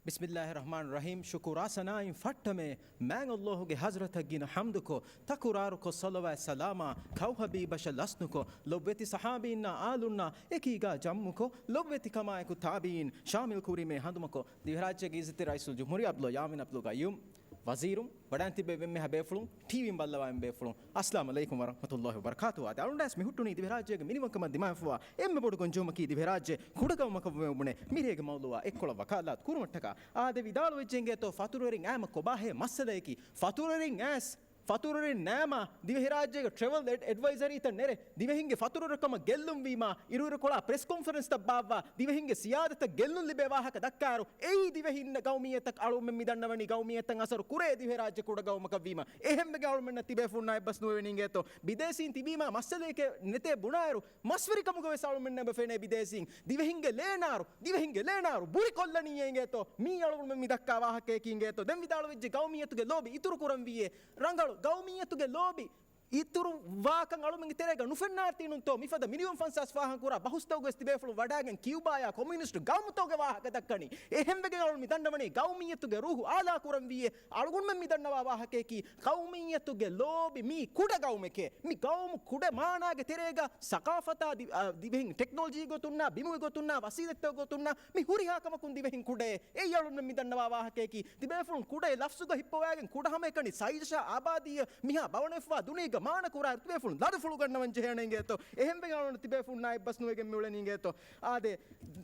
ބިސްމިއްލާހި ރަޙްމާނި ރަޙީމް. ޝުކުރާ ސަނާއިން ފައްޓަމޭ، މާތް ﷲ ގެ ޙަޟްރަތަށް ގިނަ ޙަމްދުކޮށް، ތަކުރާރުކޮށް ޞަލަވާތް ސަލާމާ، ކައު ޙަބީބަށަށް ލަސްނުކޮށް، ލޮބުވެތި ޞަޙާބީންނާ އާލުންނާ އެކީގާ ޖަމްޢުކޮށް، ލޮބުވެތިކަމާއެކު ތާބިޢީން ޝާމިލް ކުރީމޭ ހަނދުމަކޮށް، ދިވެހިރާއްޖޭގެ ޢިއްޒަތްތެރި ރައީސުލްޖުމްހޫރިއްޔާ ޢަބްދުﷲ ޔާމީން ޢަބްދުލް ޤައްޔޫމް، ވަޒީރުން، ވަޑައިން ތިއްބެވި އެންމެހާ ބޭފުޅުން، ޓީވީން ބައްލަވާ އެންމެ ބޭފުޅުން، އައްސަލާމު ޢަލައިކުމް ވަރަޙްމަތުﷲ ވަބަރަކާތުހު. އަދި އަޅުގަނޑު މި ހުއްޓުނީ ދިވެހިރާއްޖޭގެ މިނިވަންކަމަށް ދިމާވެފައިވާ އެންމެ ބޮޑު ގޮންޖެހުމަކީ ދިވެހިރާއްޖެ ކުޑަގައުމަކަށްވުމެވުމުން މިރޭގެ މައުޟޫޢާ އެއްކޮޅަށް ވަކާލާތު ކުރުމަށްޓަކާ. އާދެ، ވިދާޅުވެއްޖެ އިނގޭތޯ، ފަތުރުވެރިން އާމަ ކޮބާހޭ މައްސަލައަކީ؟ ފަތުރުވެރިން އާސް ފަތުރުވެރިން ނާމާ، ދިވެހިރާއްޖޭގެ ޓްރެވަލް އެޑް-، އެޑްވައިޒަރީތައް ނެރެ، ދިވެހިންގެ ފަތުރުވެރިކަމަށް ގެއްލުންވީމާ، އިރުއިރުކޮޅާ ޕްރެސް ކޮންފަރެންސްތައް ބާއްވާ، ދިވެހިންގެ ސިޔާދަތަށް ގެއްލުން ލިބޭ ވާހަކަ ދައްކާއިރު، އެއީ ދިވެހިންނަށް ގައުމިއްޔަތަށް އަޅުމެން މި ދަންނަވަނީ ގައުމިއްޔަތަށް އަސަރު ކުރޭ ދިވެހިރާއްޖެ ކުޑަ ގައުމަކަށްވީމަ. އެހެންވެގެން އަޅުމެންނަށް ތިބޭފުޅުންނާ އެއްބަސް ނުވެވެނީ އިނގޭތޯ؟ ބިދޭސީން ތިބީމާ މައްސަލައެކޭ ނެތޭ ބުނާއިރު، މަސްވެރިކަމުގަވެސް އަޅުމެންނަށް އެބަ ފެނޭ ބިދޭސީން. ދިވެހިންގެ ލޭނާރު، ދިވެހިންގެ ލޭނާރު ބުރިކޮށްލަނީ އިނގޭތޯ؟ މީ އަޅުގަނޑުމެން މި ދައްކާ ވާހަކަޔަކީ އިނގޭތޯ؟ ދެން ވިދާޅުވެއްޖެ ގައުމިއްޔަތުގެ ލޯބި އިތުރު ކުރަންވީއޭ. ރަނގަޅު ގައުމިއްޔަތުގެ ލޯބި އިތުރު ވާކަން އަޅުމެންގެ ތެރޭގަ ނުފެންނާތީނުންތޯ؟ މިފަދަ މިލިޔަން ފަންސާސް ފާހަގަކުރާ ބަހުސްތަކުގަވެސް ތިބޭފުޅުން ވަޑައިގެން ކިއުބާޔާ ކޮމިއުނިސްޓު ގައުމުތަކުގެ ވާހަކަ ދައްކަނީ. އެހެންވެގެން އަޅުގަނޑު މި ދަންނަވަނީ ގައުމިއްޔަތުގެ ރޫޙު އާލާ ކުރަންވީއޭ. އަޅުގަނޑުމެން މި ދަންނަވާ ވާހަކަޔަކީ ގައުމިއްޔަތުގެ ލޯބި މީ ކުޑަ ގައުމެކޭ. މި ގައުމު ކުޑަ މާނާގެ ތެރޭގަ ސަޤާފަތާ ދި-، އަ، ދިވެހިން ޓެކްނޮލޮޖީ ގޮތުންނާ، ބިމުގެ ގޮތުންނާ، ވަސީލަތްތަކުގެ ގޮތުންނާ މި ހުރިހާ ކަމަކުން ދިވެހިން ކުޑައޭ. އެއީ އަޅުގަނޑުމެން މި ދަންނަވާ ވާހަކަޔަކީ. ތިބޭފުޅުން ކުޑައެއް ލަފްޒުގަ ހިއްޕަވައިގެން ކުޑަ ހަމައެކަނި ސައިޒަށާ އާބާދީއަށް މިހާ ބަވަނަވެފަވާ ދުނިޔޭގަ މާނަ ކުރާއިރު ތިބޭފުޅުން ލަދުފުޅު ގަންނަވަން ޖެހޭނެ އިނގޭތޯ؟ އެހެންވެގެން އަޅުގަނޑު ތިބޭފުޅުންނާ އެއްބަސް ނުވެގެން މިއުޅެނީ އިނގޭތޯ؟ އާދެ،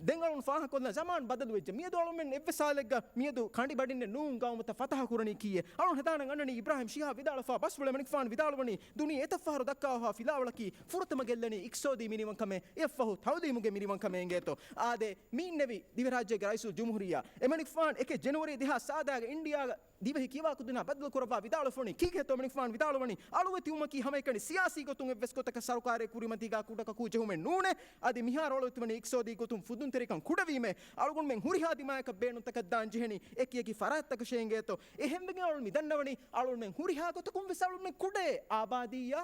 ދެން އަޅުން ފާހަގަކޮށްލަން ޒަމާން ބަދަލުވެއްޖެ. މިއަދު އަޅުމެން އެއްވެސް ހާލެއްގަ މިއަދު ކަނޑި ބަޑިންނެއް ނޫން ގައުމުތައް ފަތަހަ ކުރަނީ ކީއެއް؟ އަޅުން ހަދާނަން އަންނަނީ އިބްރާހިމް ޝިހާބް ވިދާޅުފާ ބަސްފުޅެއް. މަނިކުފާނު ވިދާޅުވަނީ ދުނިޔެ އެތައް ފަހަރު ދައްކާފާ ފިލާވަޅަކީ ފުރަތަމަ ގެއްލަނީ އިޤްތިޞާދީ މިނިވަންކަމެއް، އެއަށްފަހު ތައުލީމުގެ މިނިވަންކަމެއް އިނގޭތޯ؟ އާދެ، މި އިންނެވި ދިވެހިރާއްޖޭގެ ރައީސުލްޖުމްހޫރިއްޔާ އެމަނިކުފާން އެކެއް ޖެނުއަރީ ދެހާސް ސާދައިގަ އިންޑިއާގަ ދިވެހި ކިޔަވާ ކުދިންނާ ބަދަލުކުރައްވާ ވިދާޅުވަނީ ކީކޭތޯ؟ މަނިކުފާން ވިދާޅުވަނީ އަޅުވެތިވުމަކީ ހަމައެކަނި ސިޔާސީ ގޮތުން އެއްވެސް ގޮތަކަށް ސަރުކާރެއް ކުރިމަތީގާ ކުޑަކަކޫ ޖެހުމެއް ނޫނޭ. އަދި މިހާރު އަޅުވެތިވަނީ އިޤްތިޞާދީ ގޮތުން ފުދުންތެރިކަން ކުޑަވީމޭ. އަޅުގަނޑުމެން ހުރިހާ ދިމާޔަކަށް ބޭނުންތަކަށް ދާން ޖެހެނީ އެކިއެކި ފަރާތްތަކަށޭ އިނގޭތޯ؟ އެހެންވެގެން އަޅުން މި ދަންނަވަނީ އަޅުންމެން ހުރިހާ ގޮތަކުން ވެސް އަޅުންމެން ކުޑައޭ. އާބާދީއާ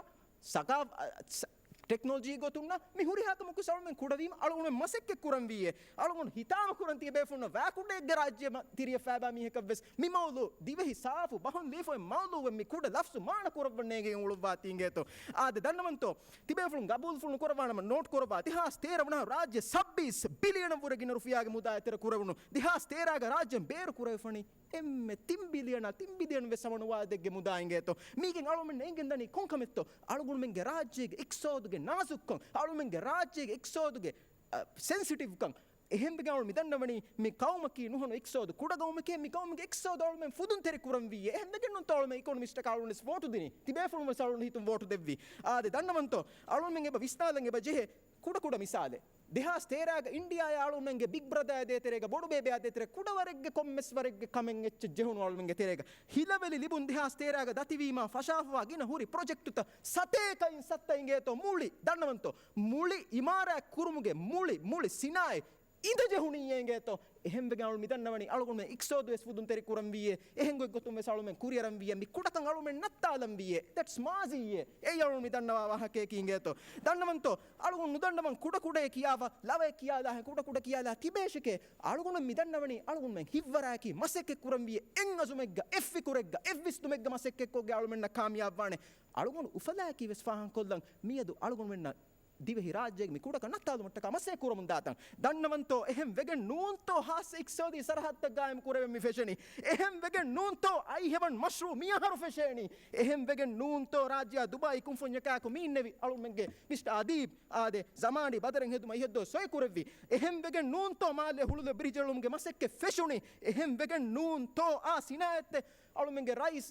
ސަގާ-، އަ، ސަ-، ޓެކްނޮލޮޖީ ގޮތުންނަށް މި ހުރިހާ ކަމަކު އަޅުމެން ކުޑަވީމަ އަޅުގަނޑު މަސައްކަތް ކުރަންވީއޭ. އަޅުގަނޑު ހިތާމަ ކުރަން ތިޔަބޭފުޅުންނަށް ވައިކުޑައެއްގެ ރާއްޖެ ތިރިއަށް ފައިބާ މީހަކަށްވެސް މި މައުލޫ ދިވެހި ސާފު ބަހުން ލީފައި މައުލޫ ވެ މި ކުޑަ ލަފްޒު މާނަ ކުރައްވަން ނޭނގެ އުޅުއްވާތީ އިނގޭތޯ. އާދެ ދަންނަވަންތޯ. ތިބޭފުޅުން ގަބޫލުފުޅު ނުކުރައްވާނަމަ ނޯޓް ކުރައްވާ، ދެހާސް ތޭރަ ވަނަ ރާއްޖެ ސައްބީސް ބިލިއަނަށް ވުރެ ގިނަ ރުފިޔާގެ މުދާ އެތެރެ ކުރެވުނު. ދެހާސް ތޭރައިގަ ރާއްޖެން ބޭރު ކުރެވިފަނީ އެންމެ ތިން ބިލިއަނާ، ތިން ބިލިއަން ވެސް ހަމަ ނުވާ ދެއްގެ މުދާ އިނގޭތޯ. މީގެން އަޅުމެން އެނގެންދަނީ ކޮންކަމެއްތޯ؟ އަޅުގަނޑުމެންގެ ރާއްޖޭގެ އިޤްތިޞާދުގެ ނާޒުކްކަން، އަޅުމެންގެ ރާއްޖޭގެ އިޤްތިޞާދުގެ، އަ، ސެންސިޓިވްކަން. އެހެންވެގެން އަޅު މިދަންނަވަނީ މި ޤައުމަކީ ނުހަނު އިޤްތިޞާދު ކުޑަ ޤައުމެކޭ، މި ޤައުމުގެ އިޤްތިޞާދު އަޅުމެން ފުދުންތެރި ކުރަންވީއޭ. އެހެންވެގެން ނޫންތޯ އަޅުމެން އިކޮނޮމިސްޓަކަށް އަޅުގަނޑު ވެސް ވޯޓު ދިނީ؟ ތިބޭފުޅުން ވެސް އަޅުގަނޑު ހިތުން ވޯޓު ދެއްވީ. އާދެ ދަންނަވަންތޯ. އަޅުމެން އެބަ ވިސްނާލަން އެބަ ޖެހޭ. ކުޑަ ކުޑަ މިސާލެއް. ދެހާސް ތޭރައިގަ އިންޑިއާއާ އަޅުމެންގެ ބިގް ބްރަދާ ދޭތެރޭގަ، ބޮޑު ބޭބެއާ ދޭތެރޭ، ކުޑަވަރެއްގެ ކޮންމެސް ވަރެއްގެ ކަމެއް އެއްޗެއް ޖެހުނު އަޅުމެންގެ ތެރޭގަ. ހިލަވެލި ލިބުން ދެހާސް ތޭރައިގަ ދަތިވީމާ ފަށާފަވާ ގިނަ ހުރި ޕްރޮޖެކްޓުތައް ސަތޭކައިން ސައްތަ އިނގޭތޯ މުޅި. ދަންނަވަންތޯ. މުޅި އިމާރާތް ކުރުމުގެ މުޅި، މުޅި ސިނާއަތް އިނދެ ޖެހުނީ އިނގޭތޯ. އެހެންވެގެން އަޅު މިދަންނަވަނީ އަޅުގަނޑުމެން އިޤްތިޞާދު ވެސް ފުދުންތެރި ކުރަންވީއޭ. އެހެން ގޮތްގޮތުން ވެސް އަޅުމެން ކުރިއަރަންވީއޭ. މި ކުޑަކަން އަޅުމެން ނައްތާލަންވީއޭ. ދެޓްސް މާޒީއޭ. އެއީ އަޅު މިދަންނަވާ ވާހަކަޔަކީ އިނގޭތޯ. ދަންނަވަންތޯ. އަޅުގަނޑު ނުދަންނަވަން ކުޑަކުޑައޭ ކިޔާފަ، ލަވައެއް ކިޔާލާހެން، ކުޑަކުޑަ ކިޔާލާ ތިބޭށެކޭ. އަޅުގަނޑު މިދަންނަވަނީ އަޅުގަނޑުމެން ހިތްވަރާއެކީ މަސައްކަތް ކުރަންވީއޭ. އެއް އަޒުމެއްގަ، އެއް ފިކުރެއްގަ، އެއް ވިސްނުމެއްގަ މަސައްކަތްކޮށްގެން އަޅުމެންނަށް ކާމިޔާބުވާނެ. އަޅުގަނޑު އުފަލާއެކީ ވެސް ފާހަގަކޮށްލަން މިއަދު އަޅުގަނޑުމެންނަށް ދިވެހި ރާއްޖޭގެ މި ކުޑަކަން ނައްތާލުމަށްޓަކާ މަސައްކަތް ކުރަމުން ދާތަން. ދަންނަވަންތޯ، އެހެން ވެގެން ނޫންތޯ ހާއްސަ އިޤްތިޞާދީ ސަރަހައްދަށް ގާއިމް ކުރެވެން މި ފެށެނީ؟ އެހެން ވެގެން ނޫންތޯ އައިހެވަން މަޝްރޫޢު މިއަހަރު ފެށޭނީ؟ އެހެން ވެގެން ނޫންތޯ ރާއްޖެއާ ދުބާއީ ކުންފުންޏަކާއެކު މި އިންނެވި އަޅުމެންގެ މިސްޓަ އަދީބް އާދެ، ޒަމާނީ ބަދަރެއް ހެދުމަށް އިހަށްދޯ ސޮއި ކުރެއްވި؟ އެހެން ވެގެން ނޫންތޯ މާލެ ހުޅުލެ ބިރިޖެއްލުމުގެ މަސައްކަތް ފެށުނީ؟ އެހެން ވެގެން ނޫންތޯ އާ ސިނާއަތްތެއް އަޅުމެންގެ ރައީސް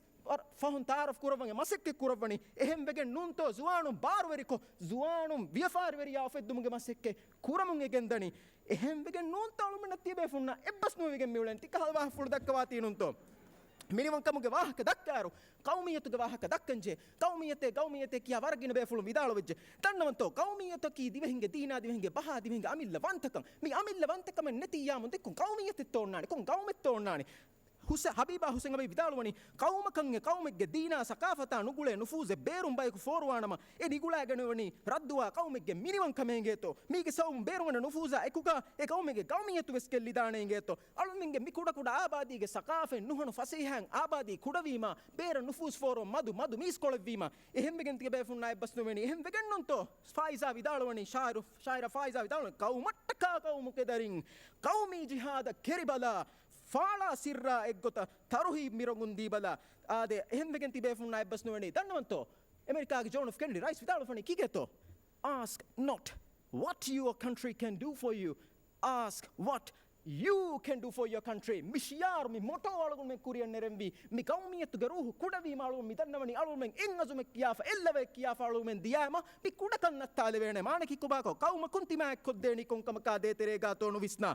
ފަހުން ތައާރަފް ކުރައްވަން މަސައްކަތް ކުރައްވަނީ؟ އެހެން ވެގެން ނޫންތޯ ޒުވާނުން ބާރުވެރިކޮށް، ޒުވާނުން ވިޔަފާރިވެރިޔާ އުފެއްދުމުގެ މަސައްކަތް ކުރަމުން އެ ގެންދަނީ؟ އެހެން ވެގެން ނޫންތޯ އަޅުމެންނަށް ތިޔަބޭފުޅުންނަށް އެއްބަސް ނުވެގެން މިއުޅެން ތިކަހަލަ ވާހަކަފުޅު ދައްކަވާތީ ނޫންތޯ؟ މިނިވަންކަމުގެ ވާހަކަ ދައްކާއިރު، ޤައުމިއްޔަތުގެ ވާހަކަ ދައްކަންޖެހޭ. ޤައުމިއްޔަތޭ، ޤައުމިއްޔަތޭ ކިޔާ ވަރަށް ގިނަ ބޭފުޅުން ވިދާޅުވެއްޖެ. ދަންނަވަންތޯ، ޤައުމިއްޔަތަކީ ދިވެހިންގެ ދީނާ، ދިވެހިންގެ ބަހާ، ދިވެހިންގެ އަމިއްލަ ވަންތަކަން. މި އަމިއްލަ ވަންތަކަމެއް ނެތިއްޔާމު ދެއްކުން ޤައުމިއްޔަތެއްތޯ އޮންނާނެ؟ ކޮން ޤައުމެއްތޯ އޮންނާނެ؟ ހުސެ-، ހަބީބާ ހުސެން އަބީ ވިދާޅުވަނީ، ޤައުމަކަށް އެ ޤައުމެއްގެ ދީނާ ސަޤާފަތާ ނުގުޅޭ ނުފޫޒެއް ބޭރުން ބަޔަކު ފޯރުވާނަމަ، އެ ނިގުޅާގެންވަނީ ރައްދުވާ ޤައުމެއްގެ މިނިވަންކަމެއް އިނގޭތޯ. މީގެ ސަބަބުން ބޭރުގަނޑަށް ނުފޫޒާ އެކުގަ އެ ޤައުމެއްގެ ޤައުމިއްޔަތު ވެސް ގެއްލިދާނެ އިނގޭތޯ. އަޅުމެންގެ މި ކުޑަކުޑަ އާބާދީގެ ސަޤާފަތް ނުހަނު ފަސޭހައިން އާބާދީ ކުޑަވީމާ، ބޭރަށް ނުފޫޒު ފޯރުވަން މަދު މަދު މީސްކޮޅެއްވީމާ، އެހެންވެގެން ތިޔަބޭފުންނާ އެއްބަސް ނުވެނީ. އެހެން ވެގެންނޫންތޯ ފާއިޒާ ވިދާޅުވަނީ، ޝާއިރު، ޝާއިރާ ފާއިޒާ ވިދާޅުވަނީ، ޤައުމަށްޓަކާ ޤައުމު ކެދަރިން، ޤައުމީ ޖިހާދަށް ކެރިބަލާ، ފާޅާ ސިއްރާ އެއްގޮތަށް ތަރުހީބް މިރޮނގުން ދީބަލާ. އާދެ، އެހެންވެގެން ތިބޭފުންނާ އެއްބަސް ނުވެނީ. ދަންނަވަންތޯ؟ އެމެރިކާގެ ޖޯން އެފް ކެނެޑީ ރައީސް ވިދާޅުވަނީ ކީކޭތޯ؟ Ask not what your country can do for you. Ask what you can do for your country. މި ޝިޢާރު، މި މޮޓޯ އަޅުގަނޑުމެން ކުރިއަށް ނެރެންވީ، މި ޤައުމިއްޔަތުގެ ރޫޙު ކުޑަވީމަ އަޅުގަނޑު މި ދަންނަވަނީ އަޅުގަނޑުމެން އެއް އަޒުމެއް ކިޔާފަ، އެއް ލަވައެއް ކިޔާފަ އަޅުގަނޑުމެން ދިޔާމަ، މި ކުޑަކަން ނައްތާލެވޭނެ. މާނައަކީ ކޮބާކޯ؟ ޤައުމަކުން ތިމާ އެއްކޮށްދޭނީ ކޮންކަމަކާ ދޭތެރޭގާތޯ ނުވިސްނާ.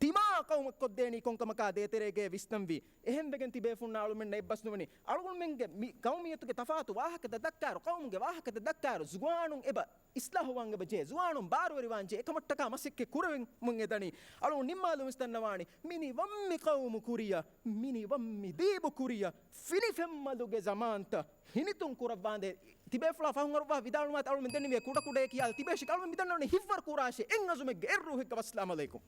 ތިމާ ޤައުމަށް ކޮށްދޭނީ ކޮންކަމަކާ ދޭތެރޭގޭ ވިސްނަންވީ. އެހެންވެގެން ތިބޭފުންނާ އަޅުމެންނަށް އެއްބަސް ނުވަނީ. އަޅުގަނޑުމެންގެ މި ޤައުމިއްޔަތުގެ ތަފާތު ވާހަކަތައް ދައްކާއިރު، ޤައުމުގެ ވާހަކަތައް ދައްކާއިރު، ޒުވާނުން އެބަ އިސްލާހުވާން އެބަ ޖެހޭ، ޒުވާނުން ބާރުވެރިވާން ޖެހޭ، އެކަމަށްޓަކާ މަސައްކަތް ކުރެވެމުން އެދަނީ. އަޅުގަނޑު ނިންމާލުމުން ވިސްނަންނަވާނީ، މި ނިވަންމި ޤައުމު ކުރިއަށް، މި ނިވަންމި ދީބު ކުރިއަށް، ފިނިފެންމަލުގެ ޒަމާންތައް ހިނިތުން ކުރައްވާނދޭ. ތިބޭފުޅާ ފަހުން އަރުވާ ވިދާޅުވާތި އަޅުމެން ދެންނެވި ކުޑަކުޑައޭ ކިޔާލަ ތިބޭށި އަޅުމެން މިދަންނަވަނީ ހިތްވަރު ކުރާށޭ އެއް އަޒުމެއްގެ އެއް ރޫޙެއްގަ. ވައްސަލާމް ޢަލައިކުމް.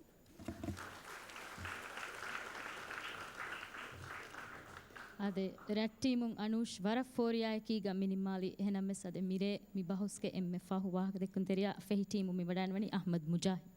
އާދެ، ރެޑް ޓީމުން އަނޫޝް ވަރަށް ފޯރިޔާއެކީގަ މި ނިންމާލި. އެހެނަމެސް އާދެ، މިރޭ މި ބަހުސްގެ އެންމެ ފަހު ވާހަކަދެއްކުންތެރިޔާ ފެހި ޓީމު މިވަޑައިންވަނީ އަޙްމަދު މުޖާހިދު.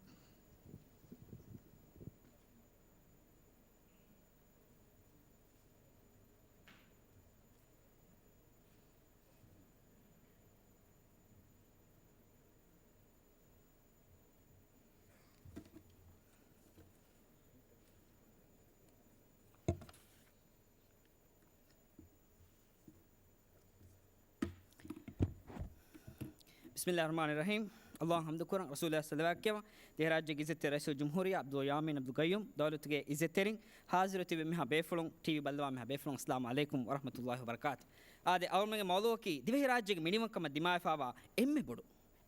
ބިސްމިއްލާހި ރަޙްމާނި ރަޙީމް. އައްލާހު ޙަމްދު ކުރަން، ރަސޫލާ ޞަލަވާތް ކިޔަވަން. ދިވެހިރާއްޖޭގެ އިއްޒަތްތެރި ރައީސުލްޖުމްހޫރިއްޔާ ޢަބްދުﷲ ޔާމީން ޢަބްދުލް ޤައްޔޫމް ދައުލަތުގެ އިއްޒަތްތެރިން، ޙާޟިރުވެތިބި މިހާ ބޭފުޅުން، ޓީވީ ބައްލަވާ މިހާ ބޭފުޅުން، އައްސަލާމު ޢަލައިކުމް ވަރަޙްމަތުﷲ ވަބަރަކާތު. އާދެ، އަޅުމެންގެ މައުޟޫޢަކީ ދިވެހިރާއްޖޭގެ މިނިވަންކަމަށް ދިމާވެފައިވާ އެންމެ ބޮޑު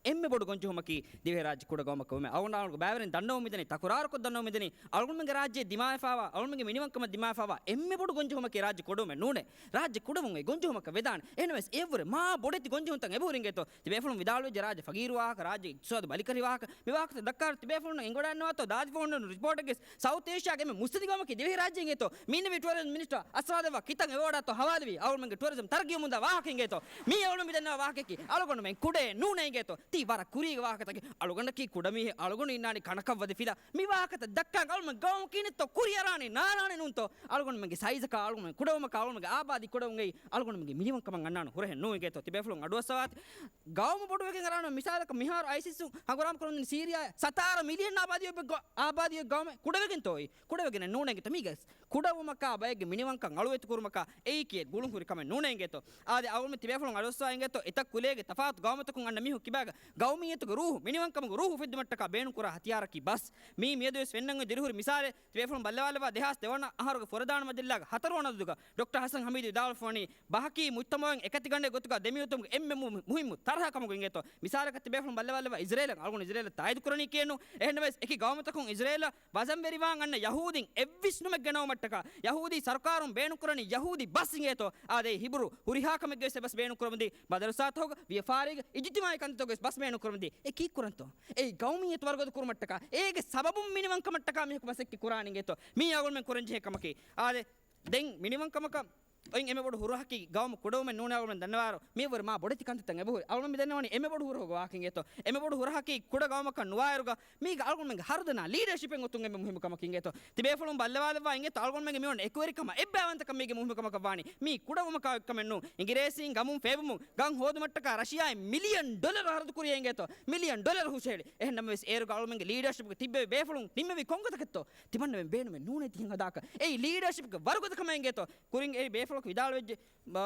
އެންމެ ބޮޑު ގޮންޖެހުމަކީ ދިވެހިރާއްޖެ ކުޑަ ގައުމަކަށް ވުމެއް. އަޅުގަނޑު ބައިވެރިން ދަންނަވަމުން މިދަނީ، ތަކުރާރުކޮށް ދަންނަވަމުން މިދަނީ، އަޅުގަނޑުމެންގެ ރާއްޖެ ދިމާވެފައިވާ، އަޅުގަނޑުމެންގެ މިނިވަންކަމަށް ދިމާވެފައިވާ އެންމެ ބޮޑު ގޮންޖެހުމަކީ ރާއްޖެ ކުޑަވުމެއް ނޫނޭ. ރާއްޖެ ކުޑަވުން އެ ގޮންޖެހުމަކަށް ވެދާނެ. އެހެންވެސް އެއަށްވުރެ މާ ބޮޑެތި ގޮންޖެހުންތައް އެބަހުރި އިނގޭތޯ. ތިބޭފުޅުން ވިދާޅުވެއްޖެ ރާއްޖެ ފަގީރު ވާހަކަ، ރާއްޖެ އިޤްތިޞާދު ބަލިކަށި ވާހަކަ. މި ވާހަކަތައް ދައްކާއިރު ތިބޭފުޅުންނަށް އެނގިވަޑައިގަންނަވާތޯ ދާދި ފައުންޑޭޝަނުން ރިޕޯޓެއްގެ ސައުތު އޭޝިއާގެ އެންމެ މުއްސަނދި ގައުމަކީ ދިވެހިރާއްޖެ އިނގޭތޯ. މި އިންނެވީ ޓޫރިޒަމް މިނިސްޓަރ އަސްރާދަށްވާ ކިތަން އެވޯޑާތޯ ހަވާލުވީ އަޅުގަނޑުމެންގެ ޓޫރިޒަމް ތަރައްގީވަމުންދާ ވާހަކަ އިނގޭތޯ. މީ އަޅުގަނޑު މި ދަންނަވާ ވާހަކައަކީ އަޅުގަނޑުމެން ކުޑައެއް ނޫނޭ އިނގޭތޯ. ތީ ވަރަށް ކުރީގެ ވާހަކަތަކެއް. އަޅުގަނޑަކީ ކުޑަމީހެއް، އަޅުގަނޑު އިންނާނީ ކަނަކަށް ވަދެ ފިލާ. މި ވާހަކަތައް ދައްކާ އަޅުގަނޑުމެން ގައުމަކީ ނެތޯ ކުރިއަރާނީ ނާރާނެ ނޫންތޯ. އަޅުގަނޑުމެންގެ ސައިޒަކާ، އަޅުގަނޑުމެން ކުޑަވުމަކާ، އަޅުގަނޑުމެންގެ އާބާދީ ކުޑަވުން އެއީ އަޅުގަނޑުމެންގެ މިނިވަންކަމަށް އަންނާނެ ހުރަހެއް ނޫން އިނގޭތޯ. ތިބޭފުޅުން އަޑުއައްސަވާތި. ގައުމު ބޮޑުވެގެން އަރާނަމަ، މިސާލަކަށް މިހާރު އައިސިސް ހަނގުރާމަ ކުރަމުންދިން ސީރިޔާ ސަތާރަ މިލިއަން އާބާދީ އޮތް ގަ-، އާބާދީ އޮތް ގައުމެއް ކުޑަވެގެންތޯ އެއީ؟ ކުޑަވެގެން ނޫނޭ އިނގޭތޯ. މީގަ ކުޑަވުމަކާ ބައެއްގެ މިނިވަންކަން އަޅުވެތި ކުރުމަކާ އެއީކީ ގުޅުން ހުރި ކަމެއް ނޫނޭ އިނގޭތޯ. އާދެ، އަޅުގަނޑު ތިބޭފުޅުން އަޑުއައްސަވާ އިނގޭތޯ، އެތައް ކުލައިގެ ތަފާތު ގައުމުތަކުން އަންނަ މީހުން ކިބާގަ ގައުމިއްޔަތުގެ ރޫހު، މިނިވަންކަމުގެ ރޫހު އުފެއްދުމަށްޓަކާ ބޭނުންކުރާ ހަތިޔާރަކީ ބަސް. މީ މިއަދުވެސް ފެންނަން އޮތް ދިރިހުރި މިސާލެއް. ތިބޭފުޅުން ބައްލަވާލައްވާ ދެހާސް ދެވަނަ އަހަރުގެ ފުރަދާނަ މަޖިލްސާގެ ހަތަރުވަނަ ދުވަހުގަ ޑޮކްޓަރ ހަސަން ހަމީދު ވިދާޅުވެފަވަނީ ބަހަކީ މުޖްތަމައުއިން އެކަތިގަނޑެއް ގޮތުގަ ދެމިއޮތުމުގެ އެންމެ މު-، މުހިއްމު ތަރަހަ ކަމުގަ އިނގޭތޯ. މިސާލަކަށް ތިބޭފުޅުން ބައްލަވާލައްވާ އިޒްރޭލަށް އަޅުގަނޑު އިޒްރޭލަށް ތާއީދު ކުރަނީ ކިޔެއްނު. އެހެންނަމަވެސް އެކި ގައުމުތަކުން އިޒްރޭލަށް ވަޒަންވެރިވާން އަންނަ ޔަހޫދީން އެއްވިސްނުމެއް ގެނައުމަށްޓަކާ، ޔަހޫދީ ސަރުކާރުން ބޭނުންކުރަނީ ޔަހޫދީ ބަސް އިނގޭތޯ. އާދެ، އެއީ ހިބުރު ހުރިހާ ކަމެއްގެވެސް އެ ބަސް ބޭނުންކުރަމުންދީ، މަދަރުސާތަކުގަ، ވިޔަފާރީގަ، އިޖުތިމާއީ ކަންތައްތަކުގަވެސް ބަސް ބޭނުންކުރަމުންދީ. އެ ކީއްކުރަންތޯ؟ އެއީ ގައުމިއްޔަތު ވަރުގަދަ ކުރުމަށްޓަކާ، އޭގެ ސަބަބުން މިނިވަންކަމަށްޓަކާ މީހަކު މަސައްކަތް ކުރާނީ އިނގޭތޯ. މީ އަޅުގަނޑުމެން ކުރަންޖެހޭ ކަމަކީ. އާދެ، ދެން މިނިވަންކަމަކަށް އޮތް އެންމެ ބޮޑު ހުރަހަކީ ގައުމު ކުޑަވުމެއް ނޫނޭ. އަޅުގަނޑުމެން ދަންނަވާއިރު، މިއަށްވުރެ މާ ބޮޑެތި ކަންތައްތައް އެބަހުރި. އަޅުގަނޑު މި ދަންނަވަނީ އެންމެ ބޮޑު ހުރަހުގެ ވާހަކަ އިނގޭތޯ. އެންމެ ބޮޑު ހުރަހަކީ ކުޑަ ގައުމަކަށް ނުވާއިރުގަ، މީގަ އަޅުގަނޑުމެންގެ ހަރުދަނާ ލީޑަރޝިޕެއް އޮތުން އެންމެ މުހިއްމު ކަމަކީ އިނގޭތޯ. ތިބޭފުޅުން ބައްލަވާލައްވާ އިނގޭތޯ، އަޅުގަނޑުމެންގެ މިއޮންނަ އެކުވެރިކަމާ އެއްބައިވަންތަކަން މީގެ މުހިއްމު ކަމަކަށް ވާނީ. މީ ކުޑަވުމަކާ އޮތް ކަމެއް ނޫން. އިނގިރޭސީން ގަމުން ފޭބުމުން ގަން ހޯދުމަށްޓަކާ ރަޝިޔާއިން މިލިއަން ޑޮލަރު ހަރަދު ކުރިޔޭ އިނގޭތޯ. މިލިއަން ޑޮލަރު ހުށަހެޅި. އެހެން ނަމަވެސް އޭރުގަ އަޅުގަނޑުމެންގެ ލީޑަރޝިޕްގަ ތިއްބެވި ބޭފުޅުން ނިންމެވީ ކޮންގޮތަކަށްތޯ؟ ތިމަންނަމެން ބޭނުމެއް ނޫނޭ ތިހެން ހަދާކަށް. އެއީ ލީޑަރޝިޕްގެ ވަރުގަދަ ކަމެއް އިނގޭތޯ. ކުރިން އެއީ ބޭފުޅަކު ވިދާޅުވެއްޖެ، މަ،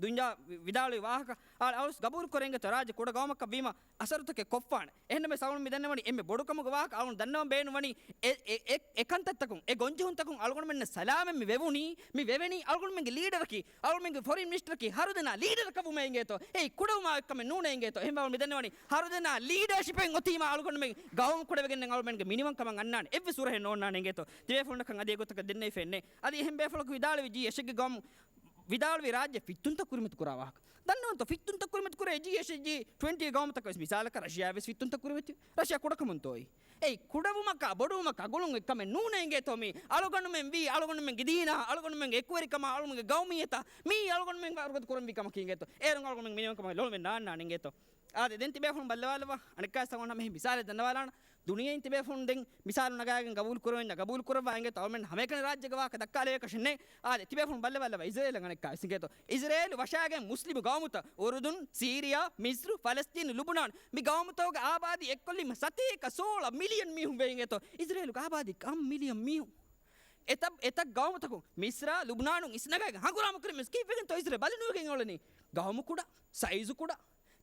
ދުންޔާ ވި-، ވިދާޅުވި ވާހަކަ އަޅު-، އަޅުސް ގަބޫލު ކުރޭ އިނގޭތޯ، ރާއްޖެ ކުޑަ ގައުމަކަށް ވީމަ އަސަރުތަކެއް ކޮށްފާނެ. އެހެންނަމަވެސް އަޅުގަނޑު މި ދަންނަވަނީ އެންމެ ބޮޑު ކަމުގެ ވާހަކަ އަޅުގަނޑު ދަންނަވަން ބޭނުންވަނީ އެ، އެ، އެ، އެ ކަންތައްތަކުން، އެ ގޮންޖެހުންތަކުން އަޅުގަނޑުމެންނަށް ސަލާމަތް މި ވެވުނީ، މި ވެވެނީ އަޅުގަނޑުމެންގެ ލީޑަރަކީ، އަޅުގަނޑުމެންގެ ފޮރިން މިނިސްޓަރަކީ ހަރުދަނާ ލީޑަރަކަށް ވުމޭ އިނގޭތޯ. އެއީ ކުޑަވުމާ އޮތް ކަމެއް ނޫނޭ އިނގޭތޯ. އެހެންވެ އަޅުގަނޑު މި ދަންނަވަނީ ހަރުދަނާ ލީޑަރޝިޕެއް އޮތީމާ އަޅުގަނޑުމެން ގައުމު ކުޑަވެގެން އަޅުގަނޑުމެންގެ މިނިވަންކަމަށް އަންނާނެ އެއްވެސް ހުރަހެއް ނޯންނާނެ އިނގޭތޯ. ތިބޭފުޅުންނަކަށް އަދި އެގޮތަކަށް ދެންނެވިފައެއް ނެތް. އަދި އެހެން ބޭފުޅަކު ވިދާޅުވި ޖީ އެއްޗެއްގެ ގައުމު ވިދާޅުވި ރާއްޖެ ފިއްތުންތައް ކުރިމަތި ކުރާ ވާހަކަ. ދަންނަވަންތޯ ފިއްތުންތައް ކުރިމަތި ކުރޭ ޖީ އެއްޗެއް ޖީ ޓްވެންޓީ ގައުމުތަކަށް ވެސް މިސާލަކަށް ރަޝިޔާ ވެސް ފިއްތުންތައް ކުރިމަތި. ރަޝިޔާ ކުޑަކަމުންތޯއި؟ އެއީ ކުޑަވުމަކާ ބޮޑުވުމަކާ ގުޅުން އެއްކަމެއް ނޫނޭ އިނގޭތޯ މީ. އަޅުގަނޑުމެން ވީ، އަޅުގަނޑުމެންގެ ދީނާ، އަޅުގަނޑުމެންގެ އެކުވެރިކަމާ، އަޅުގަނޑުމެންގެ ގައުމިއްޔަތާ މީ އަޅުގަނޑުމެން ވަރުގަދަ ކުރަންވީ ކަމަކީ އިނގޭތޯ. އޭރުން އަޅުގަނޑުމެން މިނިވަންކަމަށް ލޮޅުމެއް ނާންނާނެ އިނގޭތޯ. އާދެ، ދެން ތިބޭފުޅުން ބައްލަވާލައްވާ އަނެއްކާވެސް އަޅުގަނޑު ހަމަ މިސާލެއް ދަންނަވާލާނަން. ދުނިޔެއިން ތިބޭފުޅުން ދެން މިސާލު ނަގާގެން ގަބޫލު ކުރަވަންޏާ ގަބޫލު ކުރައްވާ އިނގޭތޯ. އަޅުމެން ހަމައެކަނި ރާއްޖޭގެ ވާހަކަ ދައްކާލެވޭކަށެއް ނެތް. އާދެ، ތިބޭފުޅުން ބައްލަވާލައްވާ އިޒްރޭލަށް އަނެއްކާވެސް އިނގޭތޯ. އިޒްރޭލު ވަށާގެން މުސްލިމު ގައުމުތައް، އުރުދުން، ސީރިޔާ، މިސްރު، ފަލަސްތީނު، ލުބުނާން، މި ގައުމުތަކުގެ އާބާދީ އެއްކޮށްލީމަ ސަތޭކަ ސޯޅަ މިލިއަން މީހުން ވޭ އިނގޭތޯ. އިޒްރޭލުގެ އާބާދީ ކަން މިލިއަން މީހުން. އެތައް، އެތައް ގައުމުތަކުން މިސްރާ، ލުބުނާނުން އިސްނަގައިގެން ހަނގުރާމަ ކުރިމަސް ކީއްވެގެންތޯ އިޒްރޭލް ބަލިނުވެގެން އުޅެނީ؟ ގައުމު ކުޑަ، ސައިޒު ކުޑަ.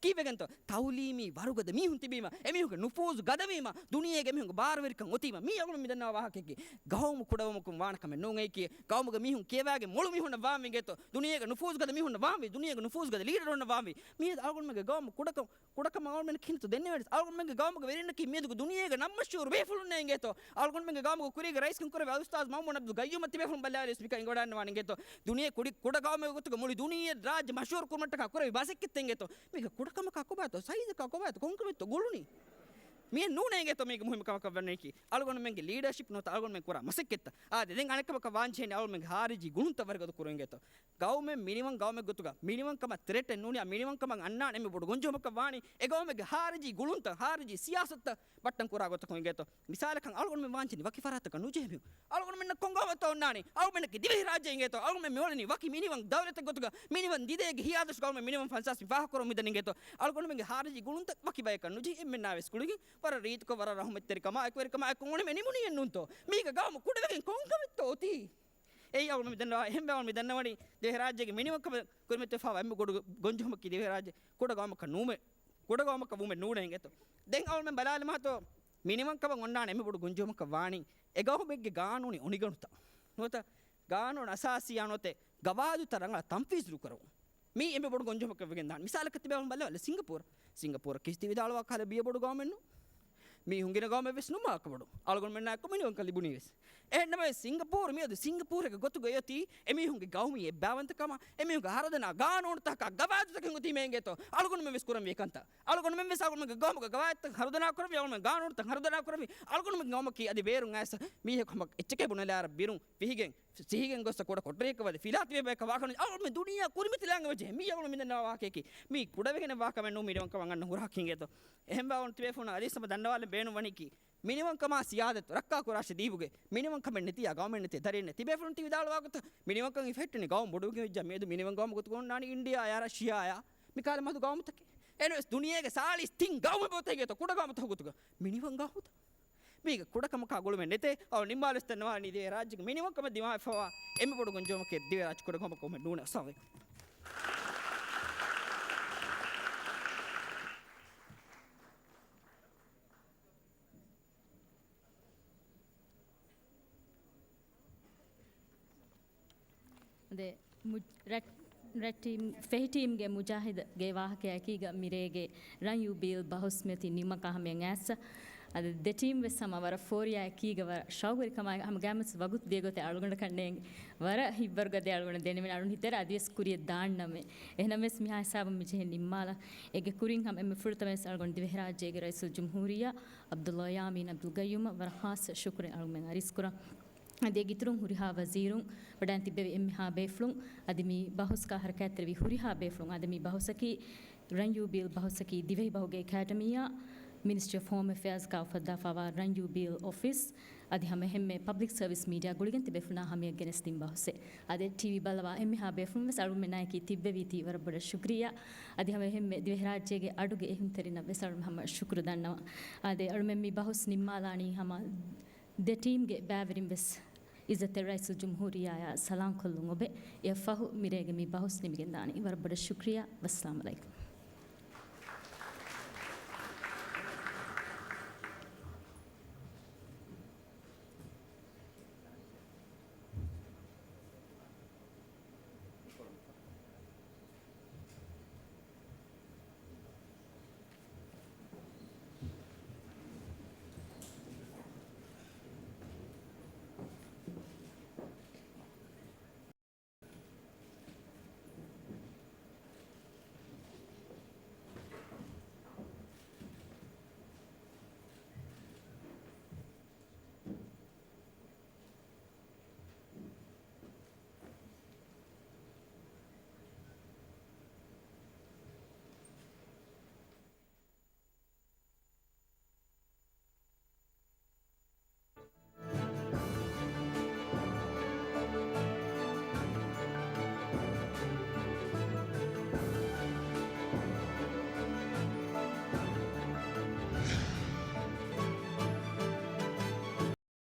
ކީއްވެގެންތޯ؟ ތައުލީމީ ވަރުގަދަ މީހުން ތިބީމަ، އެމީހުންގެ ނުފޫޒު ގަދަވީމަ، ދުނިޔޭގެ މީހުންގެ ބާރުވެރިކަން އޮތީމަ، މީ އަޅުގަނޑު މި ދަންނަވާ ވާހަކައަކީ. ގައުމު ކުޑަވުމަކުން ވާނެ ކަމެއް ނޫން. އެއީކީ ގައުމުގެ މީހުން ކިޔަވާގެން މޮޅު މީހުންނަށް ވާންވީ އިނގޭތޯ. ދުނިޔޭގެ ނުފޫޒު ގަދަ މީހުންނަށް ވާންވީ، ދުނިޔޭގެ ނުފޫޒު ގަދަ ލީޑަރުންނަށް ވާންވީ. މިއަދު އަޅުގަނޑުމެންގެ ގައުމު ކުޑަކަން، ކުޑަކަމަށް އަޅުގަނޑުމެން ކިހިނެއްތޯ ދެންނެވޭނެ؟ އަޅުގަނޑުމެންގެ ގައުމުގެ ވެރިންނަކީ މިއަދުގެ ދުނިޔޭގެ ނަންމަޝްހޫރު ބޭފުޅުންނޭ އިނގޭތޯ. އަޅުގަނޑުމެންގެ ގައުމުގެ ކުރީގެ ރައީސްކަން ކުރެވޭ އުސްތާޒު މައުމޫން އަބްދުލް ގައްޔޫމަށް ތިބޭފުޅުން ބައްލަވާލިޔަސް މިކަން އެނގިވަޑައިގަންނަވާނެ އިނގޭތޯ. ދުނިޔެ ކުޑި، ކުޑަ ގައުމެއް ގޮތުގަ މުޅި ދުނިޔެ ރާއްޖެ މަޝްހޫރު ކުރުމަށްޓަކާ ކުރެވި ބަސެއް ކިހިނެއްތޯ. މީގަ ކުޑަކަމަކާ ކޮބާތޯ؟ ސައިޒަކާ ކޮބާތޯ؟ ކޮންކަމެއްތޯ ގުޅުނީ؟ މިއެއް ނޫނޭ އިނގޭތޯ މީގެ މުހިއްމު ކަމަކަށް ވަނީކީ. އަޅުގަނޑުމެންގެ ލީޑަރޝިޕް ނުވަތަ އަޅުގަނޑުމެން ކުރާ މަސައްކަތްތައް. އާދެ، ދެން އަނެއްކަމަކަށް ވާންޖެހޭނީ އަޅުގަނޑުމެންގެ ޚާރިޖީ ގުޅުންތައް ވަރުގަދަ ކުރުން އިނގޭތޯ. ގައުމެއް މިނިވަން ގައުމެއް ގޮތުގަ މިނިވަންކަމަށް ތްރެޓެއް ނޫނިއްޔާ، މިނިވަންކަމަށް އަންނާނެ އެންމެ ބޮޑު ގޮންޖެހުމަކަށް ވާނީ އެ ގައުމެއްގެ ޚާރިޖީ ގުޅުންތައް، ޚާރިޖީ ސިޔާސަތުތައް ބައްޓަން ކުރާ ގޮތަކުން އިނގޭތޯ. މިސާލަކަށް އަޅުގަނޑުމެން ވާންޖެހޭނީ ވަކި ފަރާތަކަށް ނުޖެހޭ މީހުން. އަޅުގަނޑުމެންނަށް ކޮން ގައުމެއްތޯ އޮންނާނީ؟ އަޅުގަނޑަކީ ދިވެހިރާއްޖެ އިނގޭތޯ. އަޅުގަނޑުމެން މިއުޅެނީ ވަކި މިނިވަން ދައުލަތެއް ގޮތުގަ. މިނިވަން ދިދައޭގެ ހިޔާދަށު އަޅުގަނޑުމެން މިނިވަން ފަންސާސް މި ފާހަގަކުރަމުން މިދަނީ އިނގޭތޯ. އަޅުގަނޑުމެންގެ ޚާރިޖީ ގުޅުންތައް ވަކި ބަޔަކަށް ނުޖެހި އެންމެންނާވެސް ގުޅިގެން ވަރަށް ރީތިކޮށް، ވަރަށް ރަޙުމަތްތެރިކަމާ، އެކުވެރިކަމާ އެއްކޮށް އުޅެމެ ނިމުނީއެއް ނޫންތޯ. މީގަ ގައުމު ކުޑަވެގެން ކޮންކަމެއްތޯ އޮތީ؟ އެއީ އަޅުގަނޑު މި ދަންނަވާ، އެހެންވެ އަޅުގަނޑު މި ދަންނަވަނީ ދިވެހިރާއްޖޭގެ މިނިވަންކަމަށް ކުރިމަތިވެފައިވާ އެންމެ ބޮޑު ގޮންޖެހުމަކީ ދިވެހިރާއްޖެ ކުޑަ ގައުމަކަށް ނޫމެ، ކުޑަ ގައުމަކަށް ވުމެއް ނޫނޭ އިނގޭތޯ. ދެން އަޅުގަނޑު ބަލާލަމާތޯ، މިނިވަންކަމަށް އޮންނާނެ އެންމެ ބޮޑު ގޮންޖެހުމަކަށް ވާނީ އެ ގައުމެއްގެ ގާނޫނީ އޮނިގަނޑުތައް ނުވަތަ ގާނޫނު އަސާސީއާ ނުވަތަ ގަވާއިދުތައް ރަނގަޅަށް ތަންފީޒު ނުކުރެވުން. މީ އެންމެ ބޮޑު ގޮންޖެހުމަކަށް ވެގެން ދާނެ. މިސާލަކަށް ތިބޭ ބަލަ، ސިންގަޕޫރު. ސިންގަޕޫރަށް ކިސްތި ވިދާޅުވާ ކަހަލަ ބިޔަ ބޮޑު ގައުމެއް ނޫން. މީހުން ގިނަ ގައުމެއް ވެސް ނޫން މާކަ ބޮޑު. އަޅުގަނޑުމެންނާ އެކު މިނިވަންކަން ލިބުނީ ވެސް. އެހެންނަމަވެސް ސިންގަޕޫރު މިއަދު ސިންގަޕޫރެއްގެ ގޮތުގަ އޮތީ އެމީހުންގެ ގައުމީ އެއްބާވަންތަކަމާ، އެމީހުންގެ ހަރުދަނާ ގާނޫނުތަކާ ގަވާއިދުތަކެއް އޮތީމޭ އިނގޭތޯ. އަޅުގަނޑުމެން ވެސް ކުރަންވީ ކަންތައް. އަޅުގަނޑުމެން ވެސް އަޅުގަނޑުމެންގެ ގައުމުގެ ގަވާއިދުތައް ހަރުދަނާ ކުރަންވީ، އަޅުގަނޑުމެން ގާނޫނުތައް ހަރުދަނާ ކުރަންވީ. އަޅުގަނޑުމެންގެ ގައުމަކީ އަދި ބޭރުން އައިސް މީހަކު ހަމަ އެއްޗެކޭ ބުނެލާއިރަށް ބިރުން ފިހިގެން، ސިހިގެން ގޮސް ކުޑަ ކޮޓަރިއަކަށް ވަދެ ފިލާ ތިބޭ ބަޔަކަށް ވާކަން އަޅުގަނޑުމެން ދުނިޔެއާ ކުރިމަތިލާން ވެއްޖެ. މީ އަޅުގަނޑު މިދަންނަވާ ވާހަކައެކީ. މީ ކުޑަވެގެނެއް ވާކަމެއް ނޫން މިނިވަންކަމަށް އަންނަ ހުރަހަކީ އިނގޭތޯ. އެހެންވާ އޮން ތިބޭފުޅުން އަދިވެސް ހަމަ ދަންނަވާލަން ބޭނުން ވަނީކީ. މިނިވަންކަމާ ސިޔާދަތު ރައްކާކުރާށޭ ދީބުގެ މިނިވަންކަމެއް ނެތިޔާ ގައުމެއް ނެތޭ. ދަރިންނެ ތިބޭފުޅުން ތި ވިދާޅުވާ ގޮތަށް މިނިވަންކަން ހިފެހެއްޓުނީ ގައުމު ބޮޑުވެގެން ވެއްޖާ. މިއަދު މިނިވަން ގައުމު ގޮތުގަ އޮންނާނީ އިންޑިއާ އަޔާ ރަޝިޔާ އަޔާ. މިކަހަލަ މަދު ގައުމުތަކެއް. އެންވެސް ދުނިޔޭގެ ސާޅީސް ތިން ގައުމެއް ބޯތަ އިނގޭތޯ ކުޑަ ގައުމުތަކުގެ ގޮތުގަ. މިނިވަން ގައުމުތައް. މީގެ ކުޑަކަމަކާ ގުޅުމެއް ނެތޭ. އަޅު ނިންމާލަސް ދަންނަވާނީ ދިވެހިރާއްޖޭގެ މިނިވަންކަމަށް ދިމާވެފަވާ އެންމެ ބޮޑު ގޮންޖެހުމަކީ ދިވެހިރާއްޖެ ކުޑަ ގައުމަކަށް ނޫނޭ. އައްސަލާމު ޢަލައިކުމް. ދެ މު-، ރައް-، ރައްޓީމް، ފެހި ޓީމްގެ މުޖާހިދުގެ ވާހަކައާ އެކީގަ މިރޭގެ ރަން ޔޫ ބީލް ބަހުސް މިއޮތީ ނިމުމަކާ ހަމަޔަށް އައިސް. އަދި ދެ ޓީމް ވެސް ހަމަ ވަރަށް ފޯރިޔާ އެކީގަ ވަރަށް ޝައުގުވެރިކަމާ ހަމަ ގާމެސް ވަގުތު ދިޔަ ގޮތެއް އަޅުގަނޑަކަށް ނޭނގެ. ވަރަށް ހިތްވަރުގަދަ އަޅުގަނޑަށް ދެނެމެން އަޅުން ހިތަރަ އަދިވެސް ކުރިޔަށް ދާންނަމޭ. އެހެނަމެސް މިހާ ހިސާބުން މިޖެހޭ ނިންމާލަން. އޭގެ ކުރިން ހަމަ އެންމެ ފުރަތަމަވެސް އަޅުގަނޑު ދިވެހިރާއްޖޭގެ ރައީސުލްޖުމްހޫރިއްޔާ ޢަބްދުﷲ ޔާމީން ޢަބްދުލްގައްޔޫމަށް ވަރަށް ޚާއްޞަ ޝުކުރެއް އަޅުގަނޑުމެން އަރިސްކުރަން. އަދި އޭގެ އިތުރުން ހުރިހާ ވަޒީރުން، ވަޑައިން ތިއްބެވި އެންމެހާ ބޭފުޅުން، އަދި މި ބަހުސްގަ ހަރަކާތްތެރިވި ހުރިހާ ބޭފުޅުން، އަދި މި ބަހުސަކީ ރަން ޔޫ ބީލް ބަހުސަކީ ދިވެހިބަހުގެ އެކަޑަމީއާ މިނިސްޓްރީ އޮފް ހޯމް އެފެއާޒްގަ އުފައްދާފައިވާ ރަން ޔޫ ބީލް އޮފީސް، އަދި ހަމަ އެހެންމެ ޕަބްލިކް ސަރވިސް މީޑިއާ ގުޅިގެން ތިބޭފުޅުންނާ ހަމަޔަށް ގެނެސްދިން ބަހުސެއް. އަދި ޓީވީ ބައްލަވާ އެންމެހާ ބޭފުޅުން ވެސް އަޅުގަނޑުމެންނާއެކީ ތިއްބެވީތީ ވަރަށް ބޮޑަށް ޝުކުރިއްޔާ. އަދި ހަމަ އެހެންމެ ދިވެހިރާއްޖޭގެ އަޑުގެ އެހުންތެރިންނަށް ވެސް އަޅުގަނޑު ހަމަ ޝުކުރު ދަންނަވަން. އާދެ، އަޅުމެން މި ބަހުސް ނިންމާލާނީ ހަމަ ދެ ޓީމްގެ ބައިވެރިން ވެސް އިއްޒަތްތެރި ރައީސުލްޖުމްހޫރިއްޔާއާ ސަލާމްކޮށްލުން އޮބެ. އެއަށްފަހު މިރޭގެ މި ބަހުސް ނިމިގެންދާނީ. ވަރަށް ބޮޑަށް ޝުކުރިއްޔާ. ވައްސަލާމް ޢަލައިކުމް.